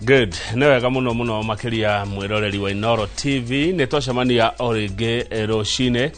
Good, nĩ wega mũno mũno makĩria mwĩroreri wa Inoro TV. Nĩ twacemania o rĩngĩ rũcinĩ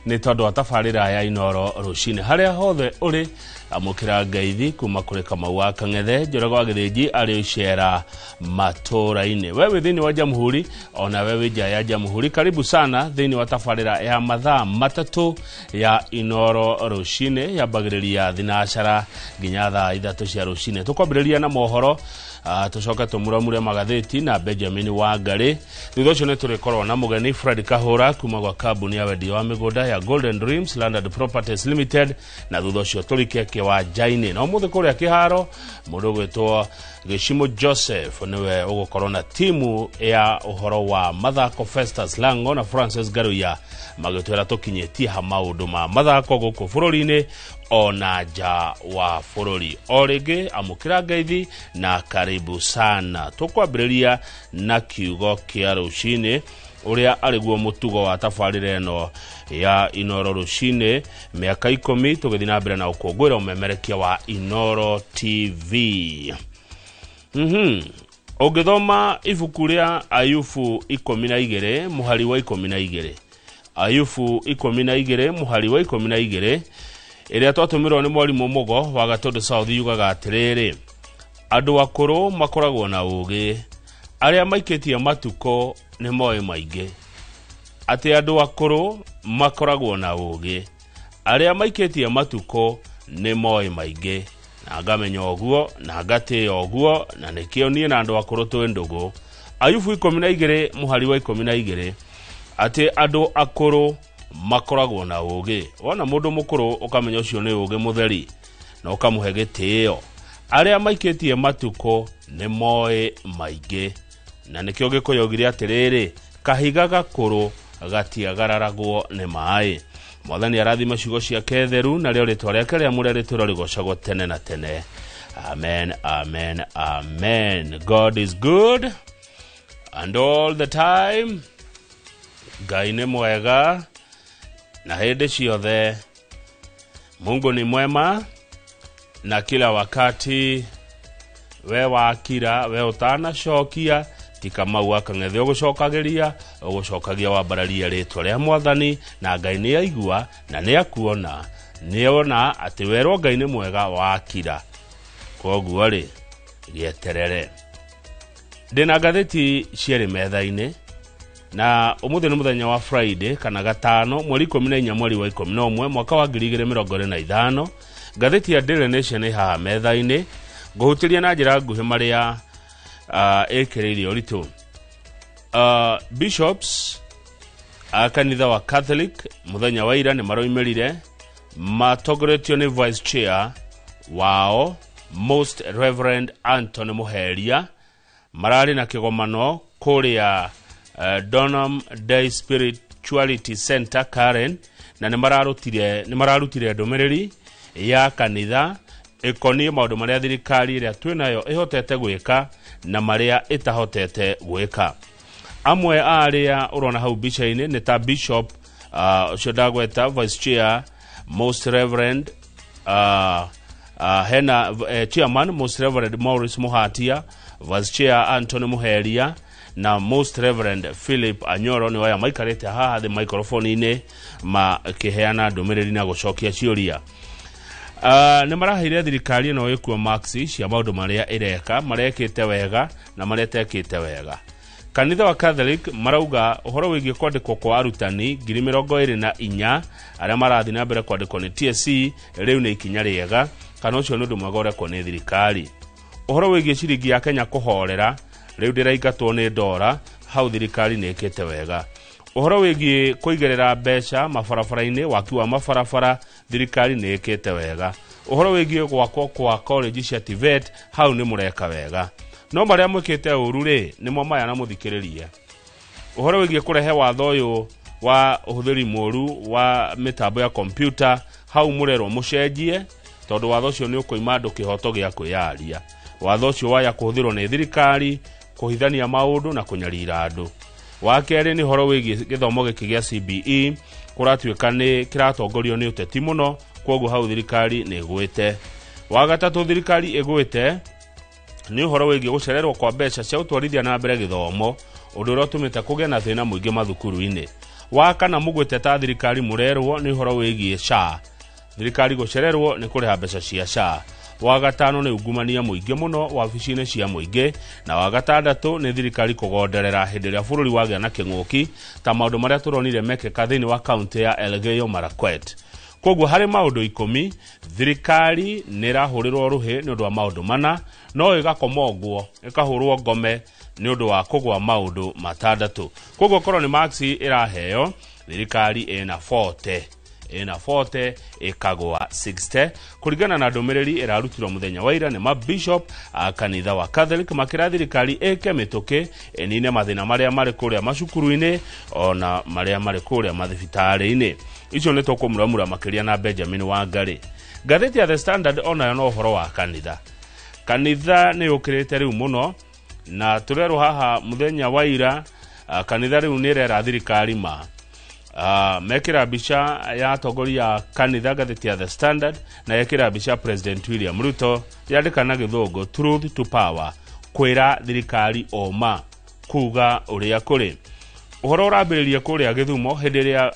nĩ tondũ wa tabarĩra ya Inoro rũcinĩ. Harĩa hothe ũrĩ, amũkĩra ngeithi kuma kũrĩ Kamau wa Kang'ethe Njoroge wa Gĩthĩnji arĩ ũcera matũũra-inĩ. We wĩ thĩinĩ wa Jamhuri ona we wĩ nja ya Jamhuri, karibu sana thĩinĩ wa tabarĩra ya mathaa 3 ya Inoro rũcinĩ, yambagĩrĩria thinacara nginya thaa 3 cia rũcinĩ. Tũkwambĩrĩria na mohoro, tũcoke tũmuramure magathĩti na Benjamin Wangari. Thutha ũcio nĩ tũrĩkorwo na mũgeni Fred Kahũra kuma gwa kambuni ya wendia wa mĩgũnda ya Golden Dreams Landed Properties Limited, na thutha ũcio tũrike kĩwanja-inĩ. Na ũmũthĩ kũrĩa kĩharo mũndũ ũgwĩtwo Gĩcimũ Joseph nĩwe ũgũkorwo na timu ya ũhoro wa mathako, Festus Lango na Francis Garuya, magĩtwĩra tũkinyĩtie ha maũndũ ma mathako gũkũ bũrũri-inĩ ona nja wa bũrũri. O rĩngĩ amũkĩra ngeithi na karibu sana. Tũkwambĩrĩria na kiugo kĩa rũcinĩ ũrĩa arĩguo mũtugo wa tabarĩra ĩno ya Inoro rũcinĩ, mĩaka 10 tũgĩthiĩ na mbere na ũkũngũĩra ũmemerekia wa Inoro TV. Ũngĩthoma ibuku rĩa Ayubu 12 mũhari wa 12, Ayubu 12 mũhari wa 12, ĩrĩa twatũmĩrwo nĩ mwarimũ Mũgo wa Gatũndũ South, yugaga atĩrĩrĩ: andũ akũrũ makoragwo na ũũgĩ, arĩa maikĩtie matukũ nĩ moĩ maingĩ. Atĩ andũ akũrũ makoragwo na ũũgĩ, arĩa maikĩtie matukũ nĩ moĩ maingĩ. Na ngamenya ũguo na ngatĩĩa ũguo, na nĩkĩo niĩ na andũ akũrũ twĩ ndũgũ. Ayubu 12 mũhari wa 12, atĩ andũ akũrũ makoragwo na ũũgĩ. Wona mũndũ mũkũrũ ũkamenya ũcio nĩ ũũgĩ mũtheri na ũkamũhe gĩtĩo. Arĩa maikĩtie matukũ nĩ moĩ maingĩ, na nĩkĩo Gĩkũyũ augire atĩrĩrĩ, kahiga gakũrũ gatiagararagwo nĩ maĩ. Mwathani arathima ciugo ciake theru, narĩo rĩtwa rĩake rĩamũre rĩtũũra rĩgocagwo tene na tene. Amen, amen, amen. God is good and all the time. Ngai nĩ mwega na hĩndĩ ciothe. Mungu ni mwema na kila wakati. We wakira, we ũtanacokia, ti Kamau wa Kang'ethe ũgũcokagĩria, ũgũcokagia wambararia rĩtwa rĩa Mwathani, na Ngai nĩ aigua na nĩ akuona, nĩ ona atĩ werwo Ngai nĩ mwega wakira. Koguo rĩ, gĩeterere. Ndĩna ngathĩti cierĩ metha-inĩ, na ũmũthĩ nĩ mũthenya wa Friday kana gatano, mweri 14 mweri wa 11 mwaka wa 2025. Ngathĩti ya Daily Nation ĩ haha metha-inĩ, ngũhutĩria na njĩra nguhĩ marĩa ĩkĩrĩire ũritũ. Bishops a kanitha wa Catholic mũthenya wa ira nĩ maroimĩrire matongoretio nĩ vice chair wao Most Reverend Anthony Muheria. Mararĩ na kĩgomano kũrĩa Donham Day Spirituality Center Karen, na nĩ mararutire ndũmĩrĩri ya kanitha ĩkoniĩ maũndũ marĩa thirikari ĩrĩa twĩnayo ĩhotete gwĩka na marĩa ĩtahotete gwĩka. Amwe a arĩa ũrona hau mbica-inĩ nĩ ta Bishop ũcio ndagweta, Vice Chair Most Reverend hena Chairman Most Reverend Maurice Muhatia, Vice Chair Anthony Muheria na Most Reverend Philip Anyoro. Nĩ aya maikarĩte haha thĩ microphone-inĩ makĩheana ndũmĩrĩri na gũcokia ciũria. Nĩ maraheire thirikari ĩno ĩkuo marks cia maũndũ marĩa ĩreka, marekĩte wega na marĩa ĩtekĩte wega. Kanitha wa Catholic marauga ũhoro wĩgiĩ kwandĩkwo kwa arutani 24,000 arĩa marathiĩ na mbere kwandĩkwo nĩ TSC rĩu nĩ ikinya rĩega, kana ũcio nĩ ũndũ mwega ũrekwo nĩ thirikari. Ũhoro wĩgiĩ ciringi ya Kenya kũhorera rĩu ndĩraingatwo nĩ ndora, hau thirikari nĩ ĩkĩte wega. Ũhoro wĩgiĩ kũigĩrĩra mbeca mabarabara-inĩ, waki wa mabarabara, thirikari nĩ ĩkĩte wega. Ũhoro wĩgiĩ gwakwo kwa college cia TVET, hau nĩ mũreka wega. No marĩa mwĩkĩte ũru rĩ, nĩmo maya na mũthikĩrĩrie. Ũhoro wĩgiĩ kũrehe watho ũyũ wa ũhũthĩri mũru wa mĩtambo ya kompyuta, hau mũrerwo mũcenjie, tondũ watho ũcio nĩ ũkũima andũ kĩhoto gĩa kwĩyaria. Watho ũcio waya kũhũthĩrwo nĩ thirikari kũhithania maũndũ na kũnyarira andũ. Wa kerĩ nĩ ũhoro wĩgiĩ gĩthomo gĩkĩ gĩa CBE, kũratuĩka nĩ kĩratongorio nĩ ũteti mũno, kwoguo hau thirikari nĩ ĩgwĩte. Wa gatatũ thirikari ĩgwĩte Nĩ ũhoro wĩgiĩ gũcererwo kwa mbeca cia gũtwarithia na mbere gĩthomo, ũndũ ũrĩa ũtũmĩte kũgĩe na thĩna mũingĩ mathukuru-inĩ. Wa kana mũgwĩte ta thirikari mũrerwo nĩ ũhoro wĩgiĩ SHA, thirikari gũcererwo nĩ kũrĩha mbeca cia SHA. Wa gatano nĩ ungumania mũingĩ mũno wabici-inĩ cia mũingĩ, na wa gatandatũ nĩ thirikari kũgonderera hĩndĩ ĩrĩa bũrũri wagĩa na kĩng'ũki, ta maũndũ marĩa tũronire mekĩka thĩinĩ wa kaunti ya Elgeyo Marakwet. Koguo harĩ maũndũ 10 thirikari nĩ ĩrahũrĩrwo rũhĩ nĩ ũndũ wa maũndũ 4, no ĩgakomongwo ĩkahũrwo ngome nĩ ũndũ wa kũgwa maũndũ 6. Koguo korwo nĩ marks ĩraheo, thirikari ĩna 40, ĩna 40 ĩkagwa 60, kũringana na ndũmĩrĩri ĩrarutirwo mũthenya wa ira nĩ mabishop a kanitha wa Catholic makĩra thirikari ĩke mĩtũkĩ ĩnine mathĩna marĩa marĩ kũrĩa macukuru-inĩ ona marĩa marĩ kũrĩa mathibitarĩ-inĩ. Icio nĩ tũkũmuramura makĩria na Benjamin Wangari. Ngathĩti ya The Standard onayo no ũhoro wa kanitha. Kanitha nĩ yũkĩrĩte rĩu mũno, na tũrerwo haha mũthenya wa ira, kanitha rĩu nĩ ĩrera thirikari ma. Mekĩra mbica ya atongoria a kanitha ngathĩti ya The Standard, na yekĩra mbica President William Ruto, yandĩka na gĩthũngũ truth to power, kwĩra thirikari oma kuga ũrĩa kũrĩ. Ũhoro ũrambĩrĩria kũrĩa Gĩthumo hĩndĩ ĩrĩa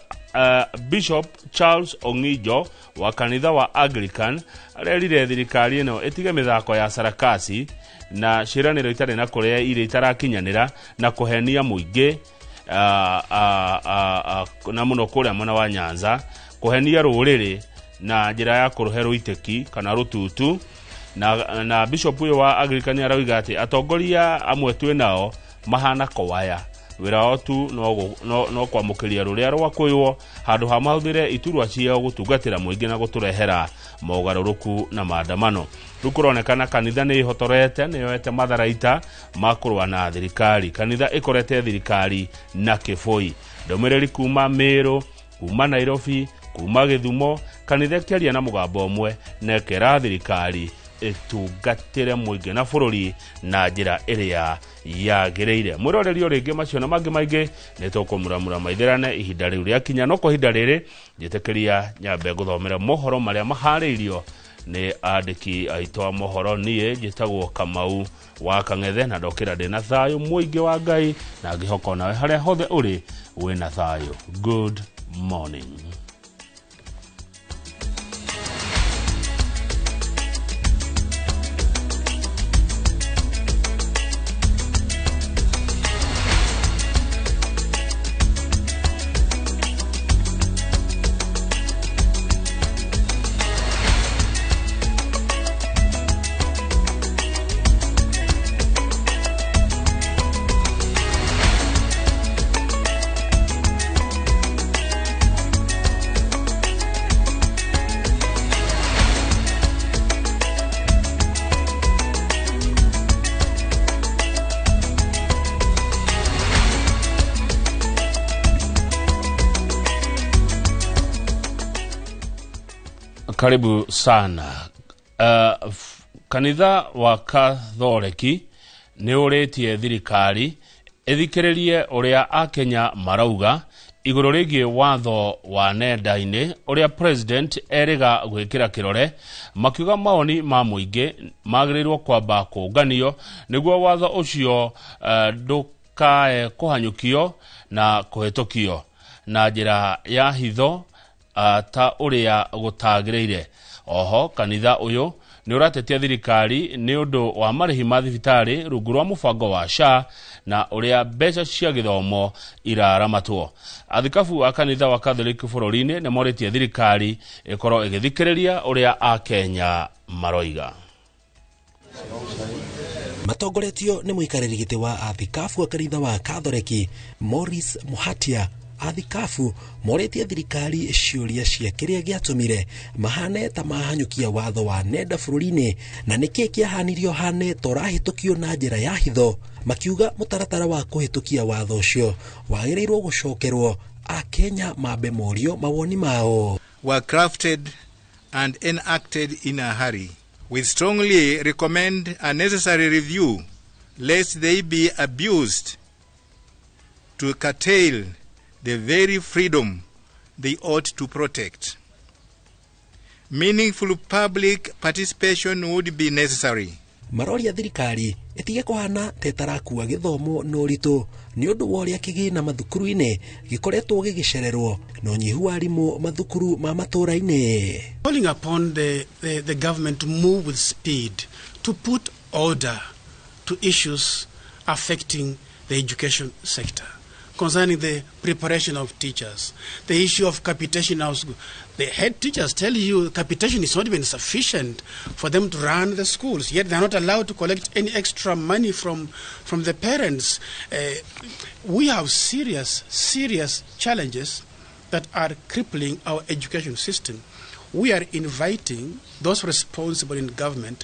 Bishop Charles Ong'ijo wa kanitha wa Anglican arerire thirikari ĩno ĩtige mĩthako ya sarakasi na ciĩranĩro itarĩ na kũrĩa irĩ itarakinyanĩra na kũhenia mũingĩ, na mũno kũrĩa mwena wa Nyanza, kũhenia rũrĩrĩ na njĩra ya kũrũhe rũitĩki kana rũtutu. Na Bishop ũyũ wa Anglican arauga atĩ atongoria amwe twĩ nao mahana kowaya, wĩra wao tu no kwamũkĩria rũrĩa rwakũywo handũ ha mahũthĩre iturwa ciao gũtungatĩra mũingĩ na gũtũrehera mogarũrũku na maandamano. Rĩu kũronekana kanitha nĩ ĩhotorete, nĩ yoete matharaita ma kũrũa na thirikari. Kanitha ĩkorete thirikari na kĩbũi. Ndũmĩrĩri kuma Meru, kuma Nairobi, kuma Gĩthumo, kanitha ĩkĩaria na mũgambo ũmwe na ĩkera thirikari ĩtungatĩre mũingĩ na bũrũri na njĩra ĩrĩa yagĩrĩire. Mwĩroreri o rĩngĩ macio na mangĩ maingĩ nĩ tũkũmuramura maithĩrane ihinda rĩu rĩakinya, no kwa ihinda rĩrĩ njĩtĩkĩria nyambe ngũthomere mohoro marĩa maharĩirio nĩ andĩki aitũ a mohoro. Niĩ njĩtagwo Kamau wa Kang'ethe na ndokĩra ndĩna thayũ mũingĩ wa Ngai na ngĩhoka onawe harĩa hothe ũrĩ wĩna thayũ. Good morning. Karibu sana. Kanitha wa Katholeki nĩ ũrĩtie thirikari ĩthikĩrĩrie ũrĩa akenya marauga igũrũ rĩgiĩ watho wa nenda-inĩ ũrĩa president erĩga gwĩkĩra kĩrore, makiuga mawoni ma mũingĩ magĩrĩirwo kwamba kũnganio nĩguo watho ũcio ndũkae kũhanyũkio na kũhĩtũkio na njĩra ya hitho ta ũrĩa gũtagĩrĩire. Oho kanitha ũyũ nĩ ũratetia thirikari nĩ ũndũ wa marĩhi ma thibitarĩ rungu rwa mũbango wa SHA na ũrĩa mbeca cia gĩthomo iraramatwo. Athikabu a kanitha wa Catholic bũrũri-inĩ nĩ morĩtie thirikari ĩkorwo ĩgĩthikĩrĩria ũrĩa akenya maroiga. Matongoretio nĩ mũikarĩri gĩtĩ wa athikabu a kanitha wa Katholeki Maurice Muhatia, athikabu morĩtie thirikari ciũria cia kĩrĩa gĩatũmire mahane ta mahanyũkia watho wa nenda bũrũri-inĩ na nĩkĩ kĩahanirio hane ta ũrahĩtũkio na njĩra ya hitho, makiuga mũtaratara wa kũhĩtũkia watho ũcio wagĩrĩirwo gũcokerwo akenya mambe morio mawoni mao. Were crafted and enacted in a hurry. We strongly recommend a necessary review lest they be abused to curtail the very freedom they ought to protect. Meaningful public participation would be necessary. Maroria thirikari ĩtige kũhana ta ĩtarakua gĩthomo na ũritũ nĩ ũndũ wa ũrĩa kĩgĩna mathukuru-inĩ gĩkoretwo gĩgĩcererwo na ũnyihu wa arimũ mathukuru ma matũũra-inĩ. Calling upon the government to move with speed to put order to issues affecting the education sector, concerning the preparation of teachers, the issue of capitation. The head teachers tell you capitation is not even sufficient for them to run the schools, yet they are not allowed to collect any extra money from the parents. We have serious, serious challenges that are crippling our education system. We are inviting those responsible in government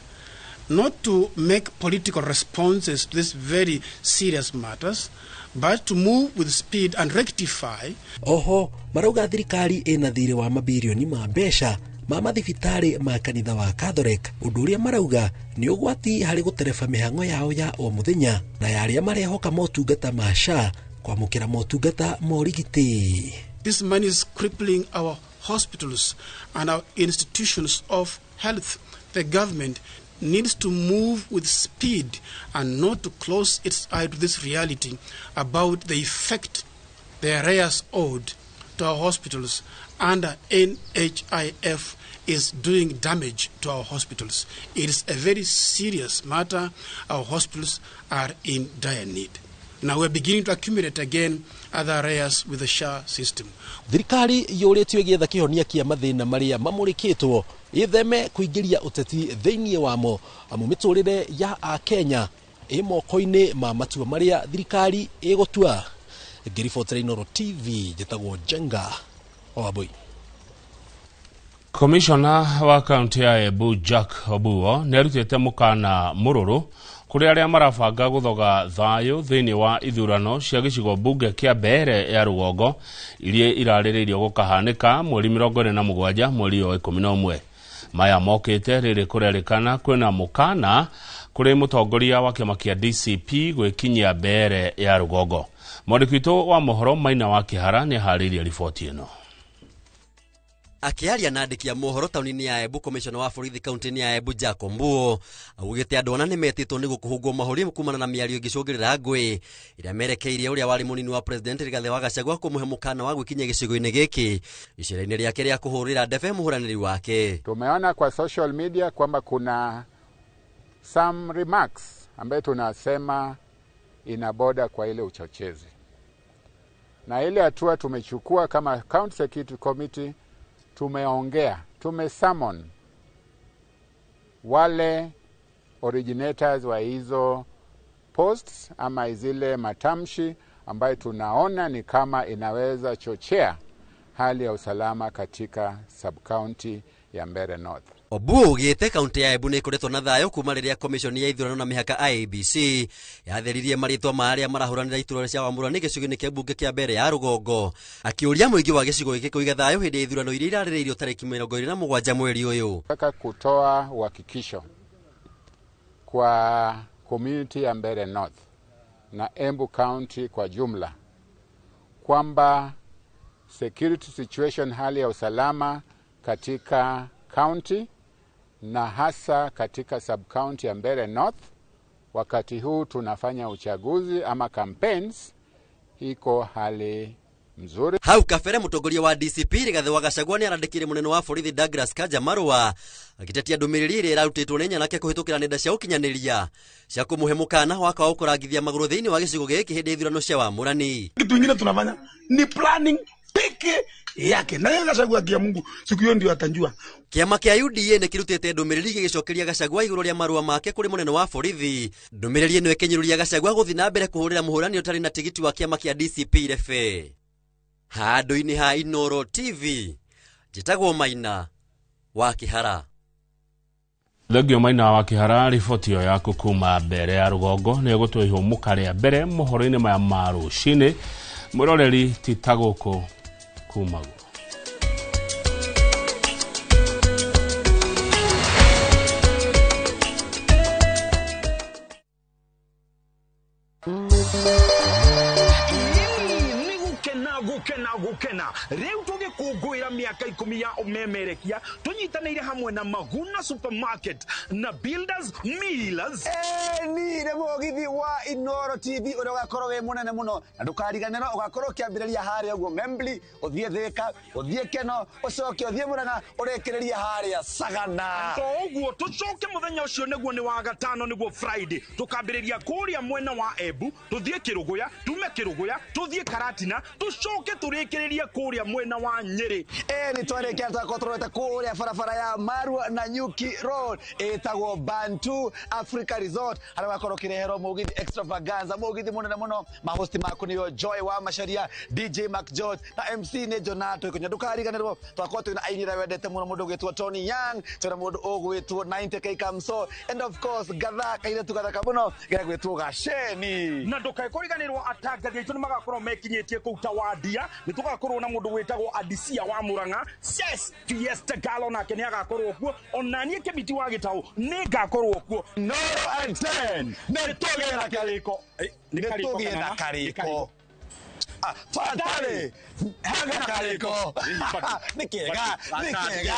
not to make political responses to these very serious matters, but to move with speed and rectify. Oho, marauga thirikari ĩna thirĩ wa mabirioni ma mbeca ma mathibitarĩ ma kanitha wa Catholic, ũndũ ũrĩa marauga nĩ ũgwati harĩ gũtereba mĩhang'o yao ya o mũthenya na ya arĩa marehoka motungata ma SHA kwamũkĩra motungata ma ũrigiti. This money is crippling our hospitals and our institutions of health. The government needs to move with speed and not to close its eye to this reality about the effect the arrears owed to our hospitals under NHIF is doing damage to our hospitals. It is a very serious matter. Our hospitals are in dire need. Now we're beginning to accumulate again other arrears with the SHA system. Thirikari yũrĩtio ĩgĩetha kĩhonia kĩa mathĩna marĩa mamũrĩkĩtwo ĩtheme kũingĩria ũteti thĩinĩ wamo, amu mĩtũrĩre ya Akenya ĩ moko-inĩ ma matua marĩa thirikari ĩgũtua. Ngĩribotera Inooro TV, njĩtagwo Njenga Wambui. Komishona wa kaunti ya Embu Jack Obuo nĩ arutĩte mũkana mũrũrũ kũrĩ arĩa marabanga gũthoga thayũ thĩinĩ wa ithurano cia gĩcigo mbunge kĩa Mbeere ya rũgongo iria irarĩrĩirio gũkahanĩka mweri 27 mweri wa 11. Maya mokĩte rĩrĩ kũrerĩkana kwĩna mũkana kũrĩ mũtongoria wa kĩama kĩa DCP gwĩkinyia Mbeere ya rũgongo. Mwandĩki witũ wa mohoro Maina wa Kĩhara nĩ aharĩirie riboti ĩno. Akiaria na andĩki a mohoro taũni-inĩ ya Embu, komishona wa borithi kaunti-inĩ ya Embu Jack Ombuo augĩte andũ ana nĩmetĩtwo nĩguo kũhũngwo mahũri kumana na mĩario ĩngĩcũngĩrĩra ngũĩ ĩrĩa merekeirie ũrĩa warĩ mũnini wa president Rigathĩ wa Gachagua kũmũhe mũkana wa gwĩkinyia gĩcigo-inĩ gĩkĩ icera-inĩ rĩake rĩa kũhũrĩra ndebe mũhũranĩri wake. Tumeona kwa social media kwamba kuna some remarks ambayo tunasema ina boda kwa ile uchochezi, na ile hatua tumechukua kama County Security Committee, tumeongea, tumesummon wale originators wa hizo posts ama zile matamshi ambayo tunaona ni kama inaweza chochea hali ya usalama katika sub-county ya Mbeere North. Obuo ugĩte kaunti ya Embu nĩĩkoretwo na thayũ kuma rĩrĩa komishoni ya ithurano na mĩhaka IEBC yatheririe marĩtwa ma arĩa marahũranĩra iturwa cia wamũrani gĩcigo-inĩ kĩa mbunge kĩa Mbeere ya rũgongo, akĩũria mũingĩ wa gĩcigo gĩkĩ kũiga thayũ hĩndĩ ya ithurano iria irarĩrĩirio tarĩki 27 mweri ũyũ. Nataka kutoa uhakikisho kwa community ya Mbeere North na Embu County kwa jumla kwamba security situation, hali ya usalama katika county na hasa katika sub-county ya Mbeere North, wakati huu tunafanya uchaguzi ama campaigns, iko hali mzuri. Hau kabere mũtongoria wa DCP Rigathĩ wa Gachagua nĩarandĩkire mũnene wa borithi Douglas Kanja marũa agĩtetia ndũmĩrĩri ĩrĩa ĩrarutĩtwo nĩ nyanake kũhĩtũkĩra nenda cia ũkinyanĩria cia kũmũhe mũkana wa kwaga gũkũrangithia magũrũ thĩinĩ wa gĩcigo gĩkĩ hĩndĩ ya ithurano cia wamũrani. Kitu ingine tunafanya ni planning peke yake, na yeye Gachagua kia Mungu siku hiyo ndio atajua. Kĩama kĩa UDA nĩkĩrutĩte ndũmĩrĩri gĩgĩcokeria Gachagua igũrũ rĩa marũa make kũrĩ mũnene wa borithi. Ndũmĩrĩri ĩno ĩkĩnyũrũria Gachagua gũthiĩ na mbere kũhũrĩra mũhũrani ũtarĩ na tigiti wa kĩama kĩa DCP rebe. Handũ-inĩ ha Inooro TV, njĩtagwo Maina wa Kĩhara. Thengio Maina wa Kĩhara, riboti ĩyo yaku kuma Mbeere ya rũgongo nĩ ĩgũtũhe ihũmũka rĩa mbere mohoro-inĩ maya ma rũcinĩ. Mwĩroreri ti ta gũkũ kumagwo. Gukena gukena riu tugikungũĩra mĩaka 10 ya ũmemerekia, tũnyitanĩire hamwe na Maguna Supermarket na Builders Millers. Ni nĩ mũgithi wa Inoro TV ũrĩa ũgakorwo wĩ mũnene mũno, na ndũkariganĩrwo ũgakorwo ũkĩambĩrĩria harĩa ũguo Membli, ũthiĩ Thĩka, ũthiĩ Keno, ũcoke ũthiĩ Murang'a, ũrĩkĩrĩrie harĩa Sagana. To ũguo tũcoke mũthenya ũcio nĩguo nĩ wa gatano, nĩguo Friday, tũkambĩrĩria kũrĩa mwena wa Embu, tũthiĩ Kĩrũgũya, tume Kĩrũgũya tũthiĩ Karatina, tũcoke tũrĩkĩrĩrie kũrĩa mwena wa Nyĩrĩ. Nĩ twarĩkia twakorwo tũrorete kũrĩa barabara ya Marua na Nyuki Road ĩtagwo Bantu Africa Resort, harĩa ũgakorwo ũkĩreherwo mũgithi extravaganza, mũgithi mũnene mũno. Mahosti maku nĩo Joy wa Macharia, DJ Mac George na MC nĩ Jonato Ikunya. Ndũkariganĩrwo twakorwo twĩna aini arĩa wendete mũno, mũndũ ũgwĩtwo Tony Young, twĩna mũndũ ũgwĩtwo 90K Kamso, and of course gatha kairĩtu gathaka mũno gegwĩtwo Gaceni. Na ndũkae kũriganĩrwo atangathi aitũ nĩ magakorwo mekinyĩtie kũu Tawandia, nĩ tũgakorwo na mũndũ wĩtagwo Adisia wa Murang'a, Ses Fiesta Galo nake nĩ agakorwo kuo, ona niĩ Kĩmiti wa Gĩtaũ nĩ ngakorwo kuo. Noro at 10 nĩ tũgĩe na karĩko, nĩ tũgĩe na karĩko. Fatale haga karĩko nĩ kega, nĩ kega.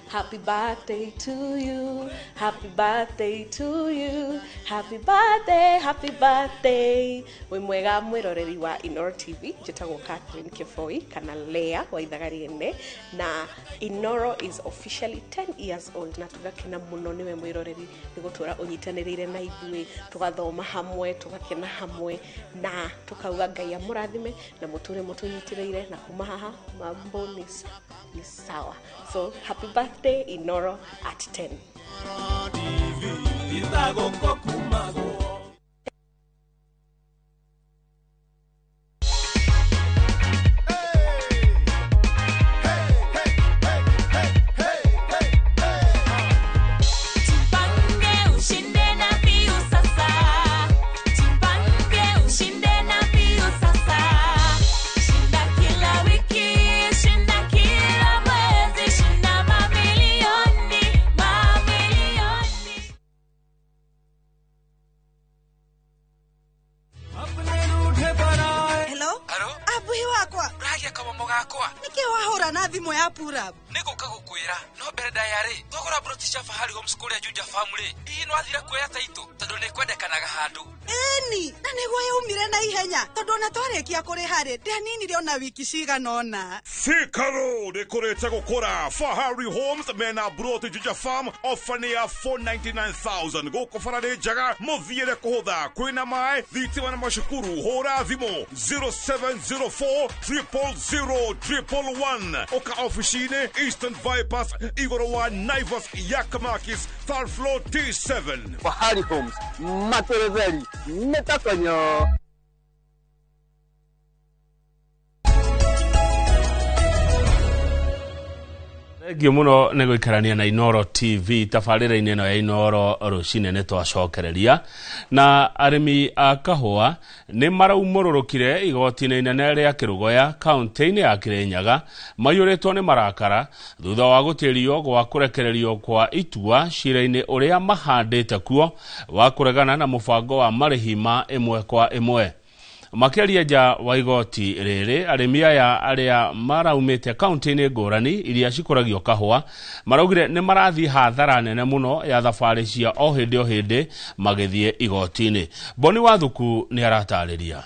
Happy birthday to you, happy birthday to you, happy birthday, happy birthday. Wĩ mwega mwĩroreri wa Inoro TV, njĩtagwo Catherine Kĩboi kana Lea wa ithaga rĩene, na Inoro is officially 10 years old, na tũgakena mũno nĩwe mwĩroreri nĩ gũtũra ũnyitanĩrĩire na ithuĩ, tũgathoma hamwe, tũgakena hamwe, na tũkauga Ngai amũrathime na mũtũre mũtũnyitĩrĩire, na kuma haha mambo ni sawa. So happy birthday Inoro at 10. Wiki cigana Thika Road ĩkũrĩte gũkũra. Fahari Homes mena broti Juja Farm ofa nĩ ya 499,000 gũkũ bara nĩ njega, mũthiĩre kũhũtha, kwĩna maĩ, thitima na macukuru. Hũra thimũ 0704 000 111. Ũka ofici-inĩ Eastern Bypass igũrũ wa Naivas Yakamakis third floor T7. Fahari Homes materetheri mĩtakonyo. Thengio mũno nĩ gũikarania na Inoro TV tabarĩra-inĩ ĩno ya Inoro rũcinĩ. Nĩ twacokereria na arĩmi a kahũa nĩ maraumũrũrũkire igoti-inĩ inene rĩa Kĩrũgoya kaunti-inĩ ya Kĩrĩnyaga maiyũrĩtwo nĩ marakara thutha wa gũtĩrio gwa kũrekererio kwa itua cira-inĩ ũrĩa mahandĩte kuo wa kũregana na mũbango wa marĩhi ma ĩmwe kwa ĩmwe. Makĩaria nja wa igoti rĩrĩ, arĩmi aya arĩa maraumĩte kaunti-inĩ ngũrani iria cikũragio kahũa maraugire nĩ marathiĩ hathara nene mũno ya thabarĩ cia o hĩndĩ o hĩndĩ magĩthiĩ igoti-inĩ. Boni Wathuku nĩ aratarĩria.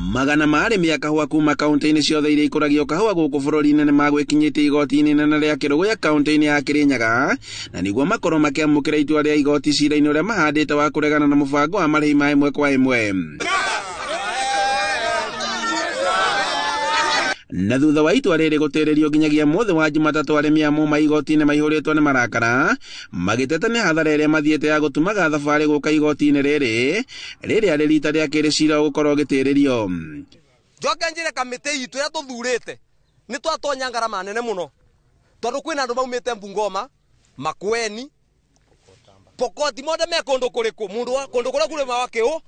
Magana ma arĩmi a kahũa kuma kaunti-inĩ ciothe iria ikũragio kahũa gũkũ bũrũri-inĩ nĩ magwĩkinyĩtie igoti-inĩ inene rĩa Kĩrũgũya kaunti-inĩ ya Kĩrĩnyaga, na nĩguo makorwo makĩamũkĩra itua rĩa igoti cira-inĩ ũrĩa mahandĩte wa kũregana na mũbango wa marĩhi ma ĩmwe kwa ĩmwe. Na thutha wa itua rĩrĩ gũtĩrĩrio nginyagia mũthĩ wa Jumatatũ, arĩmi a muma igoti-inĩ maihũrĩtwo nĩ marakara magĩteta nĩ hathara ĩrĩa mathiĩte ya gũtumaga thabarĩ gũka igoti-inĩ rĩrĩ rĩrĩa rĩ rita rĩa kerĩ cira ũgũkorwo ũgĩtĩrĩrio. Njoke njĩre kamĩtĩ itũ ĩrĩa tũthurĩte nĩ twatonya ngarama nene mũno, tondũ kwĩna andũ maumĩte Bungoma, Makueni, Pokoti, mothe me kũndũ kũrĩkũ, mũndũ kũndũ kũrĩa kũrĩmaga kĩũ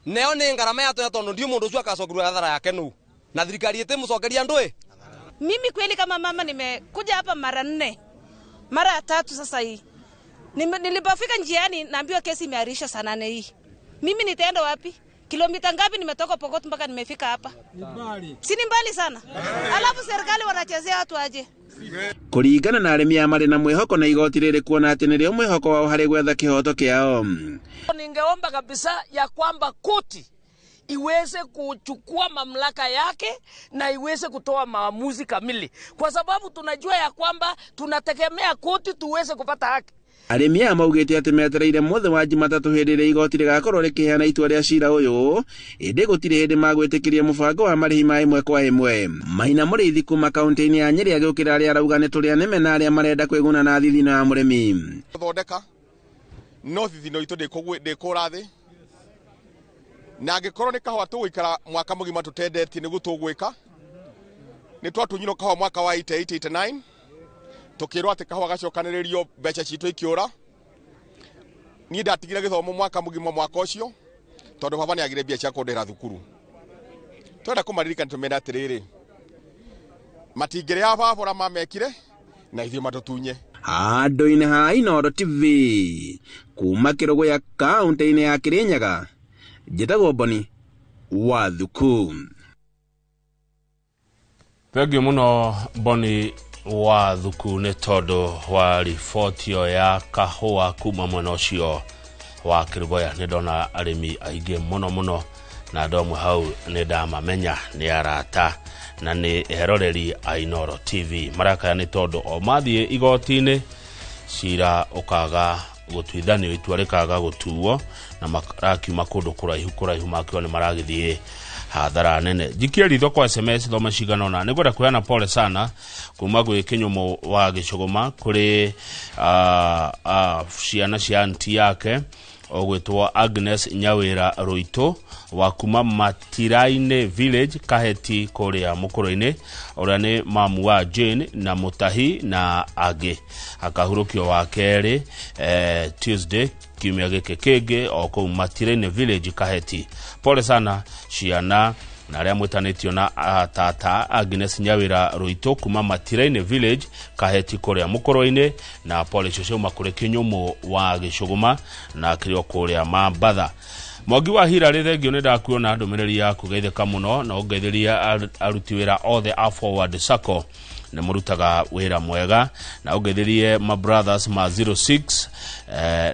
neo nĩ ngarama yatonya, tondũ ndiũ mũndũ ũcio agacokerwo hathara yake nũ. Na thirikari ĩtĩmũcokeria andũ. Mimi kweli kama mama nimekuja hapa mara 4, mara 3 sasa hii. Nilipofika njiani naambiwa kesi imeahirishwa saa 8 hii. Mimi nitaenda wapi? Kilomita ngapi nimetoka Pokot mpaka nimefika hapa? Si ni mbali sana. Alafu serikali wanachezea watu aje? Kũringana na arĩmi aya marĩ na mwĩhoko na igoti rĩrĩ kuona atĩ nĩrĩo mwĩhoko wao harĩ gwetha kĩhoto kĩao. Ningeomba kabisa ya kwamba koti iweze kuchukua mamlaka yake na iweze kutoa maamuzi kamili, kwa sababu tunajua ya kwamba tunategemea koti tuweze kupata haki. Arĩmi aya maugĩte atĩ metereire mũthĩ wa Jumatatũ hĩndĩ ĩrĩa igoti rĩgakorwo rĩkĩheana itua rĩa cira ũyũ, ĩndĩ gũtirĩ hĩndĩ magwĩtĩkĩria mũbango wa marĩhi ma ĩmwe kwa ĩmwe. Maina Mũrĩithi kuma kaũntĩ-inĩ ya Nyĩrĩ agĩũkĩra arĩa arauga nĩ tũrĩa nĩme na arĩa marenda kwĩguna na thithino ya mũrĩmi. Thondeka no thithino itũ ndĩkũra thĩ, na angĩkorwo nĩ kahũa tũgũikara mwaka mũgima tũtendetie nĩguo tũgwĩka. Nĩ twatunyirwo kahũa mwaka wa 88-89 tukirwo atĩ kahũa gacokanĩrĩrio mbeca citũ ikĩũra. Niĩ ndatigire gĩthomo mwaka mũgima mwaka ũcio tondũ baba nĩ agire mbia cia kũndĩhĩra thukuru. Twenda kũmaririkana tũmere atĩrĩrĩ, matingĩrĩa baba ũrĩa mamekire na ithuĩ matũtunye. Handũ-inĩ ha Inooro TV kuma Kĩrũgũya kaũntĩ-inĩ ya Kĩrĩnyaga, njĩtagwo Boni wa Thuku. Thengiũ mũno Boni wa Thuku nĩ tondũ wa riboti ĩyo ya kahũa kuma mwena ũcio wa Kĩrũgũya. Nĩ ndona arĩmi aingĩ mũno mũno na andũ amwe hau nĩ ndamamenya nĩ arata na nĩ eroreri a Inooro TV. Marakaya nĩ tondũ o mathiĩ igoti-inĩ cira ũkaga gũtuithanio, itua rĩkaga gũtuo na marakiuma kũndũ kũraihu kũraihu makiuga nĩ maragĩthiĩ hathara nene. Njikie ritho kwa SMS thoma cigana ũna. Nĩngwenda kũheana pole sana kuma gwĩ Kĩnyũmũ wa Gĩcũgũma kũrĩ ciana cia anti yake ũgwĩtwo Agnes Nyawĩra Rũitũ wa kuma Matirainĩ Village Kaheti kũrĩa Mũkũrũ-inĩ, ũrĩa nĩ mamu wa Jane na Mũtahi na angĩ. Akahurũkio wa kerĩ Tuesday kiumia gĩkĩ kĩngĩ o kũu Matirainĩ Village Kaheti. Pole sana ciana na arĩa mwĩtanĩtio na tata Agnes Nyawĩra Rũitũ kuma Matirainĩ Village Kaheti kũrĩa Mũkũrũ-inĩ, na pole icio ciauma kũrĩ Kĩnyũmũ wa Gĩcũgũma na kĩrĩ o kũrĩa Mambatha. Mwangi wa Hirarĩ, thengio nĩ ndakuona ndũmĩrĩri yaku, geithĩka mũno na ũngeithĩrie aruti wĩra othe a Forward Sacco nĩ mũrutaga wĩra mwega, na ũngeithĩrie ma brothers ma 06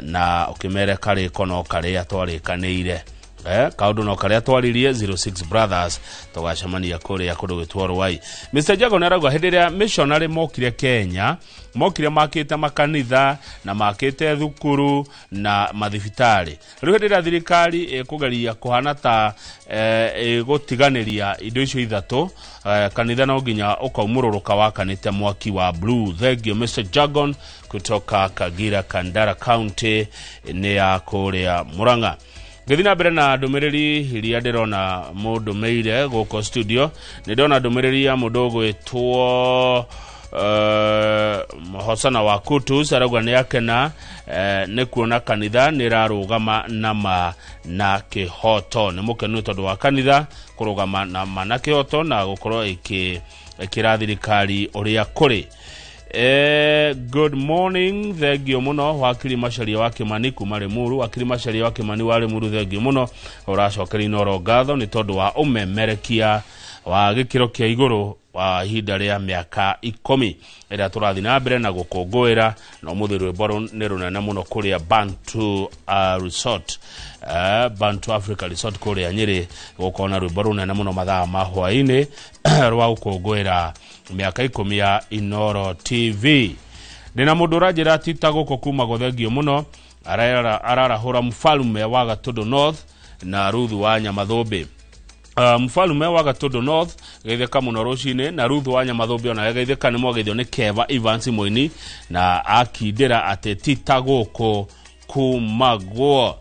na ũkĩmere karĩko no karĩa twarĩkanĩire. Kaũndũ no karĩa twaririe 06 brothers tũgacemania kũrĩa kũndũ gwĩtwo Rwai. Mr Jago nĩarauga hĩndĩ ĩrĩa missionary mokire Kenya, mokire makĩte makanitha na makĩte thukuru na mathibitarĩ. Rĩu hĩndĩ ĩrĩa thirikari ĩkũgeria kũhana ta ĩgũtiganĩria indo icio ithatũ, kanitha no nginya ũkaumũrũrũka wakanĩte mwaki wa blue. Thank you Mr Jagon kutoka Kagira Kandara County nĩ ya kũrĩa Murang'a. Ngĩthiĩ na mbere na ndũmĩrĩri iria ndĩrona mũndũmĩire gũkũ studio, nĩ ndĩrona ndũmĩrĩri ya mũndũ ũgwĩtwo Hosana wa Kutus, arauga nĩ akena nĩ kuona kanitha nĩ ĩrarũgama na ma na kĩhoto. Nĩ mũkenu tondũ wa kanitha kũrũgama na ma na kĩhoto na gũkorwo ĩkĩra thirikari ũrĩa kũrĩ. Good morning, thengio mũno wakiri Macharia wa Kimani kuma Limuru. Wakiri Macharia wa Kimani wa Limuru, thengio mũno ũracokeria Inooro ngatho nĩ tondũ wa ũmemerekia wa gĩkĩro kĩa igũrũ wa ihinda rĩa mĩaka 10 ĩrĩa tũrathiĩ na mbere na gũkũngũĩra, na ũmũthĩ rwĩmbo nĩ rũnene mũno kũrĩa Bantu Resort, Bantu Africa Resort kũrĩa Nyĩrĩ, gũkorwo na rwĩmbo rũnene mũno mathaa ma hwaĩ-inĩ rwa gũkũngũĩra mĩaka 10 ya Inooro TV. Ndĩna mũndũ ũranjĩra tita gũkũ kuma gũthengio mũno, ararahũra mfalume wa Gatũndũ North na Ruthu wa Nyamathũmbĩ. Mfalume wa Gatũndũ North geithĩka mũno rũcinĩ, na Ruthu wa Nyamathũmbĩ ona geithĩka nĩ mwageithio nĩ Keva Evans Mũini na akindĩra atĩ tita gũkũ kumagwo.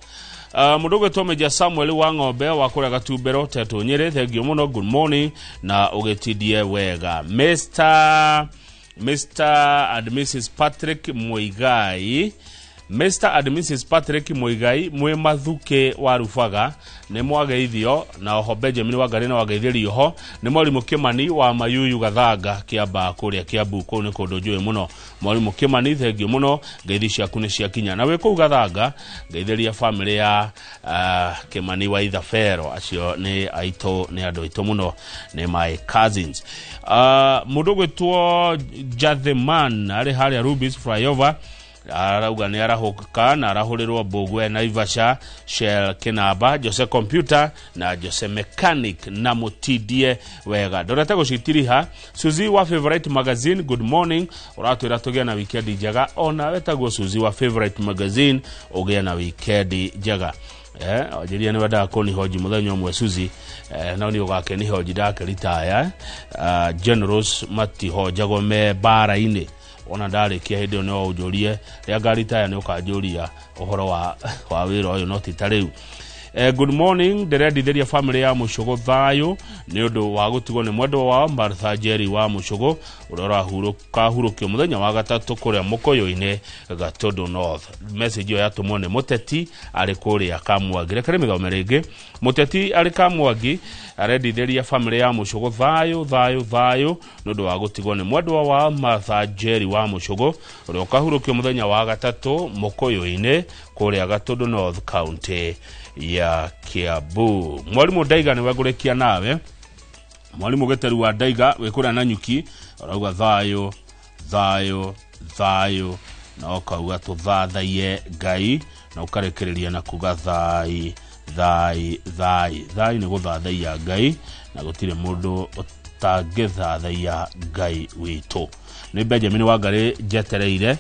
Mũndũ ũgwĩtwo Meja Samuel wa Ng'ombe wa kũrĩa Gatumbero Tetũ Nyĩrĩ, thengio mũno, good morning na ũgĩtindie wega. Mr and Mrs Patrick Muigai Mr and Mrs Patrick Muigai mwi Mathuki wa Rubaga nĩ mwageithio, na oho Benjamin Wangari na wageithĩrio ho nĩ mwarimũ Kimani wa Mayuyu Gathanga Kĩambaa kũrĩa Kiambu. Kũu nĩ kũndũ njũĩ mũno. Mwarimũ Kimani, thengio mũno, ngeithi ciaku nĩ ciakinya. Na wĩ kũu Gathanga, ngeithĩria famĩlĩ ya Kimani wa Ithabero, acio nĩ aitũ, nĩ andũ aitũ mũno, nĩ my cousins. Mũndũ ũgwĩtwo Jatheman arĩ harĩa Rubis flyover arauga nĩ arahũka na arahũrĩrwo Mbũgwe, Naivasha, Shell Kinamba, Jose Computer na Jose Mechanic na mũtindie wega. Ndorete gũcitiriha. Suzy wa Favorite Magazine, good morning, ũratwĩra tũgĩe na weekend njega. Ona wetagwo Suzy wa Favorite Magazine, ũgĩe na weekend njega. Wanjĩria nĩ wendaga kũnihoji mũthenya ũmwe Suzy, no nĩ ũgakĩnihoji ndakĩritaya. Generals matihonjagwo me mbara-inĩ. Ona ndarĩkia hĩndĩ ĩyo no ũnjũrie rĩa ngaritaya, nĩ ũkanjũria ũhoro wa wĩra ũyũ, no ti ta rĩu. Good morning, ndĩrendithĩria famĩlĩ ya Mũcũgũ thayũ nĩ ũndũ wa gũtigwo nĩ mwendwa wao Martha Jerry wa Mũcũgũ, ũrĩa ũrahurũkio mũthenya wa gatatũ kũrĩa Mũkũyũ-inĩ, Gatũndũ North. Message ĩyo yatũmwo nĩ Mũteti arĩ kũrĩa Kamwangi. Reke rĩmĩthome rĩngĩ. Mũteti arĩ Kamwangi arendithĩria famĩlĩ ya Mũcũgũ thayũ thayũ thayũ nĩ ũndũ wa gũtigwo nĩ mwendwa wao Martha Jerry wa Mũcũgũ, ũrĩa ũkahurũkio mũthenya wa gatatũ Mũkũyũ-inĩ kũrĩa Gatũndũ North, County ya Kiambu. Mwalimu Ndaiga nĩwe ngũrĩkia nawe. Mwalimu Gĩteru wa Ndaiga wĩ kũrĩa Nanyuki ũrauga thayũ thayũ thayũ, na ũkauga tũthathaiye Ngai, na ũkarĩkĩrĩria na kuga thai thai thai thai. Nĩ gũthathaiya Ngai, na gũtirĩ mũndũ ũtangĩthathaiya Ngai witũ. Nĩ Benjamin Wangari njetereire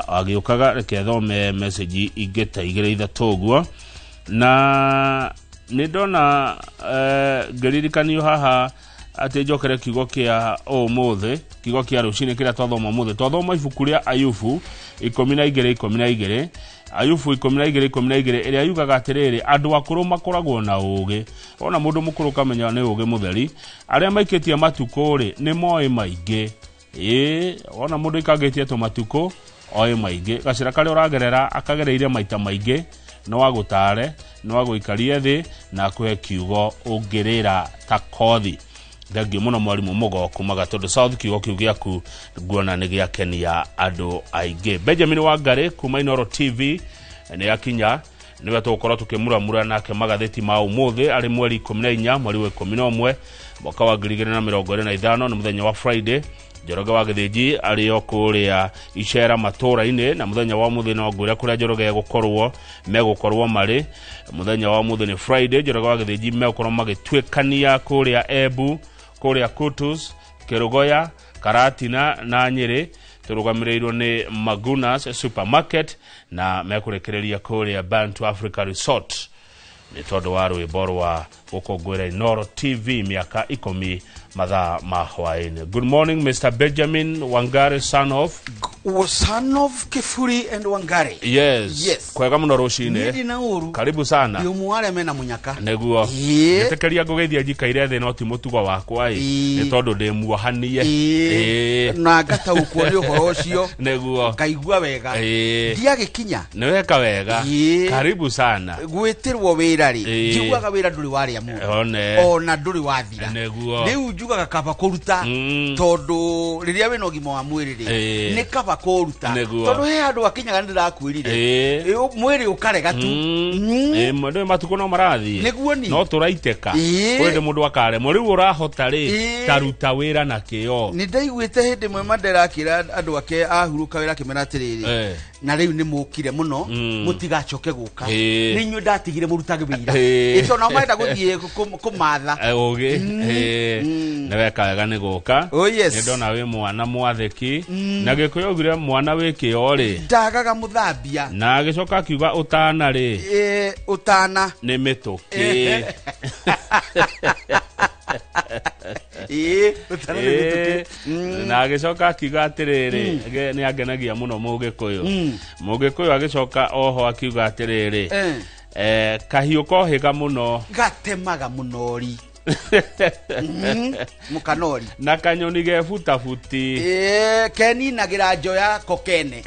agĩũkaga. Reke thome message ingĩ ta igĩrĩ ithatũ ũguo, na nĩ ndona ngĩririkanio haha atĩ njokere kiugo kĩa ũmũthĩ, kiugo kĩa rũcinĩ kĩrĩa twathoma ũmũthĩ. Twathoma ibuku rĩa Ayubu 12:12, Ayubu 12:12, ĩrĩa yugaga atĩrĩrĩ, andũ akũrũ makoragwo na ũũgĩ. Ona mũndũ mũkũrũ kamenya nĩ ũũgĩ mũtheri. Arĩa maikĩtie matukũ rĩ, nĩ moĩ maingĩ. Ĩĩ, wona mũndũ aikangĩtie tũmatukũ oĩ maingĩ, gacĩra karĩa ũragerera akagereire maita maingĩ, no agũtare, no agũikarie thĩ na akũhe kiugo ũngĩrĩra ta kothi. Thengio mũno mwarimũ Mũgo kuma Gatũndũ South, kiugo kĩu gĩaku nguona nĩ gĩakenia andũ aingĩ. Benjamin Wangari kuma Inooro TV nĩ akinya, nĩwe tũgũkorwo tũkĩmuramura nake magathĩti ma ũmũthĩ, arĩ mweri 14 mweri wa 11 mwaka wa 2025, nĩ mũthenya wa Friday. Njoroge wa Gĩthĩnji arĩ o kũrĩa Icera matũra-inĩ, na mũthenya wa ũmũthĩ no ngwĩre kũrĩa Njoroge egũkorwo megũkorwo marĩ. Mũthenya wa ũmũthĩ nĩ Friday, Njoroge wa Gĩthĩnji megũkorwo magĩtuĩkania kũrĩa Embu, kũrĩa Kutus, Kĩrũgoya, Karatina na Nyĩrĩ, tũrũgamĩrĩirwo nĩ Magunas Supermarket, na mekũrĩkĩrĩria kũrĩa Bantu Africa Resort nĩ tondũ wa rwĩmbo rwa gũkũngũĩra Inooro TV mĩaka 10 mathaa ma hwaĩ-inĩ. Good morning, Mr Benjamin Wangari, son of Son of Kifuri and Wangari. Yes. Yes. Kwega mũno rũcinĩ. Niĩ ndina ũru. Karibu sana. Ndĩ ũmwe wa arĩa mena mũnyaka. Nĩguo. Ĩĩ. Njĩtĩkĩria ngũgeithia njikaire thĩ, no ti mũtugo wakwa ĩ, nĩ tondũ ndĩ muohanie. Ĩĩ. Ĩĩ. Na ngataũkwo nĩ ũhoro ũcio. Nĩguo. Ngaigua wega. Ĩĩ. Ndiagĩkinya. Nĩ weka wega. Ĩĩ. Karibu sana. Gwĩtĩrwo wĩra rĩ, Ĩĩ. njiguaga wĩra ndũrĩ warĩa mũndũ. One. Ona ndũrĩ wathira. Nĩguo. Rĩu njugaga kaba kũruta, tondũ rĩrĩa wĩna ũgima wa mwĩrĩ rĩ, Ĩĩ. nĩ kaba kũruta. Nĩguo. Tondũ he handũ akinyaga, nĩ ndĩrakwĩrire. Ĩĩ. Mwĩrĩ ũkarega tu. Ĩĩ, nĩ matukũ no marathiĩ. Nĩguo ni. No tũraitĩka. Ĩĩ. Kũrĩ hĩndĩ mũndũ akaremwo. Rĩu ũrahota rĩ, Ĩĩ. taruta wĩra na kĩo. Nĩ ndaiguĩte hĩndĩ ĩmwe Mandela akĩra andũ ake ahurũka wĩra, akĩmera atĩrĩrĩ, na rĩu nĩ mũkire mũno, mũtigacoke gũka, Ĩĩ. nĩ inyuĩ ndatigire mũrutage wĩra. Ĩĩ. Ĩ, tondũ nao marenda gũthiĩ kũmatha. Ũgĩ. Ĩĩ. Nĩ weka wega nĩ gũka. Oh, yes. Nĩ ndona wĩ mwana mwathĩki. Na Gĩkũyũ augire mwana wĩ kĩo rĩ, ndagaga mũthambia. Na agĩcoka akiuga ũtana rĩ, Ĩ, ũtana nĩ mĩtũkĩ. Ĩ, ũtana nĩ mĩtũkĩ. Ĩĩ. Na agĩcoka akiuga atĩrĩrĩ, nĩ angenagia mũno Mũgĩkũyũ. Mũgĩkũyũ agĩcoka oho akiuga atĩrĩrĩ, kahiũ kohĩga mũno gatemaga mũnori. Mukanori na kanyoni ge butabuti keninagĩra njoya kokene.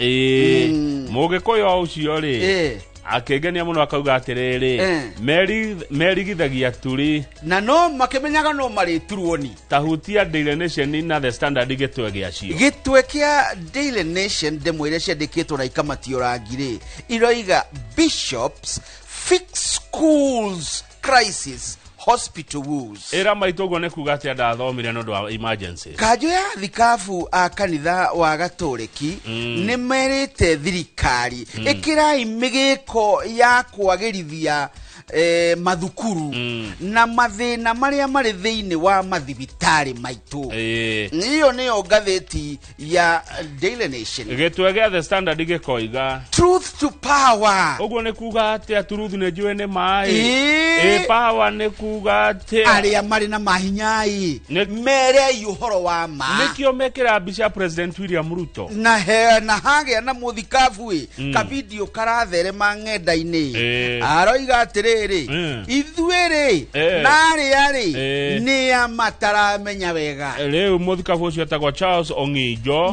Mũgĩkũyũ ũcio rĩ akĩngenia mũno akauga atĩrĩrĩ merigithagia turi na no makĩmenyaga no marĩturwo ni tahutia Daily Nation na The Standard gĩtwe gĩacio. Gĩtwe kĩa Daily Nation ndemwĩre ciandĩkĩtwo na ikamatio rangi rĩ iroiga bishops fix schools crisis hospital woes. Ĩra maitũ ũguo nĩ kuga atĩ ndathomire nĩ ũndũ wa emergency. Kanjũ ya thikabu a kanitha wa Gatoreki nĩ merĩte thirikari ĩkĩrai mĩgĩko ya kwagĩrithia mathukuru na mathĩna marĩa marĩ thĩinĩ wa mathibitarĩ maitũ. Iyo nĩyo ngathĩti ya Daily Nation. Gĩtwe gĩa The Standard gĩkoiga truth to power. Ũguo nĩ kuga atĩ truth nĩ njũĩ nĩ maĩ. Power nĩ kuga atĩ arĩa marĩ na mahinya-ĩ merei ũhoro wa ma. Nĩkĩo mekĩra mbica President William Ruto na hagĩa na mũthikabu-ĩ kavidio karatherema ng'enda-inĩ aroiga atĩrĩrĩ ithuĩ rĩ na arĩa rĩ nĩ a mataramenya wega. Rĩu mũthikabu ũcio etagwo Charles Ong'ijo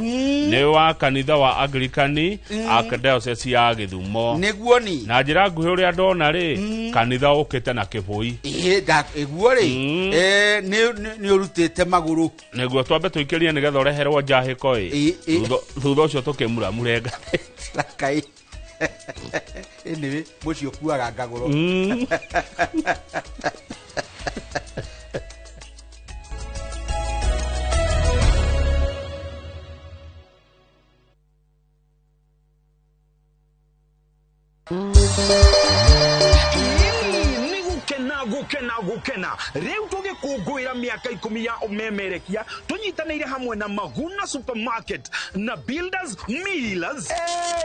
nĩ wa kanitha wa Anglikani Archdiocese ya Gĩthumo. Nĩguo ni na njĩra nguhĩ ũrĩa ndona rĩ kanitha ũkĩte na kĩbũi. Ĩguo rĩ nĩ ũrutĩte magũrũ. Nĩguo twambe tũikĩrie nĩgetha ũreherwo njahĩko ĩ thutha ũcio tũkĩmuramure ngathĩti. Anyway, mũciĩ ũkuaga ngagũrũ. Gukena riu tugikungũĩra mĩaka 10 ya ũmemerekia tũnyitanĩire hamwe na Maguna Supermarket na Builders Millers.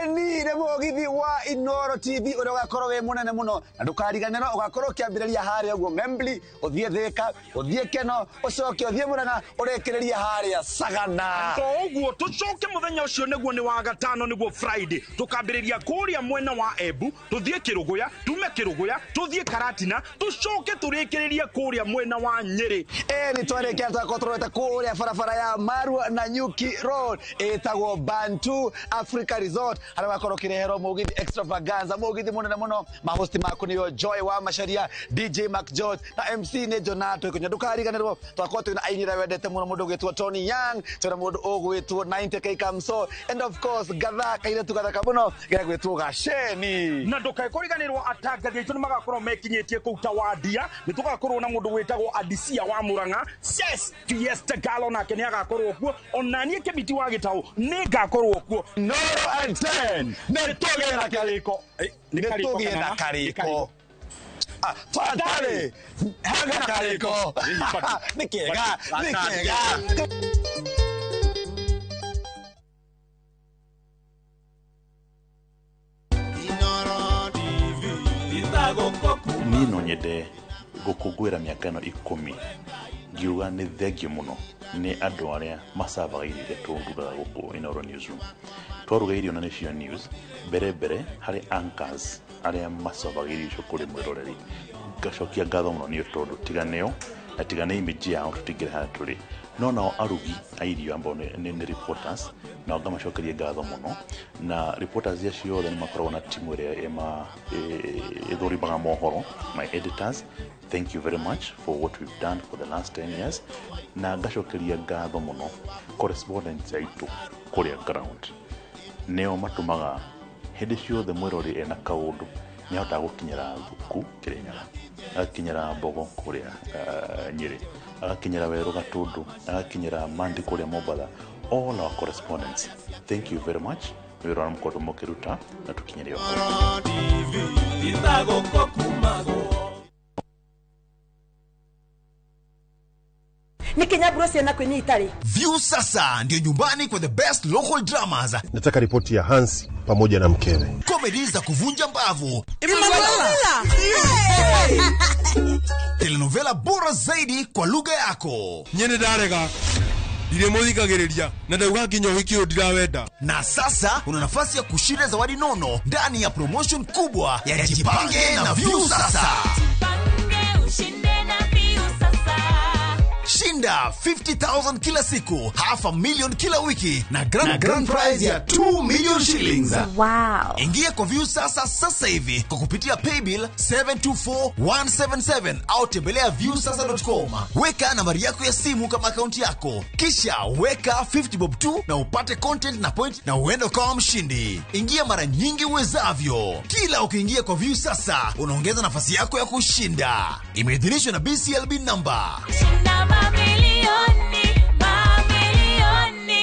Ni nĩ mũgithi wa Inoro TV ũrĩa ũgakorwo wĩ mũnene mũno na ndũkariganĩrwo ũgakorwo ũkĩambĩrĩria harĩa ũguo Membli ũthiĩ Thĩka ũthiĩ Keno ũcoke ũthiĩ Murang'a ũrĩkĩrĩrie harĩa Sagana. To ũguo tũcoke mũthenya ũcio nĩguo nĩ wa gatano nĩguo Friday tũkambĩrĩria kũrĩa mwena wa Embu tũthiĩ Kĩrũgũya tume Kĩrũgũya tũthiĩ Karatina tũcoke tũrĩkĩrĩrie kũrĩa mwena wa Nyĩrĩ. Nĩ twarĩkia twakorwo tũrorete kũrĩa barabara ya Marua na Nyuki Road ĩtagwo Bantu Africa Resort harĩa ũgakorwo ũkĩreherwo mũgithi extravaganza mũgithi mũnene mũno. Mahosti maku nĩo Joy wa Macharia, DJ Mark George na MC nĩ Jonato Ikunya. Ndũkariganĩrwo twakorwo twĩna aini arĩa wendete mũno mũndũ ũgwĩtwo Tony Young, twĩna mũndũ ũgwĩtwo 90K Kamso and of course gatha kairĩtu gathaka mũno gegwĩtwo Gaceni. Na ndũkae kũriganĩrwo atangathi aitũ nĩ magakorwo mekinyĩtie kũu Tawandia nĩ tũgakorwo na mũndũ wĩtagwo Adisia wa Murang'a Ses Fiesta Galo nake nĩ agakorwo kuo ona niĩ Kĩmiti wa Gĩtaũ nĩ ngakorwo kuo. Noro and 10 nĩ tũgĩe na karĩko. Nĩ tũgĩe na karĩko. Twatarĩ haga karĩko. Nĩ kĩega nĩ kĩega. Niĩ no nyende gũkũngũĩra mĩaka ĩno 10 ngiuga nĩ thengio mũno nĩ andũ arĩa macavaga irio iria tũrugaga gũkũ Inooro Newsroom. Twaruga irio na nĩcio news mbere harĩ anchors arĩa macavaga irio icio kũrĩ mwĩroreri. Ngacokia ngatho mũno nĩ tondũ tiga nĩo na tiga nĩ image yao tũtingĩrĩ harĩa tũrĩ. No nao arugi a irio ambao nĩ reporters nao ngamacokeria ngatho mũno na reporters acio othe nĩ makoragwo na timu ĩrĩa ĩthũrimaga mohoro. My editors, thank you very much for what we've done for the last 10 years. Na ngacokeria ngatho mũno correspondents aitũ kũrĩa ground nĩo matũmaga hĩndĩ ciothe mwĩrori ena kaũndũ nĩ ahotaga gũkinyĩra Thuku Kĩrĩnyaga, agakinyĩra Mbogo kũrĩa Nyĩrĩ, agakinyĩra Werũ Gatũndũ, agakinyĩra Mandi kũrĩa Mombatha. All our correspondents, thank you very much nĩ wĩra ũrĩa mũkoretwo mũkĩruta na tũkinyĩre ũhoro. Nikinyaburo ciana kwinyi itari. View sasa ndio nyumbani kwa the best local dramas. Nataka ripoti ya Hansi pamoja na mkewe. Comedy za kuvunja mbavu. Emanuela. Telenovela bora zaidi kwa lugha yako. Nyene ndarega. Ndire muthikagiriria na ndauga nginya uhiki uyu ndirawenda. Na sasa una nafasi ya kushinda zawadi nono ndani ya promotion kubwa ya Jipange na View sasa. Jipange ushinde na View sasa. Shinda 50,000 kila siku, half a million kila wiki na grand prize ya 2 million shillings. Wow. Ingia kwa Viusasa sasa hivi kwa kupitia paybill 724177 au tembelea viusasa.com. Weka nambari yako ya simu kama akaunti yako, kisha weka 50 bob tu na upate content na point na uende ukawa mshindi. Ingia mara nyingi uwezavyo. Kila ukiingia kwa Viusasa unaongeza nafasi yako ya kushinda. Imeidhinishwa na BCLB number. Shinda mamilioni, mamilioni.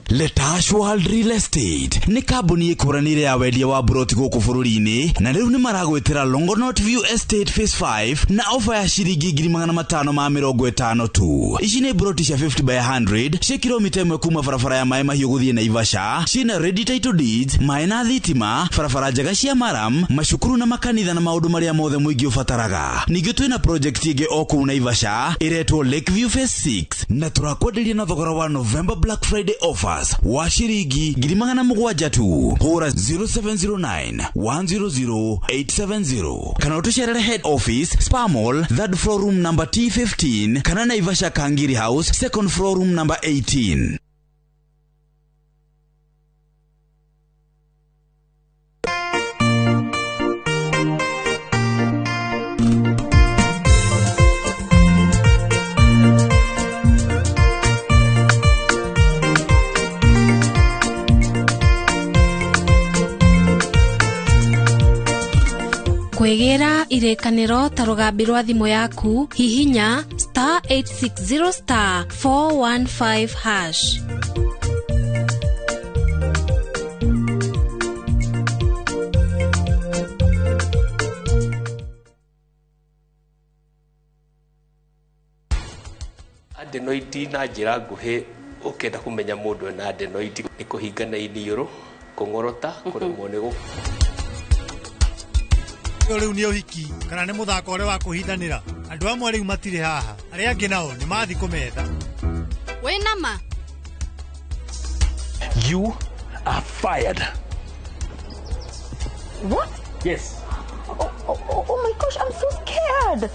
Letash World Real Estate nĩ kambuni ĩkũranĩire ya wendia wa buroti gũkũ bũrũri-inĩ na rĩu nĩ maragwĩtĩra Longonot View Estate Phase 5 na ofa ya ciringi 550 tu. Ici nĩ buroti cia 50 by 100 cia kilomita 1 kuma barabara ya Maĩ Mahiũ gũthiĩ Naivasha, ciĩna ready title deeds, maĩ na thitima, barabara njega cia maram, macukuru na makanitha na maũndũ marĩa mothe mũingĩ ũbataraga. Ningĩ twĩna project ĩngĩ o kũu Naivasha ĩretwo Lakeview Phase 6 na tũrakwenderia na thogora wa November Black Friday offer wa shiringi 700 tu. Hũra 0709 100 870 kana ũtũcerere head office Spa Mall third floor room number T15 kana Naivasha Kangiri House second floor room number 18. Kwĩgĩra irĩkanĩro ta rũgambi rwa thimũ yaku, hihinya *860 *415#. Adenoid na njĩra nguhĩ ũkĩenda kũmenya mũndũ ena adenoid nĩ kũhingana iniũrũ, kũng'orota, kũremwo nĩ gũ Rĩu nĩ ũhiki kana nĩ mũthako ũrĩa wa kũhindanĩra. Andũ amwe rĩu matirĩ haha, arĩa angĩ nao nĩ mathiĩ kũmetha. Wĩna ma? You are fired. What? Yes. Oh my gosh, I'm so scared.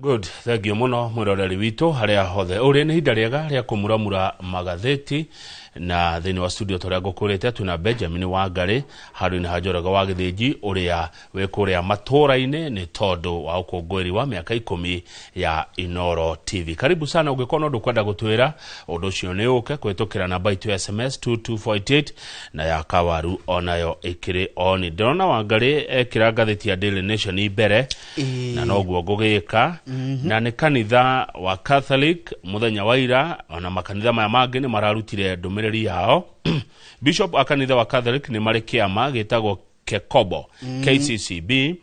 Good, thank you muno mwiroreri witũ harĩa hothe ũrĩ. Nĩ ihinda rĩega rĩa kũmuramura magathĩti na thĩinĩ wa studio tũrĩa ngũkũrĩte twĩna Benjamin Wangari handũ-inĩ ha Njoroge wa Gĩthĩnji ũrĩa wĩ kũrĩa matũra-inĩ nĩ tondũ wa ũkũngũĩri wa mĩaka 10 ya Inoro TV. Karibu sana, ũngĩkorwo no ndũkwenda gũtwĩra ũndũ ũcio nĩ ũke kũhĩtũkĩra namba itũ ya SMS 22488 na ya Kawaru onayo ĩkĩrĩ on. Ndĩrona Wangari ekĩra ngathĩti ya Daily Nation mbere na noguo ngũgĩka. Na nĩ kanitha wa Catholic mũthenya wa ira ona makanitha maya mangĩ nĩ mararutire ndũmĩrĩri yao. Bishop a kanitha wa Catholic nĩ marĩ kĩama gĩtagwo Kekobo, KCCB,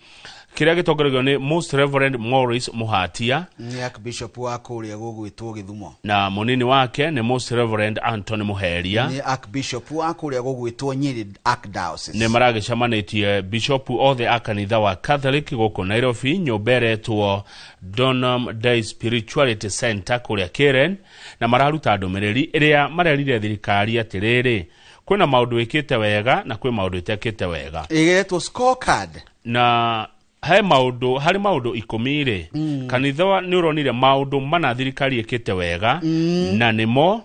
kĩrĩa gĩtongoragio nĩ Most Reverend Maurice Muhatia, nĩ Archbishop wa kũrĩa gũgwĩtwo Gĩthumo, na mũnini wake nĩ Most Reverend Anthony Muheria, nĩ Archbishop wa kũrĩa gũgwĩtwo Nyeri Archdiocese. Nĩ maragĩcemanĩtie bishop othe a kanitha wa Catholic gũkũ Nairobi, nyũmba ĩretwo Donum Dei Spirituality Center kũrĩa Karen, na mararuta ndũmĩrĩri ĩrĩa marerire thirikari atĩrĩrĩ, kwĩna maũndũ ĩkĩte wega na kwĩ maũndũ ĩtekĩte wega. Ĩgetwo scorecard. Na he maũndũ, harĩ maũndũ 10 rĩ, kanitha nĩ ũronire maũndũ mana thirikari ĩkĩte wega, na nĩmo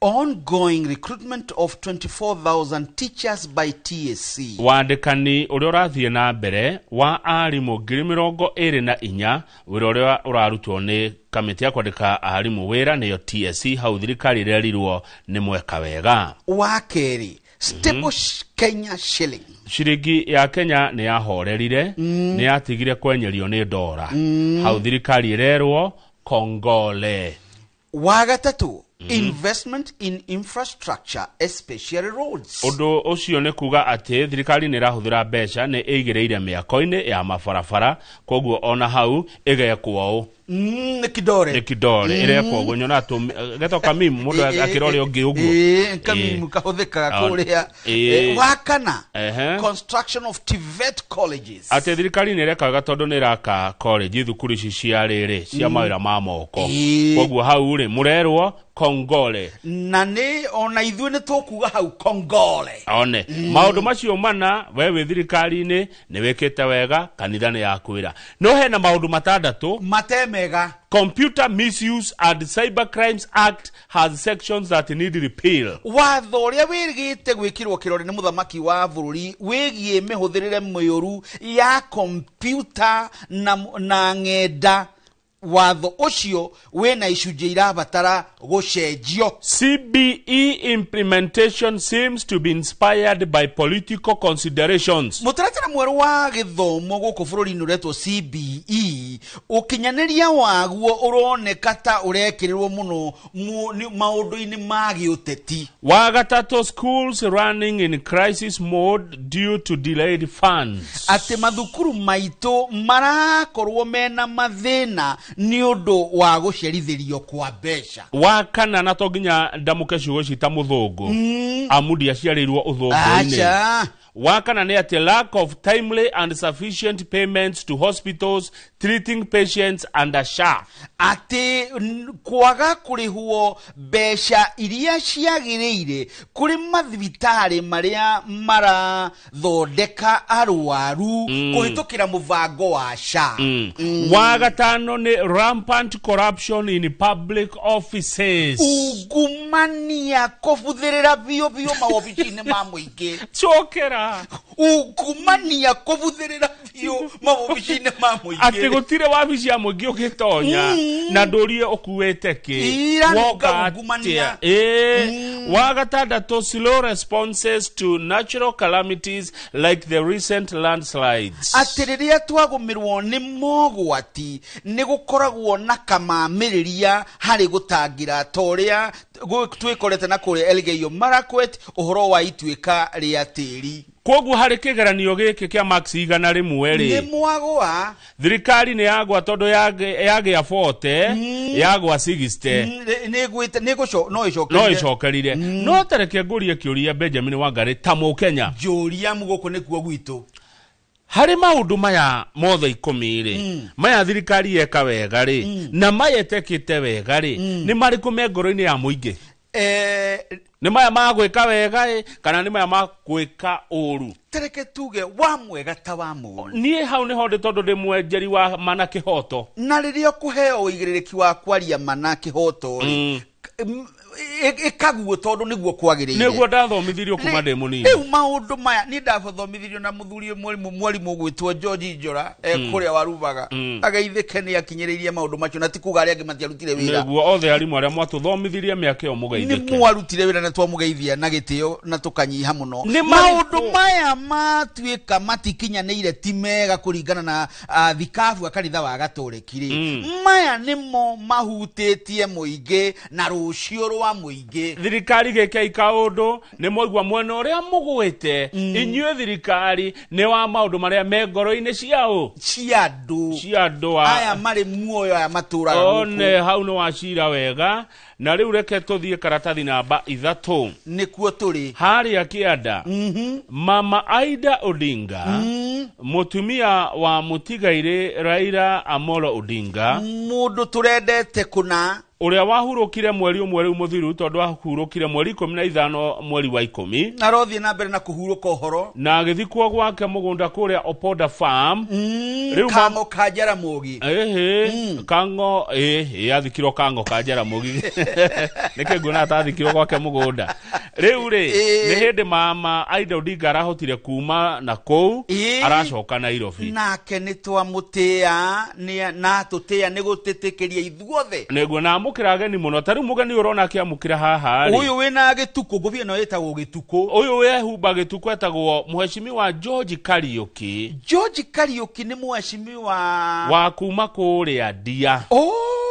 ongoing recruitment of 24,000 teachers by TSC, wandĩkani ũrĩa ũrathiĩ na mbere wa arimũ 24,000, wĩra ũrĩa ũrarutwo nĩ kamĩtĩ ya kwandĩka arimũ wĩra nĩyo TSC, hau thirikari ĩrerirwo nĩ mweka wega. Wa kerĩ, stable Kenya shilling, ciringi ya Kenya nĩ yahorerire, nĩ yatigire kwenyerio nĩ ndora, hau thirikari ĩrerwo kongole. Wa gatatũ, Investment in infrastructure, especially roads. Ũndũ ũcio nĩ kuga atĩ thirikari nĩ ĩrahũthĩra mbeca, nĩ ĩigĩrĩire mĩako-inĩ ya mabarabara, koguo ona hau ĩgekwo ũũ. Nĩ kidore. Nĩ kidore ĩrekwo ũguo, nyona getwo kamimu mũndũ akĩra ũrĩa ũngĩ ũguo. Kamimu kahũthĩkaga kũrĩa. Wa kana, construction of TVET colleges. Atĩ thirikari nĩ ĩreka wega tondũ nĩ ĩraka college, thukuru ici cia rĩrĩ cia mawĩra ma moko. Koguo hau rĩ mũrerwo kongole. Na nĩ ona ithuĩ nĩ tũkuga hau kongole. One maũndũ macio mana, we wĩ thirikari-inĩ nĩ wĩkĩte wega, kanitha nĩ yakwĩra. No hena maũndũ matandatũ matemega. Computer Misuse and Cyber Crimes Act has sections that need repeal. Watho ũrĩa wĩrĩgĩte gwĩkĩrwo kĩrore nĩ mũthamaki wa bũrũri wĩgiĩ mĩhũthĩrĩre mĩũru ya kompyuta na ng'enda, watho ũcio wĩna icunjĩ irabatara gũcenjio. CBE implementation seems to be inspired by political considerations. Mũtaratara mwerũ wa gĩthomo gũkũ bũrũri-inĩ ũretwo CBE, ũkinyanĩria waguo ũroneka ta ũrekĩrĩrwo mũno maũndũ-inĩ ma gĩũteti. Wa gatatũ, schools running in crisis mode due to delayed funds. Atĩ mathukuru maitũ marakorwo mena mathĩna nĩ ũndũ wa gũcerithĩrio kwa mbeca. Wa kana, na to nginya ndamũke ciugo ici ta mũthũngũ, amu ndiaciarĩirwo ũthũngũ-inĩ. Aca. Wa kana nĩ atĩ lack of timely and sufficient payments to hospitals treating patients under SHA. Atĩ kwaga kũrĩhwo mbeca iria ciagĩrĩire kũrĩ mathibitarĩ marĩa marathondeka arwaru kũhĩtũkĩra mũbango wa SHA. Wa gatano nĩ rampant corruption in public offices. Ungumania kũbuthĩrĩra biũ biũ mawobici-inĩ ma mũingĩ. Cokera. Ungumania kũbuthĩrĩra biũ mawobici-inĩ ma mũingĩ. Atĩ gũtirĩ wabici ya mũingĩ ũngĩtonya na ndũrie ũkuĩte kĩ. Iranuka Woka ungumania. atĩa? Wa gatandatũ, slow responses to natural calamities like the recent landslides. Atĩ rĩrĩa twagũmĩrwo nĩ mogwati nĩ gũkoragwo na kamamĩrĩria harĩ gũtangĩra ta ũrĩa twĩkorete na kũrĩa Elgeyo Marakwet ũhoro wa ituĩka rĩa tĩri. Koguo harĩ kĩgeranio gĩkĩ kĩa max 100 rĩ, Nĩ mwagũa. Thirikari nĩ yagwa tondũ yagĩa 40, yagwa 60. Nĩ ĩgwĩte, nĩ ĩgũco-, no ĩcokerire. No ĩcokerire. No tareke ngũrie kĩũria Benjamin Wangari ta Mũkenya. Njũria gũkũ nĩkuo gwitũ. Harĩ maũndũ maya mothe 10 rĩ, maya thirikari yeka wega rĩ, na maya ĩtekĩte wega rĩ, nĩ marĩkũ me ngoro-inĩ ya mũingĩ? Nĩ maya ma gwĩka wega ĩ, kana nĩ maya ma gwĩka ũru? Tereke tuge wa mwega ta wa mũũru. Niĩ hau nĩho ndĩ tondũ ndĩ mwenjeri wa mana kĩhoto. Na rĩrĩa ũkũheo ũigĩrĩrĩki wa kwaria mana kĩhoto rĩ, ĩkaguo tondũ nĩguo kwagĩrĩire. Nĩguo ndathomithirio kuma ndĩ mũnini. Rĩu maũndũ maya niĩ ndathomithirio na mũthuri mwarimũ ũgwĩtwo George Njora, kũrĩa warubaga. Ageithĩke nĩ akinyĩrĩirie maũndũ macio, na ti kuga arĩa angĩ matiarutire wĩra. Nĩguo othe arimũ arĩa mwatũthomithirie mĩaka ĩyo mũgeithĩke. Nĩ mwarutire wĩra na twamũgeithia na gĩtĩo na tũkanyiha mũno. Nĩ Maũndũ maya matuĩka matikinyanĩire ti mega kũringana na thikabu a kanitha wa Gatoliki rĩ. Maya nĩmo mahutĩtie mũingĩ na rũciũ rwa mũingĩ. Thirikari gĩkei kaũndũ nĩ mwaigua mwena ũrĩa mũgwĩte. Inyuĩ thirikari nĩ wa maũndũ marĩa me ngoro-inĩ ciao. Cia andũ. Cia andũ a- Aya marĩ muoyo, aya matũraga gũkũ. One hau nĩ wacira wega. Na rĩu reke tũthiĩ karatathi namba 3. Nĩkuo tũrĩ. Harĩa kĩanda. Mama Aida Odinga, mũtumia wa mũtigairĩ Raila Amolo Odinga, mũndũ tũrendete kũna, ũrĩa wahurũkire mweri ũmwe rĩu mũthiru, tondũ ahurũkire mweri 15 mweri wa 10. Na arothiĩ na mbere na kũhurũka ũhoro. Na agĩthikwo gwake mũgũnda kũrĩa Opoda Farm. Rĩu Kang'o ka Jaramogi. Ĩhĩ, Kang'o, ĩhĩ, athikirwo Kang'o ka Jaramogi. Nĩkĩ nguona atathikirwo gwake mũgũnda. Rĩu rĩ, nĩ hĩndĩ mama Aida Odinga arahotire kuma na kũu, aracoka Nairobi. Nake nĩ twamũtĩa, na tũtĩa nĩ gũtĩtĩkĩria ithuothe. Nĩguo, na amũkĩra ageni mũno. Ta rĩu mũgeni ũrona akĩamũkĩra haha rĩ. Ũyũ wĩna gĩtukũ, ngũbia ĩno ĩtagwo gĩtukũ. Ũyũ wehumba gĩtukũ etagwo Mheshimiwa George Kariuki. George Kariuki nĩ mheshimiwa wa kuma kũrĩa Ndia.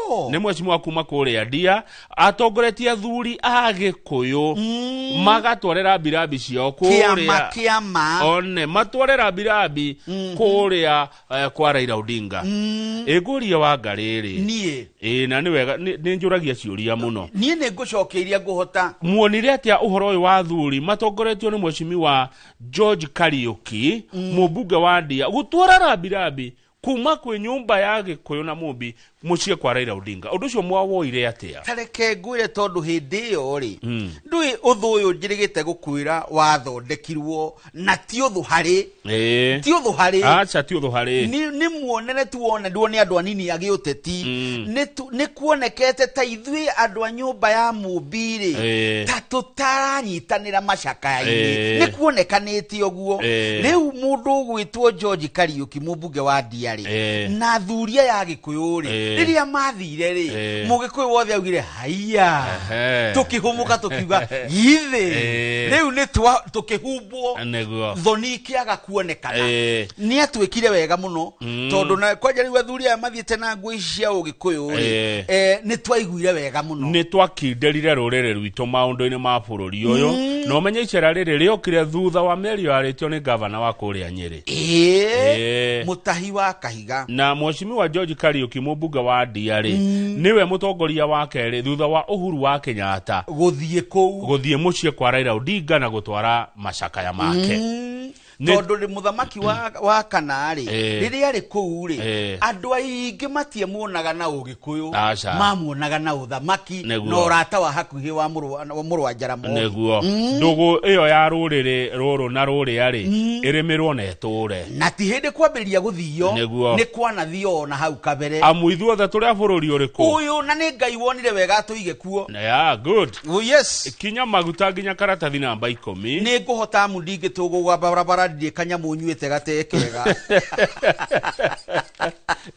Nĩ mheshimiwa kuma kũrĩa Ndia atongoretie athuri a Gĩkũyũ magatware rambirambi ciao Kĩama kũrĩa kĩama. One matware rambirambi kũrĩa kwa Raila Odinga. Ĩngũria wa ngarĩrĩ Niĩ. Ĩ na nĩ wega nĩ njũragia ciũria mũno. Niĩ nĩ ngũcokia iria ngũhota. Muonire atĩa ũhoro ũyũ wa athuri matongoretio nĩ mheshimiwa George Kariuki, mũmbunge wa Ndia, gũtwara rambirambi kuma kwĩ nyũmba ya Gĩkũyũ na Mũmbi mũciĩ kwa Raila Odinga? Ũndũ ũcio mwawoire atĩa? Tareke ngwĩre, tondũ hĩndĩ ĩyo rĩ, ndũĩ ũthũ ũyũ njĩrĩgĩte gũkwĩra wathondekirwo na ti ũthũ harĩ ti ũthũ harĩ. Aca, ti ũthũ harĩ. Nĩ muonere tu wonanirwo nĩ andũ anini a gĩũteti. Nĩ kuonekete ta ithuĩ andũ a nyũmba ya Mũmbi rĩ, ta tũtaranyitanĩra macakaya-inĩ. Nĩ kuonekanĩte ũguo. Rĩu mũndũ ũgwĩtwo George Kariuki, mũmbunge wa Ndia rĩ, na athuri aya a Gĩkũyũ rĩ, rĩrĩa mathire rĩ, mũgĩkũyũ wothe augire haiya. Tũkĩhũmũka tũkiuga githĩ rĩu nĩ tũkĩhumbwo thoni ikĩaga kuonekana. Nĩ atuĩkire wega mũno, tondũ na kwanja rĩu athuri aya mathiĩte na nguo ici cia ũgĩkũyũ rĩ, nĩ twaiguire wega mũno. Nĩ twakinderire rũrĩrĩ rwitũ maũndũ-inĩ ma bũrũri ũyũ. Na ũmenye icera rĩrĩ rĩokire thutha wa mĩario yarĩtio nĩ gavana wa kũrĩa Nyĩrĩ. Mũtahi wa Kahiga. Na mheshimiwa George Kariuki, mũmbunge wa Ndia rĩ, nĩwe mũtongoria wa kerĩ thutha wa Uhuru wa Kenyatta gũthiĩ kũu, gũthiĩ mũciĩ kwa Raila Odinga na gũtwara macakaya make. Tondũ rĩ mũthamaki wa kana rĩ, rĩrĩa arĩ kũu rĩ, andũ aingĩ matiamuonaga na ũgĩkũyũ. Aca. Mamuonaga na ũthamaki na ũrata wa hakuhĩ wa mũrũ wa Jaramogi. Nĩguo ndũgũ ĩyo ya rũrĩrĩ rũrũ na rũrĩa rĩ ĩrĩmĩrwo na ĩtũre. Na ti hĩndĩ kwambĩrĩria gũthio. Nĩ kwanathio ona hau kabere. Amu ithuothe tũrĩ a bũrũri ũrĩkũ? Ũyũ, na nĩ Ngai wonire wega atũige kuo. Yeah, good. Oh, yes. Kinya maguta nginya karatathi namba 10. Nĩ ngũhota, amu ndingĩtũgũga barabara ndirĩ kanyamũ nyuĩte gatee kega.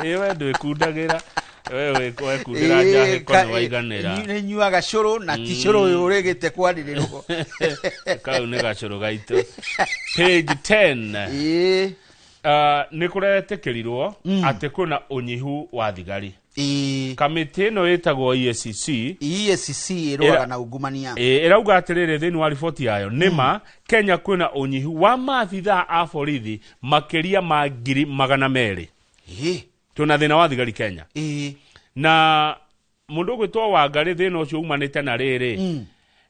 Ĩ we ndwĩkundagĩra, we wekundĩra njahĩko nĩ waiganĩra. Nĩ nyuaga cũrũ na ti cũrũ ũyũ ũrĩgĩte kwanĩrĩrwo. Kau nĩ gacũrũ gaitũ. Page 10. Nĩ kũretĩkĩrirwo atĩ kwĩna ũnyihu wa thigari. Kamĩtĩ ĩno ĩtagwo EACC. EACC ĩrũaga na ungumania. Ĩrauga atĩrĩrĩ thĩinĩ wa riboti yayo, nĩma Kenya kwĩna ũnyihu wa maabithaa a borithi makĩria ma 200,000. Twĩna thĩna wa thigari Kenya. Na mũndũ ũgwĩtwo Wangarĩ, thĩna ũcio umanĩte na rĩrĩ,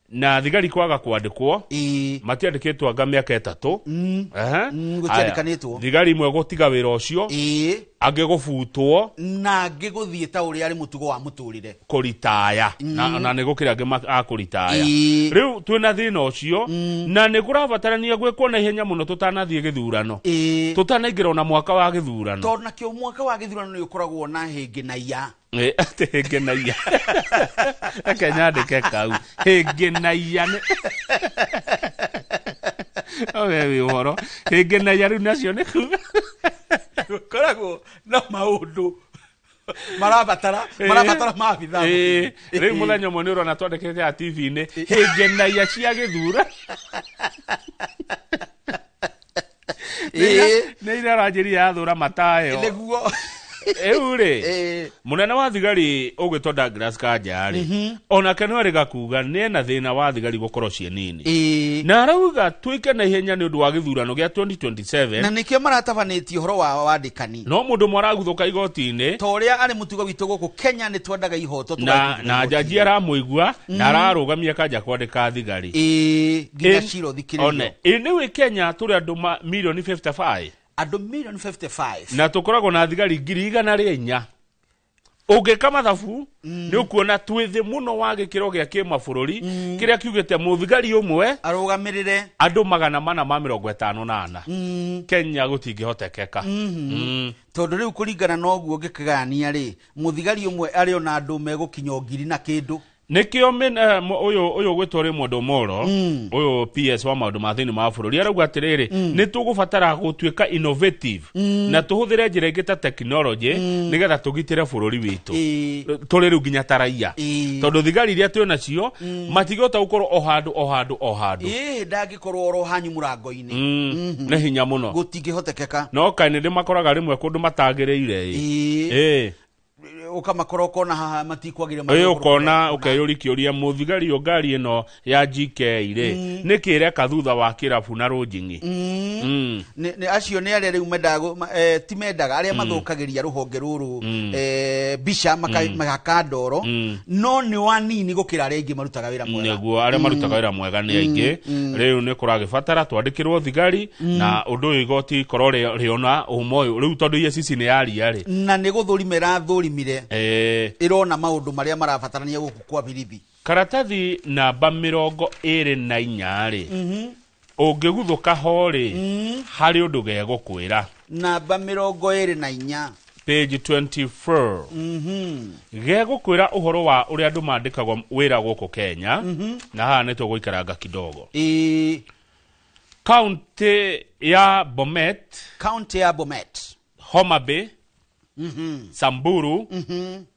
na thigari kwaga kwandĩkwo, matiandĩkĩtwo anga mĩaka 3. Gũtiandĩkanĩtwo. Aya, thigari imwe gũtiga wĩra ũcio, angĩ gũbutwo, na angĩ gũthiĩ ta ũrĩa arĩ mũtugo wa mũtũrĩre. Kũritaya. Na nĩ gũkĩrĩ angĩ a kũritaya. Rĩu twĩna thĩna ũcio na nĩ kũrabatarania gwĩkwo na ihenya mũno tũtanathiĩ gĩthurano, tũtanaingĩra ona mwaka wa gĩthurano. Tondũ nakĩo mwaka wa gĩthurano nĩ ũkoragwo na hĩngĩ na iya. Atĩ hĩngĩ na iya, reke nyandĩke kau hĩngĩ na iya nĩ we wĩ ũhoro hĩngĩ na iya rĩu nacio nĩ kuga gũkoragwo na maũndũ marabatara maabithaa. Rĩu mũthenya ũmwe nĩ ũrona twandĩkĩte ya TV-inĩ hĩngĩ na iya cia gĩthura nĩ iraranjĩria yathũra matayo. Nĩguo. Rĩu rĩ, mũnene wa thigari ũgwĩtwo Douglas Kanja rĩ, onake no erĩga kuga nĩ ena thĩna wa thigari gũkorwo ciĩ nini, na arauga twĩke na ihenya nĩ ũndũ wa gĩthurano gĩa 2027. Na nĩkĩo maratabanĩtie ũhoro wa wandĩkani. No mũndũ ũmwe araguthũka igoti-inĩ. Ta ũrĩa arĩ mũtugo witũ gũkũ Kenya, nĩ twendaga ihoto na tũgakinyĩra na igoti-inĩ. njaji aramũigua na ararũgamia Kanja kwandĩka thigari. Nginya cira ũthikĩrĩrio. One ĩ nĩwĩ Kenya tũrĩ andũ milioni 55. Andũ milioni 55. Na tũkoragwo na thigari 400,000. Ũngĩka mathabu nĩ ũkuona twĩ thĩ mũno wa gĩkĩro gĩa kĩmabũrũri kĩrĩa kiugĩte mũthigari ũmwe arũgamĩrĩre andũ 454. Kenya gũtingĩhotekeka. Tondũ rĩu kũringana na ũguo ngĩkĩgayania rĩ, mũthigari ũmwe arĩ ona andũ megũkinya o ngiri na kĩndũ. Nĩkĩo ũyũ ũgwĩtwo Raymond Omolo, ũyũ PS wa maũndũ ma thĩinĩ ma bũrũri, arauga atĩrĩrĩ, nĩ tũgũbatara gũtuĩka innovative na tũhũthĩre njĩra ingĩ ta technology nĩgetha tũgitĩre bũrũri witũ tũrĩ rĩu nginya ta raia, tondũ thigari iria twĩ nacio matingĩhota gũkorwo o handũ o handũ o handũ. Ndangĩkorwo oro hanyu mũrango-inĩ. Nĩ hinya mũno. Gũtingĩhotekeka. No kaĩ nĩ ndĩmakoraga rĩmwe kũndũ matagĩrĩire ĩ. Ũkamakora ũkona haha matikwagĩrĩra. Ĩ, ũkona ũkeyũria kĩũria, mũthigari ũyũ ngari ĩno ya GK rĩ, nĩkĩ ĩreka thutha wa kĩrabu na rũnjing'i? Nĩ acio nĩ arĩa rĩu mendaga ti mendaga arĩa mathũkagĩria rũhonge rũrũ mbica magaka ndoro, no nĩ wanini gũkĩra arĩa aingĩ marutaga wĩra mwega. Nĩguo, arĩa marutaga wĩra mwega nĩ aingĩ. Rĩu nĩ kũragĩbatara twandĩkĩrwo thigari, na ũndũ ũyũ igoti korwo rĩona ũma ũyũ rĩu, tondũ EACC nĩ yaria rĩ. Na nĩ gũthũrima ĩrathũrimire, ĩrona maũndũ marĩa marabatarania gũkũ kwa birithi. Karatathi namba 24 rĩ, ũngĩguthũka ho rĩ, harĩ ũndũ gegũkwĩra. Namba 24. Page 24. Gegũkwĩra ũhoro wa ũrĩa andũ mandĩkagwo wĩra gũkũ Kenya. Na haha nĩ tũgũikaranga kidogo. Kaunti ya Bomet, Kaunti ya Bomet, Homa Bay, Samburu,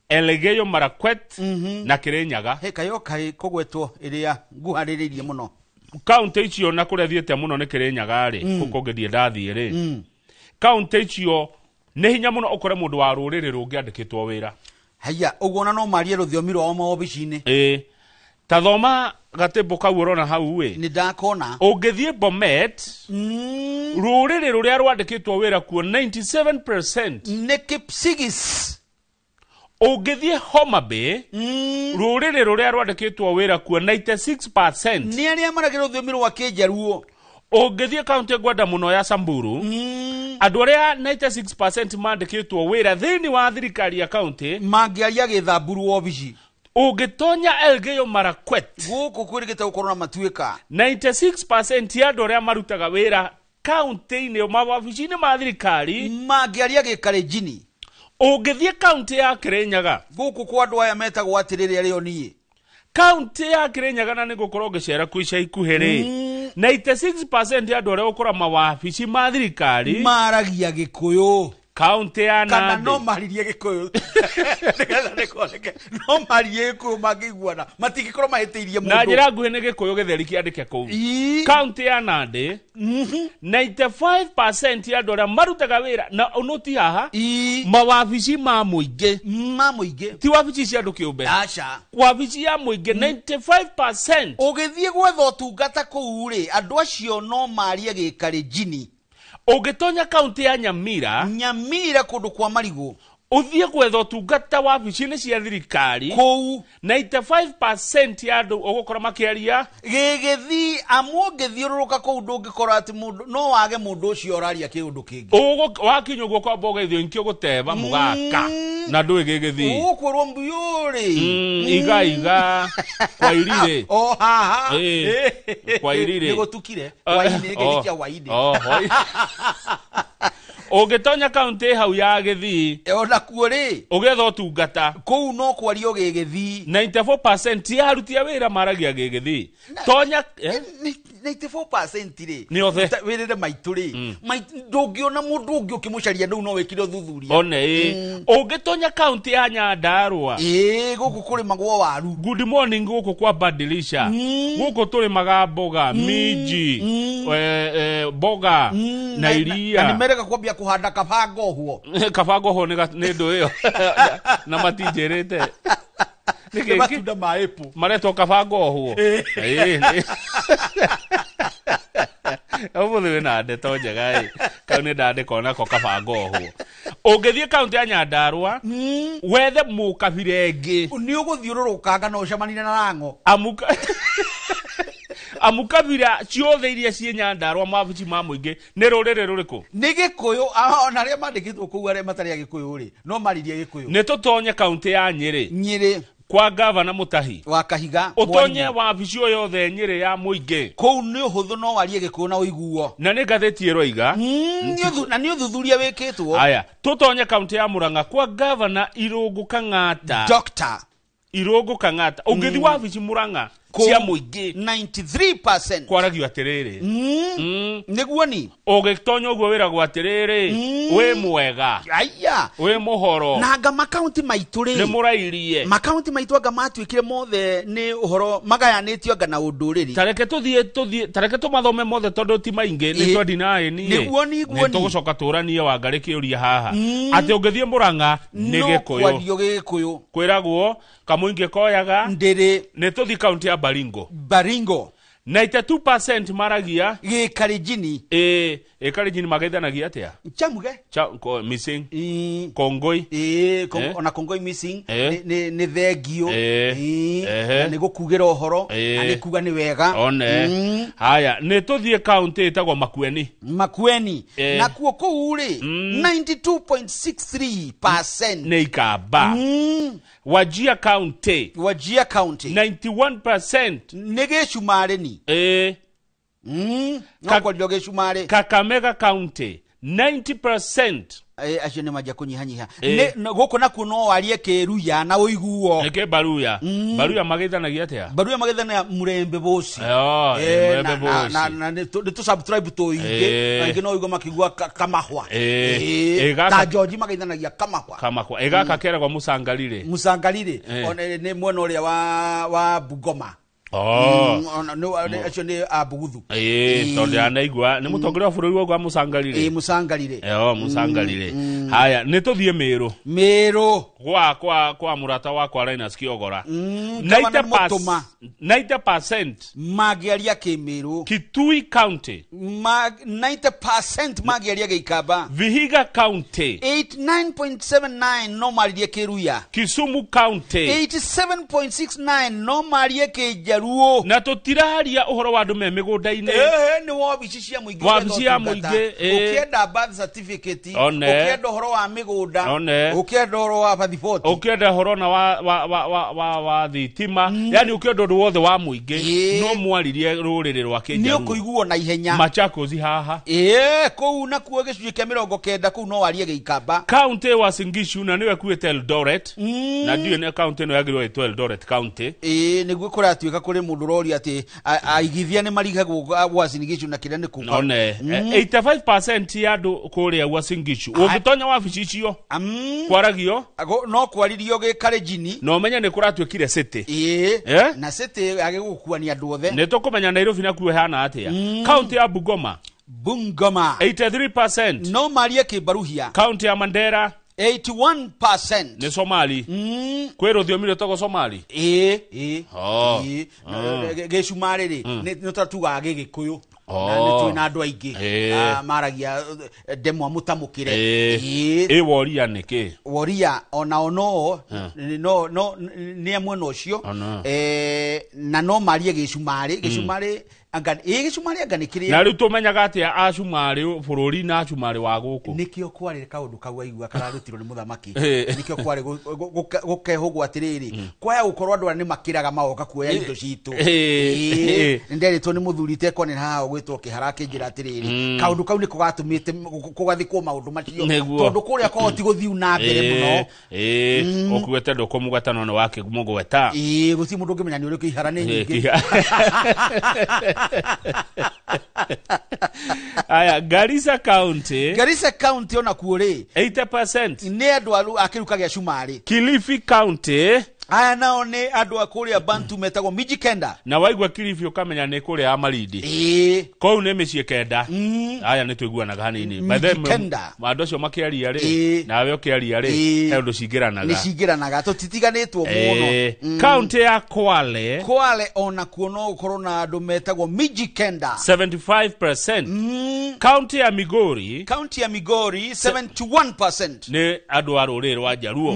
Elgeyo Marakwet na Kirinyaga. He kayo kaĩ kũgwetwo ĩrĩa nguharĩrĩirie mũno. Kaunti icio na kũrĩa thiĩte mũno nĩ Kirinyaga rĩ, kũu kũngĩ ndirĩ ndathiĩ rĩ. Kaunti icio nĩ hinya mũno ũkore mũndũ wa rũrĩrĩ rũngĩ andĩkĩtwo wĩra. Haya, ũguo ona no marie rũthiomi rwao maobici-inĩ. Ĩ, ta thoma gatĩmbũ kau ũrona hau ĩ. Nĩ ndakona. Ũngĩthiĩ Bomet, rũrĩrĩ rũrĩa rwandĩkĩtwo wĩra kuo 97% nĩ Kipsigis. Ũngĩthiĩ Homa Bay, rũrĩrĩ rũrĩa rwandĩkĩtwo wĩra kuo 96% nĩ arĩa maragia rũthiomi rwa Kĩnjaruo. Ũngĩthiĩ kaunti ngwenda mũno ya Samburu, andũ arĩa 96% mandĩkĩtwo wĩra thĩinĩ wa thirikari ya kaunti mangĩaria Gĩthamburu wobici. Ũngĩtonya Elgeyo Marakwet, gũkũ kwĩrĩgĩte gũkorwo na matuĩka, 96% ya andũ arĩa marutaga wĩra kaunti-inĩ, mawabici-inĩ ma thirikari mangĩaria Gĩkalenjini. Ũngĩthiĩ kaunti ya Kirinyaga, gũkũ kwa andũ aya metagwo atĩrĩrĩ arĩo niĩ, kaunti ya Kirinyaga, na nĩ gũkorwo ngĩcera kuo ica ikuhĩ rĩ, 96% ya andũ arĩa ũkora mawabici ma thirikari maragia Gĩkũyũ. Kaunti ya Kana Nandi, no maririe Gĩkũyũ nĩgetha nĩkoneke no maririe Gĩkũyũ mangĩiguana, matingĩkorwo mahĩtĩirie na mũndũ. Njĩra nguhĩ nĩ Gĩkũyũ gĩtheri kĩandĩke kũu. Kaunti ya Nandi, 95% ya andũ arĩa marutaga wĩra na ũno ti haha mawabici ma mũingĩ, ma mũingĩ, ti wabici cia andũ kĩũmbe. Aca. Wabici ya mũingĩ 95%. Ũgĩthiĩ gwetha ũtungata kũu rĩ, andũ acio no marie Gĩkalenjini. Ũngĩtonya kaunti ya Nyamira, Nyamira kũndũ kwa marigũ, ũthiĩ gwetha ũtungata wabici-inĩ cia thirikari kũu, 95% ya andũ ũgũkora makĩaria Gĩgĩthii, amu ũngĩthiũrũrũka kũu ndũngĩkora atĩ mũndũ no wage mũndũ ũcio ũraria kĩũndũ kĩngĩ. Wakinya ũguo kwamba ũgeithio nkĩ ũgũteba mũgaka na ndũĩ gĩgĩthii. Ũgũkwĩrwo mbuyũrĩ. Iga iga kwa irire. O haha. Kwa irire. Nĩ gũtukire hwainĩ, nĩ kĩndũ kĩa hwainĩ. Oh, hwainĩ. Ũngĩtonya kaunti hau ya Gĩthii, ona kuo rĩ, ũgetha ũtungata kũu no kwario Gĩgĩthii. 94% ya aruti a wĩra maragia Gĩgĩthii. Tonya 94% rĩ, Nĩ othe. Wĩrĩre maitũ rĩ, ndũngĩona mũndũ ũngĩ ũkĩmũcaria ndũu no wĩkire ũthuthuria. One ĩ, ũngĩtonya kaunti ya Nyandarua, ĩ gũkũ kũrĩmagwo waru. Good morning, gũkũ kwa badilisha, gũkũ tũrĩmaga mboga, minji, mboga na Na iria. nĩ merega kwambia kũhanda kabangohwo. Kabangohwo nĩ ndũ ĩyo na matinjĩrĩte. Nĩ matunda ma apple. Maretwo kabangohwo. Ũmũthĩ wĩna ndeto njega ĩ, kau nĩ ndandĩka onako kabangohwo. Ũngĩthiĩ kaunti ya Nyandarua wethe mũkabira ĩngĩ, nĩ ũgũthiũrũrũkanga no ũcemanire na Lang'o. Amu kabira ciothe iria ciĩ Nyandarua mawabici ma mũingĩ nĩ rũrĩrĩ rũrĩkũ? Nĩ Gĩkũyũ. Ona arĩa mandĩkĩtwo kũu arĩa matarĩ a Gĩkũyũ rĩ, no maririe Gĩkũyũ. Nĩ tũtonye kaunti ya Nyĩrĩ, Nyĩrĩ kwa gavana Mũtahi wa Kahiga, ũtonye Mwarimu. wabici o yothe Nyĩrĩ ya mũingĩ, kũu nĩ ũhũthũ no warie Gĩkũyũ na ũiguo. Na nĩ ngathĩti ĩroiga. Na nĩ ũthuthuria wĩkĩtwo. Aya, tũtonye kaunti ya Murang'a kwa gavana Irũngũ Kang'ata, Doctor Irũngũ Kang'ata. Ũngĩthiĩ wabici Murang'a, Cia mũingĩ 93% kwaragio atĩrĩrĩ. Nĩguo ni ũgĩtonya ũguo wĩragwo atĩrĩrĩ, wĩ mwega, aya, wĩ mũhoro. Na anga makaunti maitũ rĩ, nĩ mũrairie. Makaunti maitũ anga matuĩkire mothe nĩ ũhoro magayanĩtio anga na ũndũrĩrĩ. Tareke tũthiĩ tareke tũmathome mothe tondũ ti maingĩ, nĩ 29. Nĩguo ni, guo nĩ ni. Tũgũcoka tũranie Wangarĩ kĩũria haha atĩ ũngĩthiĩ Mũrang'a nĩ No Gĩkũyũ. Kwario Gĩkũyũ. Kwĩragwo kamũingĩ koyaga ndĩrĩ. Nĩ tũthiĩ kaunti ya Baringo. Baringo 92% maragia Gĩkarinjini. Ĩ, Gĩkarinjini mageithanagia atĩa? Chamuge. Cha, ko, missing Kongoi. Ĩ, ona Kongoi missing. Nĩ thengio. Na nĩ gũkugĩra ũhoro na nĩ kuga nĩ wega. One haya, nĩ tũthiĩ kaunti ĩtagwo Makueni. Makueni. Nakuo kũu rĩ, 92.63% nĩ Ikamba. Wajia County. Wajia County 91% nĩ Gĩcumarĩ ni. No kwario Gĩcumarĩ. Kakamega County 90%. Acio nĩ manjia kũnyihanyiha. Gũkũ nakuo no warie Kĩruya na ũiguo. Nĩkĩ Baruya? Baruya mageithanagia atĩa? Baruya mageithanagia Murembe boci. Oh, Murembe boci. Na nĩ tũ subtribe tũingĩ. Aingĩ no ũigua makĩigua Kamahwa. Ta George mageithanagia Kamahwa. Kamakwa. Ĩgaka keragwo Mũcangarire. Mũcangarire. Nĩ mwena ũrĩa wa Bungoma. Acio nĩ a Buguthu. Tondũ anaigua nĩ mũtongoria wa bũrũri wauga Mũcangarire. Mũcangarire. Mũcangarire. Haya, nĩ tũthiĩ Mĩrũ. Mĩrũ. Kwa mũrata wakwa Linus Kĩogora. Gavana nĩ Mũtũma. 90% mangĩaria Kĩmĩrũ. Kitui County 90% mangĩaria Gĩikamba. Vihiga County 89.79 no maririe Kĩruya. Kisumu County 87.69 no marie Kĩjaruo. Na tũtiraria ũhoro wa andũ me mĩgũnda-inĩ. Nĩ wabici cia mũingĩ. Wabici ya mũingĩ, Ũkĩenda birth certificate, One. ũkĩenda ũhoro wa mĩgũnda, One. ũkĩenda ũhoro wa passport, ũkĩenda ũhoro na wa thitima, yani ũkĩenda ũndũ wothe wa mũingĩ, no mwaririe rũrĩrĩ rwa nĩ Kĩjaruo. ũkũiguo na ihenya. Machakos haha. Kũu nakuo gĩcunjĩ kĩa 90 kũu no warie Gĩikamba. County wa Singishu na nĩwe kuĩte Eldoret. Na ndiũĩ nĩ county ĩno yagĩrĩirwo ĩtwo Eldoret County. Nĩguo kũratuĩka kũrĩ mũndũ ũroria atĩ aigithia nĩ marigagwo Uasin Gishu na kĩrĩa nĩ kũu. One 85% ya andũ kũrĩa Uasin Gishu ũngĩtonya wabici icio kwaragio no kwaririo Gĩkarenjini. Na ũmenye nĩ kũratuĩkire city. Na city agĩgũkuania andũ othe. Nĩ tũkũmenya Nairobi nakuo ĩhana atĩa. County ya Bungoma. Bungoma 83% no marie Kĩbaruhia. County ya Mandera 81% nĩ Somali. Kwĩ rũthiomi rwĩtagwo Somali. Gĩcumarĩ rĩ, nĩ tũratugaga Gĩgĩkũyũ. Na nĩ twĩ na andũ aingĩ maragia ndemwa mũtamũkĩre. Ĩ woria nĩkĩ? Woria onao no no nĩ a mwena ũcio. Na no marie Gĩcumarĩ. Gĩcumarĩ anga Gĩcumarĩ anga nĩ kĩrĩa. Na rĩu tũmenyaga atĩa acumarĩ bũrũri na acumarĩ wa gũkũ? Nĩkĩo kwarĩ kaũndũ kau aigua kararutirwo nĩ mũthamaki. Nĩkĩo kwarĩ gũkehũgwo atĩrĩrĩ, kwaya gũkorwo andũ arĩa nĩ makĩraga magoka kuoya indo citũ. Nĩ nderĩtwo nĩ mũthuri tekwanĩra haha ũgwĩtwo Kĩhara akĩnjĩra atĩrĩrĩ, kaũndũ kau nĩko gatũmĩte kũgathĩkwo maũndũ macio, tondũ kũrĩa kwao ti gũthiu na mbere mũno. Ũkuĩte ndũkũmũgweta no nĩ wakĩmũgweta. Gũtirĩ mũndũ ũngĩmenya nĩ ũrĩkũ, ihara nĩ nyingĩ. Aya, Garissa County. Garissa County ona kuo rĩ 80% nĩ andũ a kĩruka gĩa Cumarĩ. Kilifi County. Aya nao nĩ andũ a kũrĩa Bantu metagwo Mijikenda. Na waigua Kilifi ũkamenya nĩ kũrĩa ya Malindi. Kũu nĩ mĩciĩ 9. Aya nĩ tũiguanaga hanini. Mijikenda. Andũ acio makĩaria rĩ, nawe ũkĩaria rĩ, he ũndũ cingĩranaga. Nĩ cingĩranaga, tũtitiganĩtwo mũno. County ya Kwale. Kwale ona kuo no gũkorwo na andũ metagwo Mijikenda. 75%. County ya Migori. County ya Migori 71%. Nĩ andũ a rũrĩrĩ rwa Jaluo.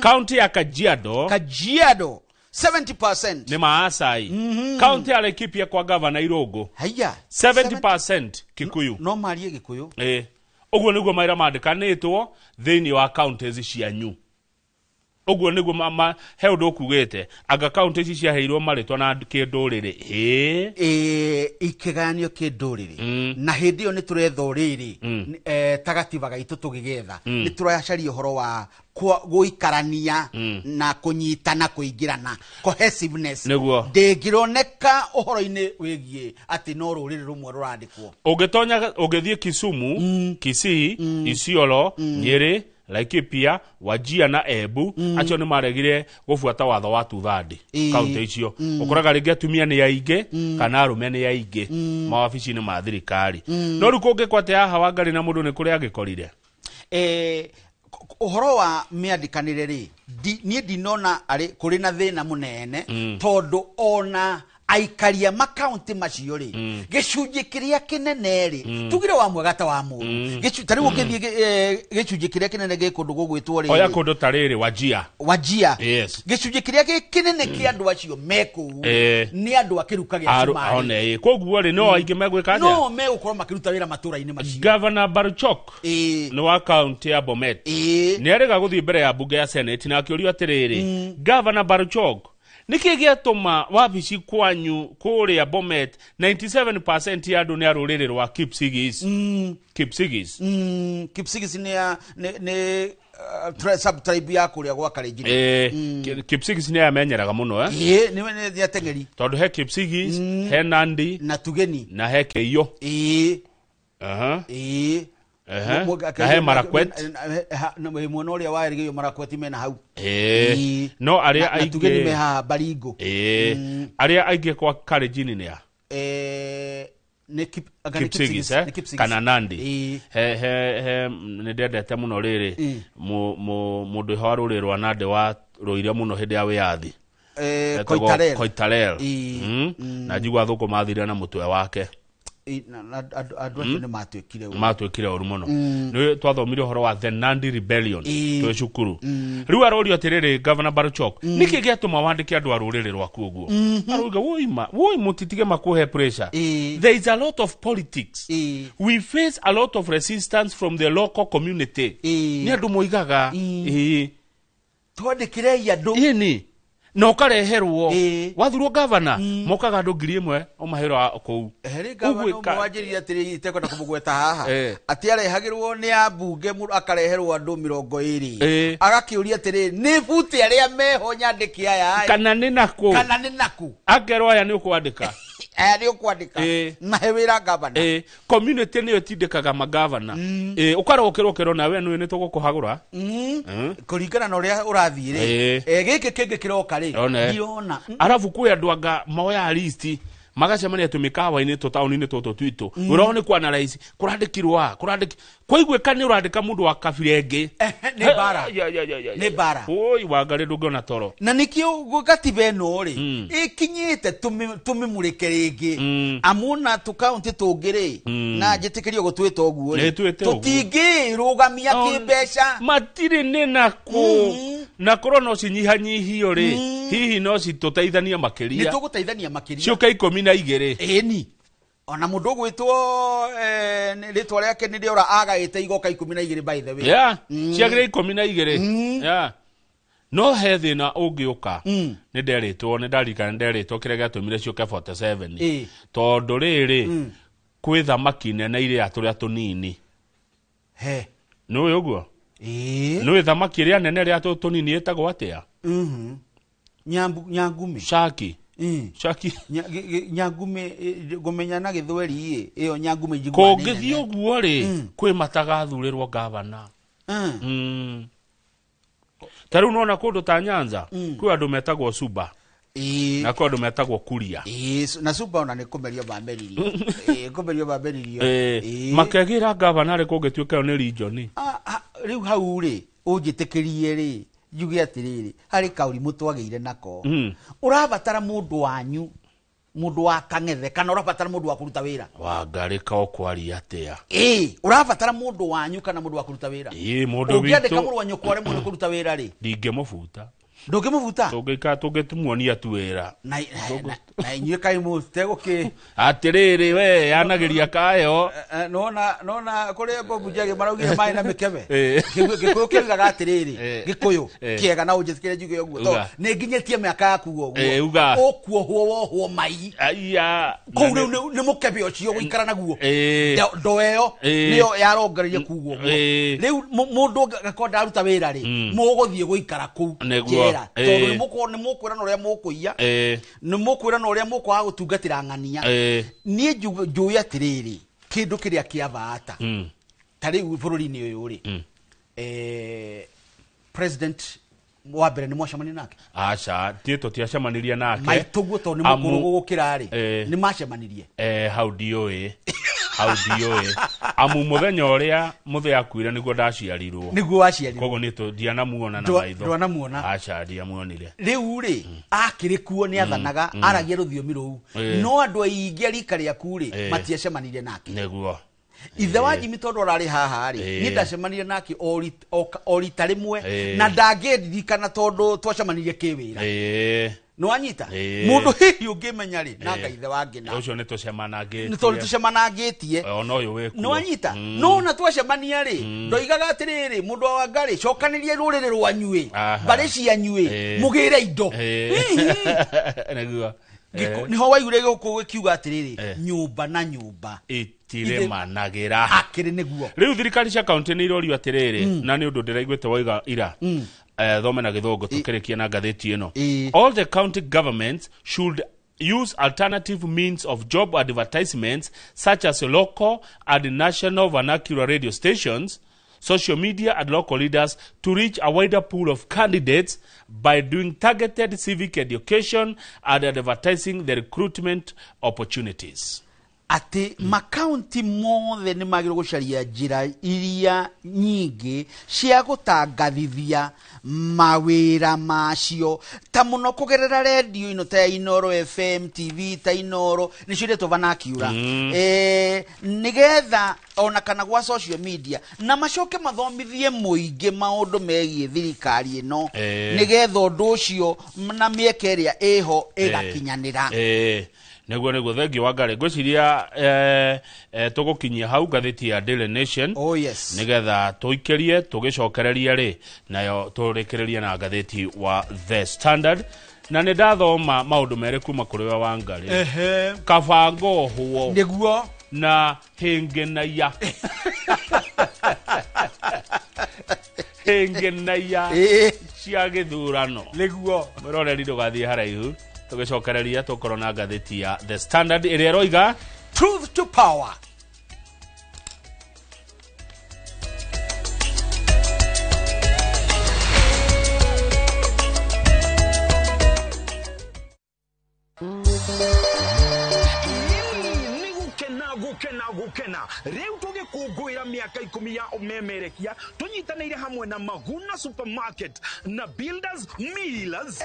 County ya Kajiado. Kajiado 70% nĩ Maasai. County ya Laikipia kwa Gavana Irũngũ. Haiya. 70% Kikuyu. No marie Gĩkũyũ. Ũguo nĩguo mawĩra mandĩkanĩtwo thĩinĩ wa counties cianyu. Ũguo nĩguo he ũndũ ũkugĩte anga kaũntĩ ici ciaheirwo marĩtwa na kĩndũrĩrĩ ĩĩ. Ĩĩ, ikĩgayanio kĩndũrĩrĩ na hĩndĩ ĩyo nĩ tũretha ũrĩrĩ ta gatiba gaitũ tũgĩgetha nĩ tũracaria ũhoro wa gũikarania na kũnyitana kũingĩrana, cohesiveness. Nĩguo. Ndĩngĩroneka ũhoro-inĩ wĩgiĩ atĩ no rũrĩrĩ rũmwe rũrandĩkwo. Ũngĩtonya ũngĩthiĩ Kisumu, Kisii, Isiolo, Nyĩrĩ, Laikipia, Wajia na Embu, acio nĩ maregire gũbuata watho wa tuthandi. Kaunti icio ũkoraga rĩngĩ atumia nĩ aingĩ kana arũme nĩ aingĩ mawabici-inĩ ma thirikari. No rĩu kũngĩkwo atĩ haha Wangarĩ na mũndũ nĩ kũrĩa agĩkorire? Ũhoro wa mĩandĩkanĩre rĩ, niĩ ndinona arĩ kũrĩ na thĩna mũnene tondũ ona aikaria makaunti macio rĩ, gĩcunjĩ kĩrĩa kĩnene rĩ, tugire wa mwega ta wa mũru. Ta rĩu ũkĩthiĩ gĩcunjĩ kĩrĩa kĩnene gĩ kũndũ gũgwĩtwo Oya rĩrĩ kũndũ ta rĩrĩ Wajia. Wajia. Yes. Gĩcunjĩ kĩrĩa gĩ kĩnene kĩa andũ acio me kũu nĩ andũ a kĩruka gĩa Cumarĩ. One ĩ koguo rĩ, no aingĩ megwĩka atĩa? No megũkorwo makĩruta wĩra matũra-inĩ macio. Governor Barchok nĩ wa kaunti ya Bomet nĩ arega gũthiĩ mbere ya mbunge ya Senate na akĩũrio atĩrĩrĩ, Governor Barchok, nĩkĩ gĩatũma wabici kwanyu kũrĩa Bomet 97% ya andũ nĩ a rũrĩrĩ rwa Kipsigis? Kipsigis. Kipsigis nĩ ya nĩ sub tribe ya kũrĩa gwa Kalenjin. Kipsigis nĩ amenyeraga mũno, eh? Ĩĩ, nĩ ateng'eri. Tondũ he Kipsigis, he Nandi na Tugeni na he Keiyo. Aha. Ĩĩ. Ehe. Na he Marakwet. Mwena ũrĩa wa Elgeyo Marakwet mena hau. Ĩĩ. No arĩa Na Tugeni me aingĩ haha Baringo. Ĩĩ. Arĩa aingĩ kwa Kalenjin nĩ a? Nĩ anga nĩ Kipsigis, eh? Nĩ Kipsigis. Kana Nandi. He nĩ ndendete mũno rĩrĩ mũndũ wa rũrĩrĩ rwa Nandi wa rũire mũno hĩndĩ ya wĩyathi. Etagwo Koitalel. Koitalel. Na njigua thũkũ mathire na mũtwe wake. Na andũ acio nĩ matuĩkire ũru. Matuĩkire ũru mũno. Nĩ twathomire ũhoro wa the Nandi Rebellion twĩ cukuru. Rĩu arorio atĩrĩrĩ, Governor Barchok, nĩkĩ gĩatũma wandĩke andũ a rũrĩrĩ rwaku ũguo? Arauga woi ma woi mũtitige makũhe pressure. There is a lot of politics. We face a lot of resistance from the local community. Nĩ andũ moigaga ĩĩ. Twandĩkĩrei andũ. Ĩni na ũkareherwo wathurwo gavana mokaga andũ 1000 ũmaherwo kũu. Harĩ gavana Ũguo ũmwe wanjĩrire atĩrĩrĩ, itekwenda kũmũgweta haha, atĩ arehagĩrwo nĩ ambunge mũndũ akareherwo andũ 20, agakĩũria atĩrĩrĩ, nĩ buti arĩa meho nyandĩke aya ĩ? Kana nĩ nakũ? Kana nĩ nakũ? Akerwo aya nĩ ũkwandĩka. Aya nĩ ũkwandĩka. Mahe wĩra gavana. Community nĩyo ĩtindĩkaga magavana. Ũkarokĩrwo ũkerwo nawe nĩ tũgũkũhagũra. Kũringana na ũrĩa ũrathiĩ rĩ, gĩkĩ kĩngĩ kĩroka rĩ, One. ndirona. Arabu kwĩ andũ anga moyaga list magacemania tũmĩkawa-inĩ tũtaũni-inĩ tũtũ twitũ. Wĩra wao nĩ kwanalaici kũrandĩkirwo a kũrandĩki kwaiguĩka nĩ ũrandĩka mũndũ wa kabira ĩngĩ. Nĩ mbara. Ya, ya, ya, ya, ya. Nĩ mbara. Oi Wangarĩ ndũngĩona toro. Na nĩkĩo gatiba ĩno rĩ ĩkinyĩte tũmĩmũrĩke rĩngĩ, amuna tũkaunti tũngĩ rĩ, na njĩtĩkĩrio gũtwĩta ũguo rĩ, Nĩ twĩte ũguo. tũtingĩrũgamia kĩmbeca. Matirĩ nĩ nakũ na korwo no cinyihanyihio rĩ, hihi no citũteithanie Nĩ makĩria. tũgũteithania makĩria. Ciũke 12. Ĩni ona mũndũ ũgwĩtwo rĩtwa rĩake nĩ rĩora agaĩte igoka 12, by the way. Yeah, ciagĩrĩ 12. Yeah. No he thĩna ũngĩũka. Nĩ nderĩtwo, nĩ ndarikana nĩ nderĩtwo kĩrĩa gĩatũmire ciũke 47. Tondũ rĩrĩ kwĩ thamaki nene irĩa tũrĩa tũnini. He. Nĩũĩ ũguo? Nĩũĩ thamaki ĩrĩa nene ĩrĩa tũtũ tũnini ĩtagwo atĩa? Nyangumi. Shaki. Shaki. Nyangumi ngũmenya na gĩthweri ĩ ĩyo nyangumi njiguaga nĩ Kũngĩthiĩ nene. ũguo rĩ, kwĩ matagathurĩrwo gavana. Ta rĩu nona kũndũ ta Nyanza kwĩ andũ metagwo Suba na kwĩ andũ metagwo Kuria. Na Suba ona nĩ kũmerio mameririo. Kũmerio mameririo. Makegĩra gavana rĩ kũngĩtuĩka ĩyo nĩ region. Rĩu hau rĩ ũnjĩtĩkĩrie rĩ njuge atĩrĩrĩ, harĩ kaũrimũ twagĩire nako. Ũrabatara mũndũ wanyu, mũndũ wa kang'ethe, kana ũrabatara mũndũ wa kũruta wĩra? Wangarĩ ka ũkwaria atĩa? Ũrabatara mũndũ wanyu kana mũndũ wa kũruta wĩra? Ĩĩ, mũndũ Ũngĩandĩka witũ mũrũ wa nyũkwa aremwo nĩ kũruta wĩra rĩ, ndingĩmũbuta. Ndũngĩmũbuta? Tũngĩikara tũngĩtumuonia tu wĩra. Na inyuĩ kaĩ mũtegũkĩ Atĩrĩrĩ we yanagĩria kayo. Nona nona kũrĩa Bob Njagi maraugire maĩ na mĩkebe. Gĩkũyũ kĩugaga atĩrĩrĩ, Gĩkũyũ kĩega na ũnjĩtĩkĩre njuge ũguo tondũ nĩ nginyĩtie mĩaka yaku ũguo. Uga. Ũkuohwo wohwo mai. Aya. Kũu rĩu nĩ mũkebe ũcio gũikara naguo. Ndoo ĩyo nĩyo yarongoreirie kuguo ũguo. Rĩu mũndũ angĩkorwo ndaruta wĩra rĩ, mũgũthiĩ gũikara kũu njera. Tondũ nĩ mũkwĩrana ũrĩa mũkũiya, nĩ mũkwĩrana ũrĩa mũkwaga gũtungatĩra ng'ania. Niĩ njũĩ atĩrĩrĩ, kĩndũ kĩrĩa kĩa bata ta rĩu bũrũri-inĩ ũyũ rĩ, president wa mbere nĩ mwacemania nake? Aca, tie tũtiacemanirie nake. Maitũguo tondũ nĩ mũkũrũ gũgũkĩra rĩ, nĩ macemanirie? Hau ndiũĩ. Hau ndiũĩ. Amu mũthenya ũrĩa mũthee akuire nĩguo ndaciarirwo. Nĩguo waciarirwo. Koguo niĩ ndianamuona na maitho. Ndwanamuona. Aca, ndiamuonire. Rĩu rĩ, akĩrĩ kuo nĩ athanaga, aragia rũthiomi rũu. No andũ aingĩ a rika rĩaku rĩ, matiacemanirie nake. Nĩguo. Ithe wa Jimmy tondũ ararĩ haha rĩ, niĩ ndacemanirie nake o rita rĩmwe na ndangĩndirikana tondũ twacemanirie kĩwĩra. Nĩwanyita? Mũndũ hihi ũngĩmenya rĩ, na Ngai ithe wa Ngĩna. Ũcio nĩ tũcemanangĩtie. Nĩ tondũ tũcemanangĩtie. Ona ũyũ wĩ kuo. Nĩwanyita? No ona twacemania rĩ, ndoigaga atĩrĩrĩ, mũndũ wa Wangarĩ, cokanĩria rũrĩrĩ rwanyu ĩ, mbarĩ cianyu ĩ, mũgĩre indo. Nĩguo. Nĩho waiguire gũkũ gĩkiuga atĩrĩrĩ, nyũmba na nyũmba itiremanagĩra. Akĩrĩ nĩguo. Rĩu thirikari cia kaunti nĩ irorio atĩrĩrĩ, na nĩ ũndũ ndĩraiguĩte waiga ira, thome na gĩthũngũ tũkĩrĩkia na ngathĩti ĩno. All the county governments should use alternative means of job advertisements such as local and national vernacular radio stations, social media and local leaders to reach a wider pool of candidates by doing targeted civic education and advertising the recruitment opportunities. Atĩ makaunti mothe nĩ magĩrĩirwo gũcaria njĩra iria nyingĩ cia gũtangathithia mawĩra macio, ta mũno kũgerera redio ĩno ta ya Inoro FM, TV ta Inoro, nĩcio iretwo vernacular. Nĩgetha ona kana gwa social media, na macoke mathomithie mũingĩ maũndũ megiĩ thirikari ĩno, nĩgetha ũndũ ũcio na mĩeke ĩrĩa ĩho ĩgakinyanĩra. Nĩguo nĩguo, thengiũ wa Ngarĩ. Ngwĩciria tũgũkinyia hau ngathĩti ya Daily Nation. Oh yes. Nĩgetha tũikĩrie tũgĩcokererie rĩ, nayo tũrĩkĩrĩrie na ngathĩti wa The Standard. Na nĩ ndathoma maũndũ merĩ kuma kũrĩ we Wangarĩ. Kaba ngohwo. Nĩguo. Na hĩngĩnaia. Hĩngĩnaia cia gĩthurano. Nĩguo. Mwĩroreri ndũgathiĩ haraihu. Tũgĩcokereria tũkorwo na ngathĩti ya The Standard ĩrĩa ĩroiga Truth to Power. Gukena rĩu tũgĩkũngũĩra mĩaka 10 ya ũmemerekia, tũnyitanĩire hamwe na Maguna Supermarket na Builders Millers.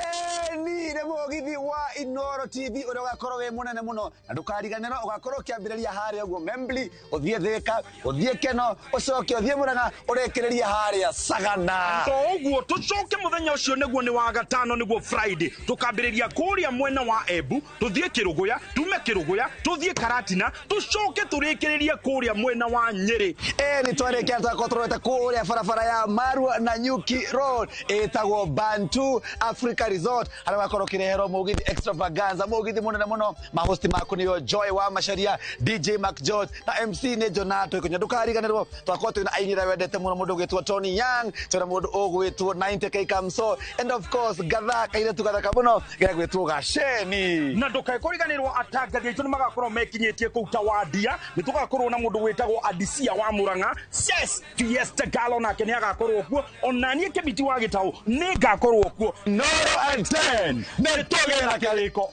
Ni nĩ mũgithi wa Inoro TV ũrĩa ũgakorwo wĩ mũnene mũno, na ndũkariganĩrwo ũgakorwo ũkĩambĩrĩria harĩa ũguo Membli, ũthiĩ Thĩka, ũthiĩ Keno, ũcoke ũthiĩ Murang'a, ũrĩkĩrĩrie harĩa Sagana. To ũguo tũcoke mũthenya ũcio nĩguo nĩ wa gatano, nĩguo Friday, tũkambĩrĩria kũrĩa mwena wa Embu, tũthiĩ Kĩrũgũya, tume Kĩrũgũya, tũthiĩ Karatina, tũcoke tũrĩkĩrĩrie kũrĩa mwena wa Nyĩrĩ. Nĩ twarĩkia twakorwo tũrorete kũrĩa barabara ya Marua na Nyuki Road ĩtagwo Bantu Africa Resort, harĩa ũgakorwo ũkĩreherwo mũgithi extravaganza, mũgithi mũnene mũno. Mahosti maku nĩo Joy wa Macharia, DJ Mark George na MC nĩ Jonato Ikunya. Ndũkariganĩrwo twakorwo twĩna aini arĩa wendete mũno, mũndũ ũgwĩtwo Tony Young, twĩna mũndũ ũgwĩtwo 90K Kamso, and of course gatha kairĩtu gathaka mũno gegwĩtwo Gaceni. Na ndũkae kũriganĩrwo atangathi aitũ nĩ magakorwo mekinyĩtie kũu Tawandia, nĩ tũgakorwo na mũndũ wĩtagwo Adisia wa Murang'a, Ses Fiesta Galo nake nĩ agakorwo kuo, ona niĩ Kĩmiti wa Gĩtaũ nĩ ngakorwo kuo. Noro and 10 nĩ tũgĩe na karĩko.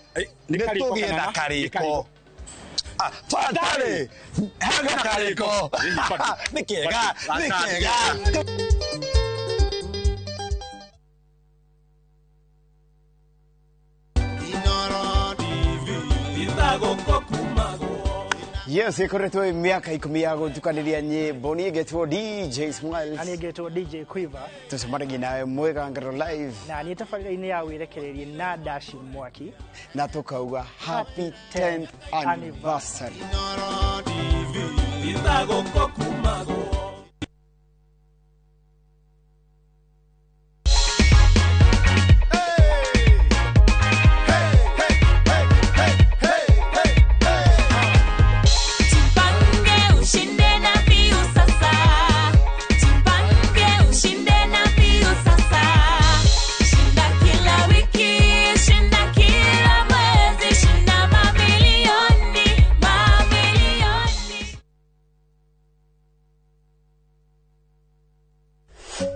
Nĩ tũgĩe na karĩko. Twatarĩ hega karĩko. Nĩ kĩega, nĩ kĩega. Yes, ikoretwo miaka 10 ya gutukaniria nyimbo. Niĩ ngetwo DJ Smiles. Na niĩ ngetwo DJ Quiver. Tucemanagia nawe Mwĩgangaro live. Na niĩ tabarĩra-inĩ ya wĩrekererie na Dashi Mwaki. Na tukauga happy 10th anniversary.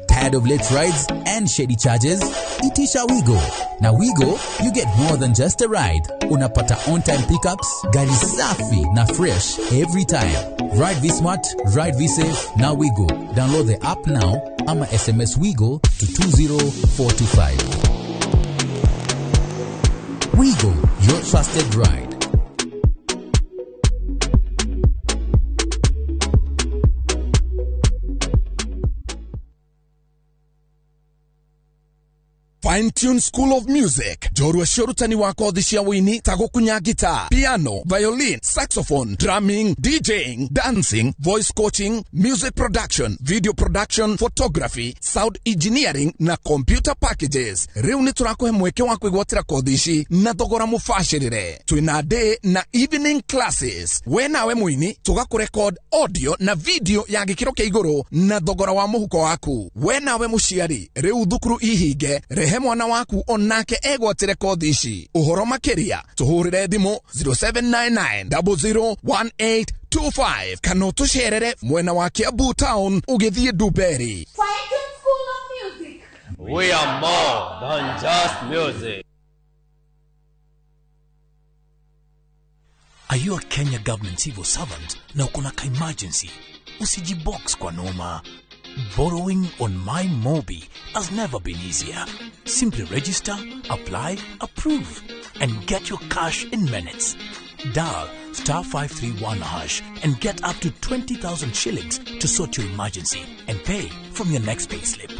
Tired of late rides and shady charges? Itisha Wigo. Na Wigo, you get more than just a ride. Unapata on-time pickups, gari safi na fresh every time. Ride V-Smart, ride V-Safe, na Wigo. Download the app now ama SMS Wigo to 20425. Wigo, your trusted ride. Fine Tune School of Music, njorua cia ũrutani wa kothi cia wũini ta gũkunya guitar, piano, violin, saxophone, drumming, DJing, dancing, voice coaching, music production, video production, photography, sound engineering na computer packages. Rĩu nĩ tũrakũhe mweke wa kwĩgwatĩra kothi ici na thogora mũbacĩrĩre. Twĩna day na evening classes. We nawe mũini tũgakũrekod audio na video ya gĩkĩro kĩa igũrũ na thogora wa mũhuko waku. We nawe mũciari, rĩu thukuru ihinge, rehe mwana waku onake egwatĩre kothi ici. Ũhoro makĩria tũhũrĩre thimũ 0799001825 kana ũtũcerere mwena wa Kiambu town ũgĩthiĩ Ndumberi. We are more than just music. Are you a Kenya government civil servant na uko na ka emergency? Usijibox kwa noma. Borrowing on MyMobi has never been easier. Simply register, apply, approve, and get your cash in minutes. Dial *531# and get up to 20,000 shillings to sort your emergency and pay from your next payslip.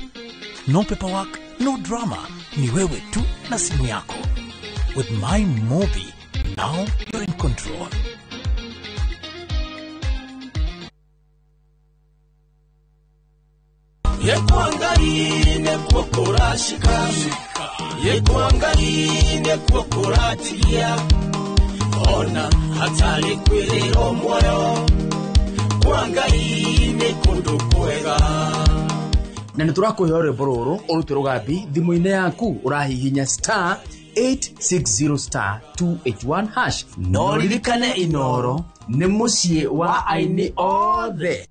No paperwork, no drama. Ni wewe tu na simu yako. With MyMobi, now you're in control. Yekuangaline kuokurashika, yekuangaline kuokuratia, ona hatari kwiriro moyo, kuangaline kundu kwega. Na nĩ tũrakũhe rwĩmbo rũrũ ũrute rũgambi thimũ-inĩ yaku ũrahihinya *860 *281# no ririkane Inoro nĩ mũciĩ wa aini othe.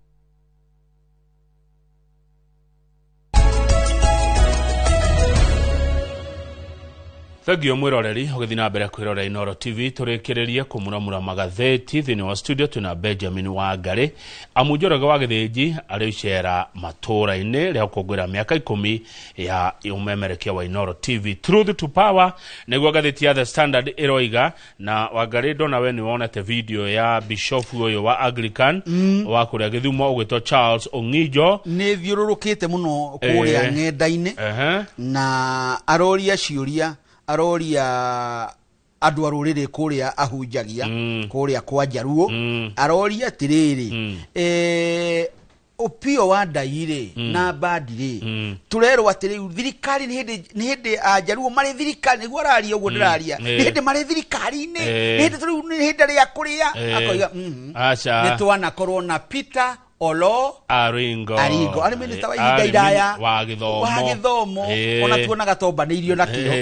Thengio mwiroreri ũgĩthiĩ na mbere kwĩrorera Inoro TV tũrĩkĩrĩrie kũmuramura magathĩti thĩinĩ wa studio twĩna Benjamin Wangari amu Njoroge wa Gĩthĩnji arĩ icera matũra-inĩ rĩa gũkũngũĩra mĩaka 10 ya ũmemerekia wa Inoro TV. Truth to Power nĩguo ngathĩti ya The Standard ĩroiga. Na Wangari ndona we nĩwonete video ya bishop ũyũ wa Anglican wa kũrĩa Gĩthumo ũgwĩtwo Charles Ong'ijo. Nĩ thiũrũrũkĩte mũno kũrĩa ng'enda-inĩ na aroria ciũria, aroria andũ a rũrĩrĩ kũrĩa ahunjagia kũrĩa kwa Njaruo, aroria atĩrĩrĩ, Opiyo wa Ndai rĩ na Mbadi rĩ, tũrerwo atĩ rĩu thirikari nĩ hĩndĩ a Njaruo marĩ thirikari, nĩguo araria ũguo ndĩraria, nĩ hĩndĩ marĩ thirikari-inĩ, nĩ hĩndĩ rĩu nĩ hĩndĩ rĩa kũrĩa, akoiga nĩ twanakorwo na Peter Olo Aringo arĩ minista wa ihinda iraya wa gĩthomo, ona tuonaga tombanĩirio nakĩo.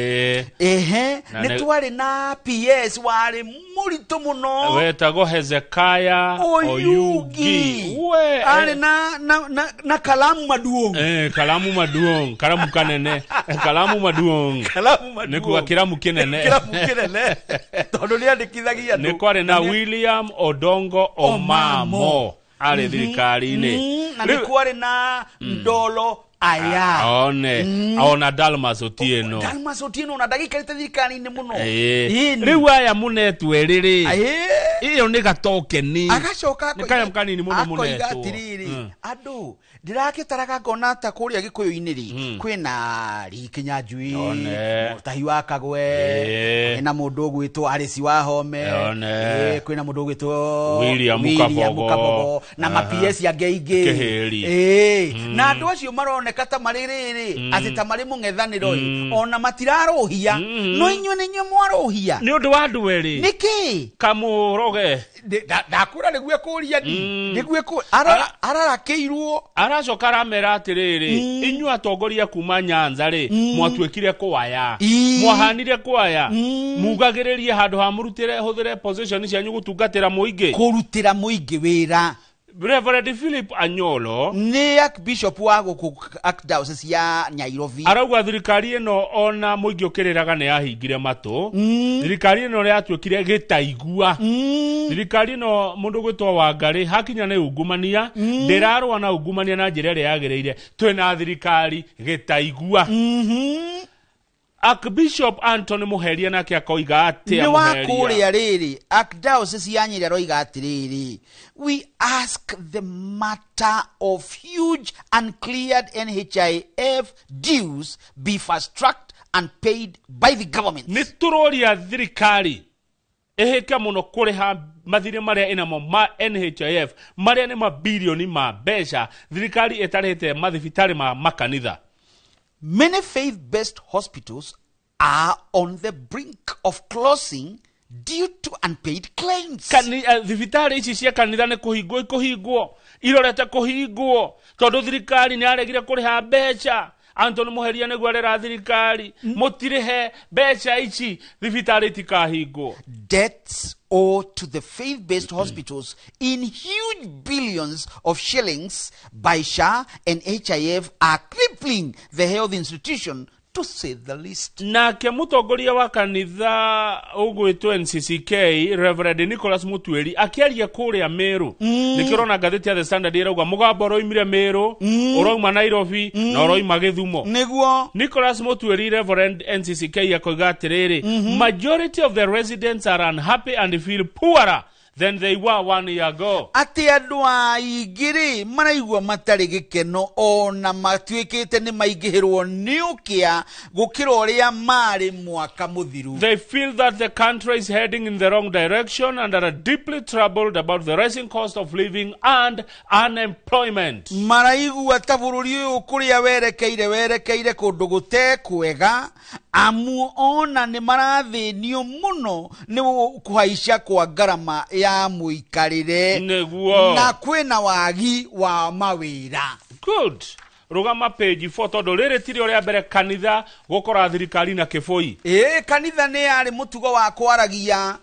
Ehe, nĩ twarĩ na PS warĩ mũritũ mũno wetagwo Hezekiah Oyugi, arĩ na kalamu maduong', kalamu maduong', kalamu kanene, kalamu maduong', nĩ kuga kĩramu kĩnene, kĩramu kĩnene tondũ nĩandĩkithagia andũ. Nĩ kwarĩ na William Odongo Omamo arĩ thirikari-inĩ, na nĩ kwarĩ na Ndolo Aya. One ona Dalmas Otieno. Dalmas Otieno na ndagĩikarĩte thirikari-inĩ mũno. Ĩĩ. Rĩu aya mũnetwo erĩ rĩ, ĩyo nĩ gatokeni. Agacoka nĩ kanyamũ kanini mũno akoiga mũnetwo. Atĩrĩrĩ, andũ ndĩrakĩtaraga ngona ta kũrĩa gĩkũyũ-inĩ rĩ, kwĩna Lee Kinyanjui, Mũtahi wa Kagwe, kwĩna mũndũ ũgwĩtwo Alice Wahome, kwĩna mũndũ ũgwĩtwo William Kabogo. Kabogo na ma PS angĩ aingĩ. Kĩhĩri. Na andũ acio maroneka ta marĩ rĩrĩ, atĩ ta marĩ mũng'ethanĩro ĩ, ona matirarũhia, no inyuĩ nĩ inyuĩ mwarũhia. Nĩ ũndũ wa andũ erĩ. Nĩkĩ? Kamũroge. Ndakwĩra nĩguo ekũria nĩguo ararakĩirwo. Aracoka aramera atĩrĩrĩ, inyuĩ atongoria kuma Nyanza rĩ, mwatuĩkire kwaya, mwahanire kwaya, mugagĩrĩrie handũ ha mũrutĩre hũthĩre position cianyu gũtungatĩra mũingĩ, kũrutĩra mũingĩ wĩra. Reverend Philip Anyolo nĩ Archbishop wa gũkũ Archdiocese ya Nairobi. Arauga thirikari ĩno ona mũingĩ ũkĩrĩraga nĩ yahingire matũ. Thirikari ĩno yatuĩkire gĩtaigua. Thirikari ĩno mũndũ gwĩtwo Wangarĩ hakinya nĩ ungumania, ndĩrarũa na ungumania na njĩra ĩrĩa yagĩrĩire. Twĩna thirikari gĩtaigua. Archbishop Anthony Muheria nake akoiga atĩa? Nĩ wa Muheria? Kũrĩa rĩrĩ Archdiocese ya Nyĩrĩ aroiga atĩrĩrĩ, we ask the matter of huge uncleared NHIF dues be fast tracked and paid by the government. Nĩ tũroria thirikari ĩhĩke mũno kũrĩha mathirĩ marĩa ĩnamo ma NHIF, marĩa nĩ mabirioni ma mbeca thirikari ĩtarĩhĩte mathibitarĩ ma makanitha. Many faith-based hospitals are on the brink of closing due to unpaid claims. Thibitarĩ ici cia kanitha nĩ kũhingwo ikũhingwo, irorete kũhingwo tondũ thirikari nĩ yaregire kũrĩha mbeca. Anthony Muheria nĩguo arera thirikari, mũtirĩhe mbeca ici, thibitarĩ itikahingwo. Debts owed to the faith-based hospitals in huge billions of shillings by SHA and HIF are crippling the health institution, to say the least. Nake mũtongoria wa kanitha ũgwĩtwo NCCK Reverend Nicholas Mutweri akĩaria kũrĩa Meru, nĩkĩo ũrona ngathĩti ya The Standard ĩrauga mũgambo ũroimire Meru, ũrauma Nairobi na ũroima Gĩthumo. Nĩguo. Nicholas Mutweri, Reverend NCCK, akoiga atĩrĩrĩ, majority of the residents are unhappy and feel poorer than they were 1 year ago. Atĩ andũ aingĩ rĩ maraigua matarĩ gĩkeno ona matuĩkĩte nĩ maingĩhĩrwo nĩ ũkĩa gũkĩra ũrĩa marĩ mwaka mũthiru. They feel that the country is heading in the wrong direction and are deeply troubled about the rising cost of living and unemployment. Maraigua ta bũrũri ũyũ kũrĩa werekeire werekeire kũndũ gũtekwega, amu ona nĩ marathĩnio mũno nĩ kũhaica kwa ngarama ya mũikarĩre. Nĩguo. Na kwĩna wagi wa mawĩra. Good. Rũgama page 4 tondũ rĩrĩ tirĩo rĩa mbere kanitha gũkora thirikari na kĩbũi. Ĩĩ, kanitha nĩ yarĩ mũtugo wa kwaragia.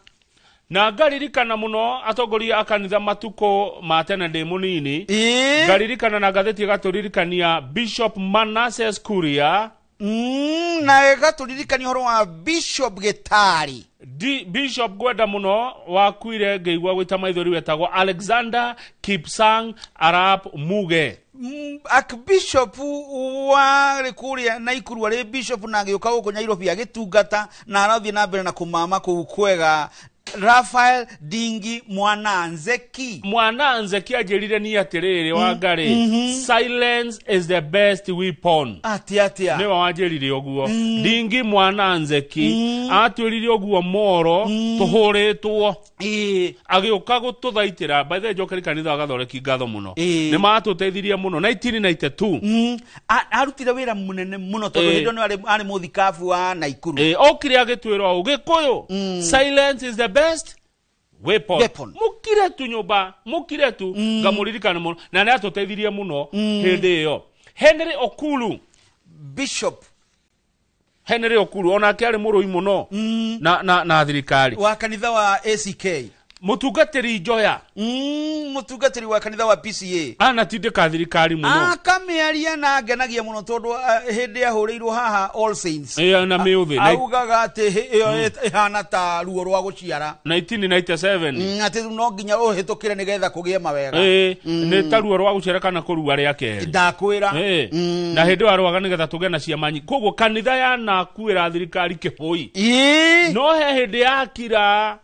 Na ngaririkana mũno atongoria a kanitha matukũ ma tene ndĩ mũnini. Ngaririkana na ngathĩti ĩgatũririkania Bishop Manasseh Kuria. Na ĩgatũririkania ũhoro wa Bishop Gĩtari. Bishop gwenda mũno wakuire ngĩigua gwĩta maithori wetagwo Alexander Kipsang Arap Muge. Archbishop warĩ kũrĩa Naikuru arĩ bishop na agĩũka gũkũ Nairobi agĩtungata na arathiĩ na mbere na kũmama kũu kwega. Raphael Dingi Mwananzeki. Mwananzeki anjĩrire niĩ atĩrĩrĩ, Wangarĩ, silence is the best weapon. Atĩa atĩa? Nĩwe wanjĩrire ũguo. Dingi Mwananzeki atwĩrire ũguo moro tũhũrĩtwo. Agĩũka gũtũthaitĩra. By the way, njokeri kanitha wa Gathoreki ngatho mũno. Nĩ matũteithirie mũno 1992. Arutire wĩra mũnene mũno tondũ hĩndĩ ĩyo nĩ arĩ mũthikabu wa Naikuru. Okire agĩtwĩra ũũ, Gĩkũyũ, silence is the best weapon. Mũkire tu nyũmba, mũkire tu, ngamũririkana mũno na nĩ atũteithirie mũno hĩndĩ ĩyo. Henry Okulu, Bishop Henry Okulu onake arĩ mũrũi mũno na thirikari wa kanitha wa ACK. Mũtungatĩri Njoya. Mũtungatĩri wa kanitha wa PCA anatindĩka thirikari mũno. Akamĩaria na ngenagia mũno tondũ hĩndĩ ahũrĩirwo haha All Saints. Ĩyo na mĩũthĩ. Augaga atĩ ĩyo ĩhana ta ruo rwa gũciara. 1997. Atĩ no nginya ũhĩtũkĩre nĩgetha kũgĩe mawega. Ĩĩ, nĩ ta ruo rwa gũciara kana kũrua rĩa kerĩ. Ndakwĩra. Ĩĩ, na hĩndĩ ĩyo arwaga nĩgetha tũgĩe na ciama nyingĩ. Koguo kanitha yanakuĩra thirikari kĩbũi. No he hĩndĩ yakira.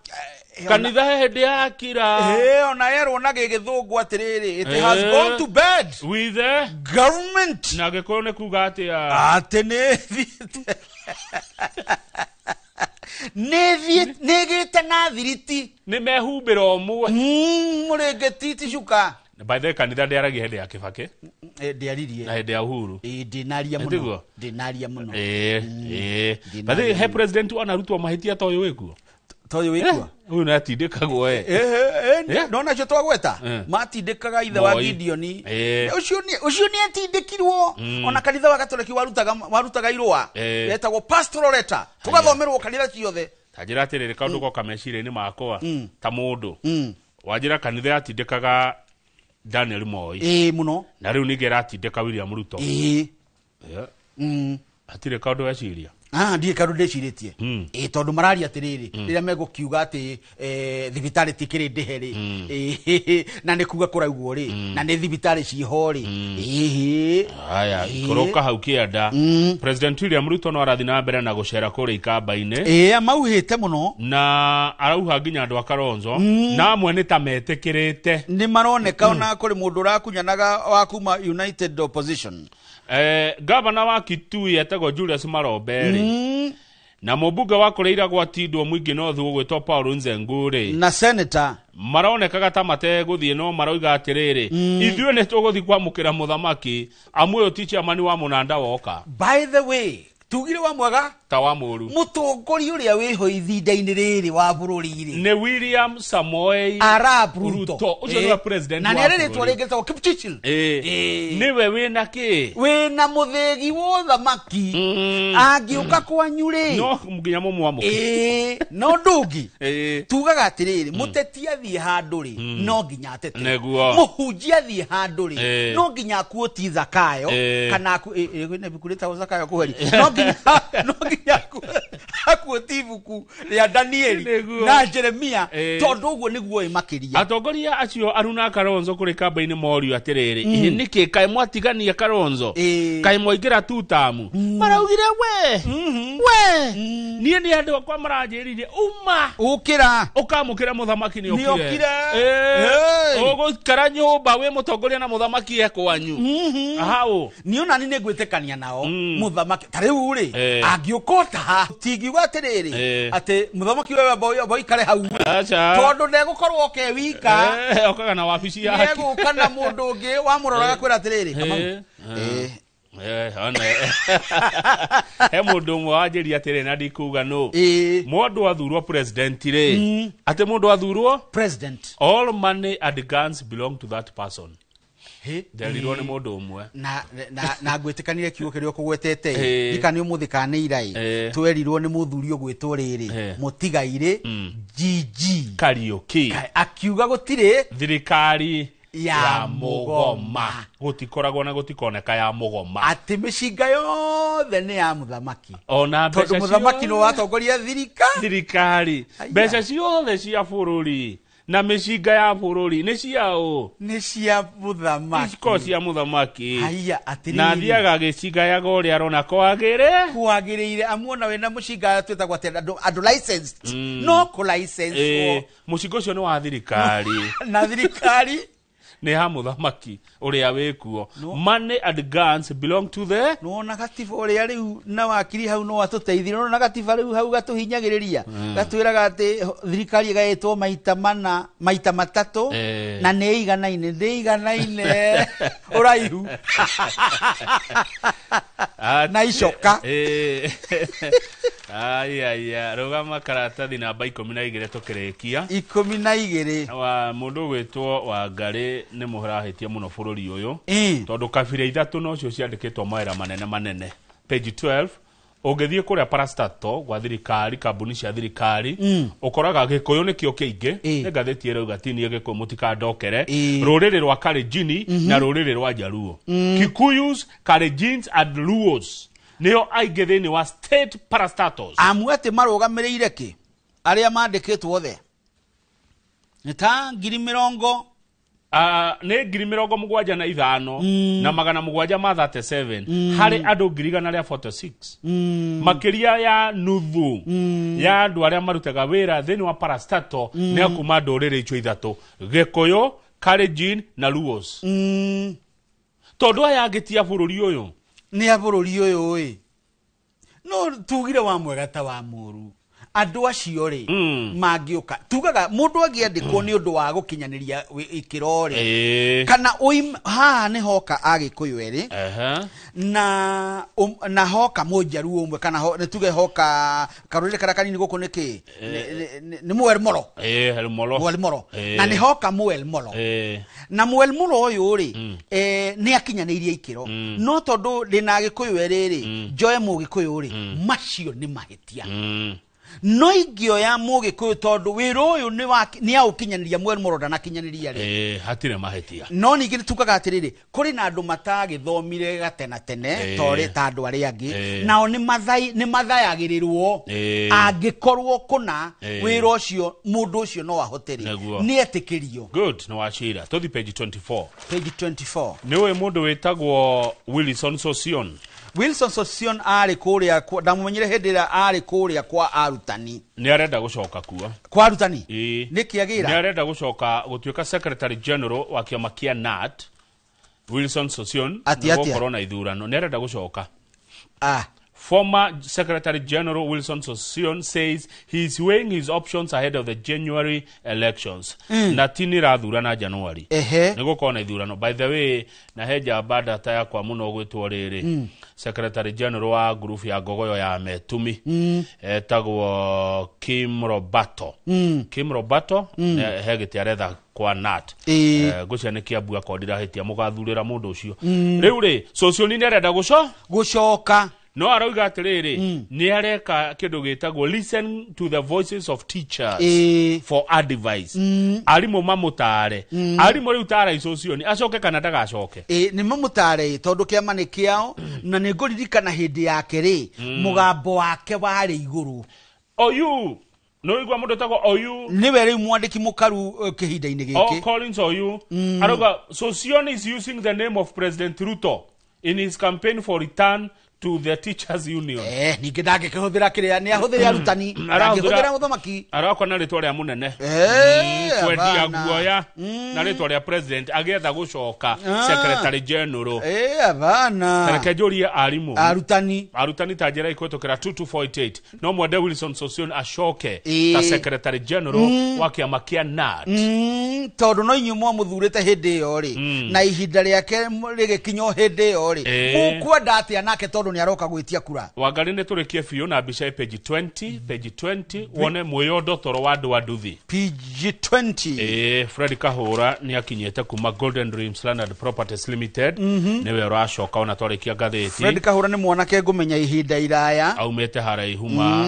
Kanitha he hĩndĩ yakira. Ĩĩ, ona yerwo na gĩgĩthũngũ atĩrĩrĩ, it has gone to bed with the government. Na gĩkũyũ nĩ kuga atĩa? Atĩ nĩ ĩthiĩte. Nĩ ĩgĩte na thiriti. Nĩ mehumbĩra ũmwe. Mũrĩngĩti ti cuka. By the way, kanitha ndĩaragia hĩndĩ ya Kĩbakĩ. Ndĩaririe. Na hĩndĩ ya Uhuru. Ndĩnaria mũno. Tiguo? Ndĩnaria mũno. Ĩĩ, ĩĩ. By the way, he president wanarutwo mahĩtia ta ũyũ wĩkuo? Ta ũyũ wĩkuo? Ũyũ nĩ atindĩkagwo e. Nona acio twagweta matindĩkaga ithe wa Moi. Gideoni. Ũcio nĩ atindĩkirwo. Ona kanitha wa Gatoreki warutaga irũa retagwo pastoral letter, tũgathomerwo kanitha ciothe. Ta njĩra atĩrĩrĩ, kaũndũ goka meciria-inĩ makwa ta mũndũ wanjĩra kanitha yatindĩkaga Daniel Moi. Ĩĩ, mũno. Na rĩu ningĩ ĩratindĩka William Ruto. Ĩĩ. Hatirĩ kaũndũ weciria? Ndiĩ kaũndũ ndĩcirĩtie. Ĩĩ, tondũ mararia atĩrĩrĩ, rĩrĩa megũkiuga atĩ thibitarĩ tikĩrĩ ndĩhe rĩ, na nĩ kuga kũraugwo rĩ, na nĩ thibitarĩ ciho rĩ. Ĩĩ. Haya, ikũrũka hau kĩanda. President William Ruto no arathiĩ na mbere na gũcera kũrĩa ikamba-inĩ. Ĩĩ, amauhĩte mũno. Na arauha nginya andũ a Kalonzo. Na amwe nĩ ta metĩkĩrĩte. Nĩ maroneka ona kũrĩ mũndũ ũrakunyanaga wa kuma United Opposition. Gavana wa Kitui etagwo Julius Marombe rĩ. Na mũmbunge wa kũrĩa iragwo Tindwo Mwingĩ North ũgwĩtwo Paul Nzengu rĩ. Na senator. Maronekaga ta mategũthiĩ no maroiga atĩrĩrĩ, ithuĩ nĩ tũgũthiĩ kwamũkĩra mũthamaki, amu ũyũ ti chairman wa mũnanda woka. By the way, tugire wa mwega ta wa mũru. Mũtongoria ũrĩa wĩho ihinda-inĩ rĩrĩ wa bũrũri rĩ nĩ William Samoei Arap Ruto. Ũcio nĩwe president na wa nĩ arĩ rĩtwa bũrũri. rĩngĩ rĩtagwo Kipchirchir. Nĩwe wĩna kĩ? Wĩna mũthĩgi wa ũthamaki. Angĩũka kwanyu rĩ, no nginya mũmwamũkĩre. No ndũngĩ. Tugaga atĩrĩrĩ, mũteti athiĩ handũ rĩ, no nginya atete. Nĩguo. Mũhunjia athiĩ handũ rĩ, no nginya akuoti Zakayo, kana kwĩna ibuku rĩtagwo Zakayo kũheri. No nginya akuoti ibuku rĩa Danieli na Jeremia, tondũ ũguo nĩguo ĩ makĩria. Atongoria acio Aruna Kalonzo kũrĩ kamba-inĩ morio atĩrĩrĩ, nĩkĩ kaĩ mwatigania Kalonzo? Kaĩ mwaingĩra tutamu? Maraugire we, we, niĩ nĩ andũ akwa maranjĩrire uma ũkĩra ũkamũkĩra mũthamaki nĩ Nĩ okire. okire. Ũgũikara nyũmba wĩ mũtongoria na mũthamaki e kwanyu. Hau. Niĩ ona niĩ nĩngwĩtĩkania nao. Mũthamaki ta rĩu rĩ, angĩũka ota haha, tingiuga atĩrĩrĩ, atĩ mũthamaki wewe amba ũikare hau rĩ. Aca. Tondũ ndegũkorwo oke wika. Okaga na wabici yake. Nĩegũka na mũndũ ũngĩ wamũroraga kwĩra atĩrĩrĩ, Kamau. One. He mũndũ ũmwe wanjĩria atĩrĩ na ndikuga nũ. Mũndũ athurwo president rĩ, atĩ mũndũ athurwo president, all money and guns belong to that person. Nderirwo nĩ mũndũ ũmwe. Na ngwĩtĩkanire kiugo kĩrĩa ũkũgwetete ĩ. Ndika nĩ ũmũthĩ kana nĩ ira ĩ. Twerirwo nĩ mũthuri ũgwĩtwo rĩrĩ, mũtigairĩ GG Kariũki. Akiuga gũtirĩ thirikari ya mũgoma. Gũtikoragwo na gũtikoneka ya mũgoma. Atĩ mĩcinga yothe nĩ ya mũthamaki. Ona Tondũ mbeca mũthamaki ciothe nĩ watongoria thirikari. Mbeca ciothe cia bũrũri na mĩcinga ya bũrũri nĩ ciaũ? Nĩ cia mũthamaki. Icio cia mũthamaki. Haiya, atĩrĩrĩ. Na athiaga agĩcingayaga ũrĩa arona kwagĩrĩ. Kwagĩrĩire. Amuona wĩna mũcinga twĩtagwo atĩ andũ licensed. No kũ license. Mũcinga ũcio nĩ wa thirikari. Na thirikari nĩ ya mũthamaki ũrĩa wĩkuo. Money and guns belong to the Nĩwona gatiba ũrĩa rĩu na wakiri hau no atũteithie. Nĩwona gatiba rĩu hau gatũhinyagĩrĩria. Gatwĩraga atĩ thirikari ĩgaĩtwo maita mana, maita matatũ, na nĩ ĩiganaine, ndĩ ĩiganaine ũraihu. Na icoka. Aya, rũgama karatathi namba 12 tũkĩrĩkia. 12. Wa mũndũ ũgwĩtwo Wangarĩ nĩ mũrahĩtia mũno bũrũri ũyũ. Tondũ kabira ithatũ nocio ciandĩkĩtwo mawĩra manene manene. Page 12 Ũngĩthiĩ kũrĩa parastato gwa thirikari, kambuni cia thirikari, ũkoraga Gĩkũyũ nĩkĩo kĩingĩ. Nĩ ngathĩti ĩrauga tinie Gĩkũyũ mũtikandokere. Rũrĩrĩ rwa Kalenjini na rũrĩrĩ rwa Jaluo, Kikuyus, Kalenjins and Luos nĩo aingĩ thĩinĩ wa state parastatos. Amu atĩ marũgamĩrĩire kĩ arĩa mandĩkĩtwo othe nĩ ta 75,000. Nĩ 75,737 harĩ andũ 146,000. Makĩria ya nuthu ya andũ arĩa marutaga wĩra thĩinĩ wa parastato nĩ a kuma ndũrĩrĩ icio ithatũ, Gĩkũyũ, Kalenjin na Luos. Tondũ aya angĩ ti a bũrũri ũyũ. Nĩ a bũrũri ũyũ ĩ, no tugire wa mwega ta wa mũru, andũ acio rĩ mangĩũka, tugaga mũndũ angĩandĩkwo nĩ ũndũ wa gũkinyanĩria ikĩro rĩ, kana haha nĩ hoka Agĩkũyũ erĩ na hoka Mũnjaruo ũmwe, kana nĩ tuge hoka karũrĩrĩ karĩa kanini gũkũ nĩ kĩ? Nĩ Mũelmoro. Ĩĩ, Elmoro. Mũelmoro. Na nĩ hoka Mũelmoro. Na Mũelmoro ũyũ rĩ, nĩ akinyanĩirie ikĩro, no tondũ ndĩna Agĩkũyũ erĩ rĩ, njoe Mũgĩkũyũ rĩ, macio nĩ mahĩtia. No ingĩoya Mũgĩkũyũ tondũ wĩra ũyũ nĩ aũkinyanĩria, Mũelmoro ndanakinyanĩria rĩ, Hatirĩ mahĩtia. No ningĩ nĩ tugaga atĩrĩrĩ, kũrĩ na andũ matagĩthomire gatena tene torĩ ta andũ arĩa angĩ, nao nĩ mathayagĩrĩrwo angĩkorwo kũna wĩra ũcio mũndũ ũcio no ahote rĩ, nĩ etĩkĩrio. Good, nĩ wacira. Tũthi page 24. Page 24. Nĩ ũĩ mũndũ wĩtagwo Wilson Sosion? Wilson Sosion arĩ kũrĩa ndamũmenyire hĩndĩ ĩrĩa arĩ kũrĩa kwa arutani. Nĩ arenda gũcoka kuo. Kwa arutani? Ĩĩ. Nĩkĩ agĩra? Nĩ arenda gũcoka gũtuĩka secretary general wa kĩama kĩa NAT. Wilson Sosion Atĩ atĩa? gũkorwo na ithurano, nĩ arenda gũcoka. Former Secretary General Wilson Sosion says he is weighing his options ahead of the January elections. Na ti nĩ irathurana January. Nĩ gũkorwo na ithurano. By the way, na he njamba data yakwa mũno gwĩtwo rĩrĩ. Secretary General wa group ya Ngogoyo ya Metumi. Etagwo Kim Roberto. Kim Roberto he gĩtĩ aretha kwa NAT. Ngwĩciria nĩ Kiambu akorwo ndirahĩtia, mũgathurĩra mũndũ ũcio. Rĩu rĩ, Sosion nĩ arenda gũcoka. No arauga atĩrĩrĩ, nĩ areka kĩndũ gĩtagwo listen to the voices of teachers for advice. Arimũ mamũtare. Arimũ rĩu tarai Sosion acoke kana ndagacoke? Ĩ, nĩ mamũtare tondũ kĩama nĩ kĩao, na nĩ ngũririkana hĩndĩ yake rĩ, mũgambo wake warĩ igũrũ. Oyu nĩ ũigua mũndũ ũtagwo Oyu? Nĩwe rĩu mwandĩki mũkaru kĩhinda-inĩ O gĩkĩ. Collins Oyu arauga Sosion is using the name of President Ruto in his campaign for return to the teachers union. Ningĩ ndangĩkĩhũthĩra kĩrĩa nĩ ahũthĩre arutani, ndangĩhũthĩra mũthamaki. Aroka na rĩtwa rĩa mũnene. Kwendia guoya na rĩtwa rĩa president agĩetha gũcoka secretary general. Abana. Reke njũrie arimũ, arutani, arutani, ta njĩra ikũhetũkĩra 22488, no mwende Wilson Sosion acoke ta secretary general wa kĩama kĩa NAT? Tondũ no inyuĩ mwamũthurĩte hĩndĩ ĩyo rĩ, na ihinda rĩake rĩgĩkinya o hĩndĩ ĩyo rĩ, mũkwenda atĩa nake tondũ nĩ aroka gwĩtia kura? Wangari, nĩ tũrĩkie biũ na mbica ya page 20, page 20, wone mwĩyondo toro wa andũ a nduthi. Page 20. Ĩĩ, Fred Kahũra nĩ akinyĩte kuma Golden Dreams Land and Properties Limited. Nĩwe ũracoka ona twarĩkia ngathĩti. Fred Kahũra nĩ mwanake ngũmenya ihinda iraya. Aumĩte haraihu ma.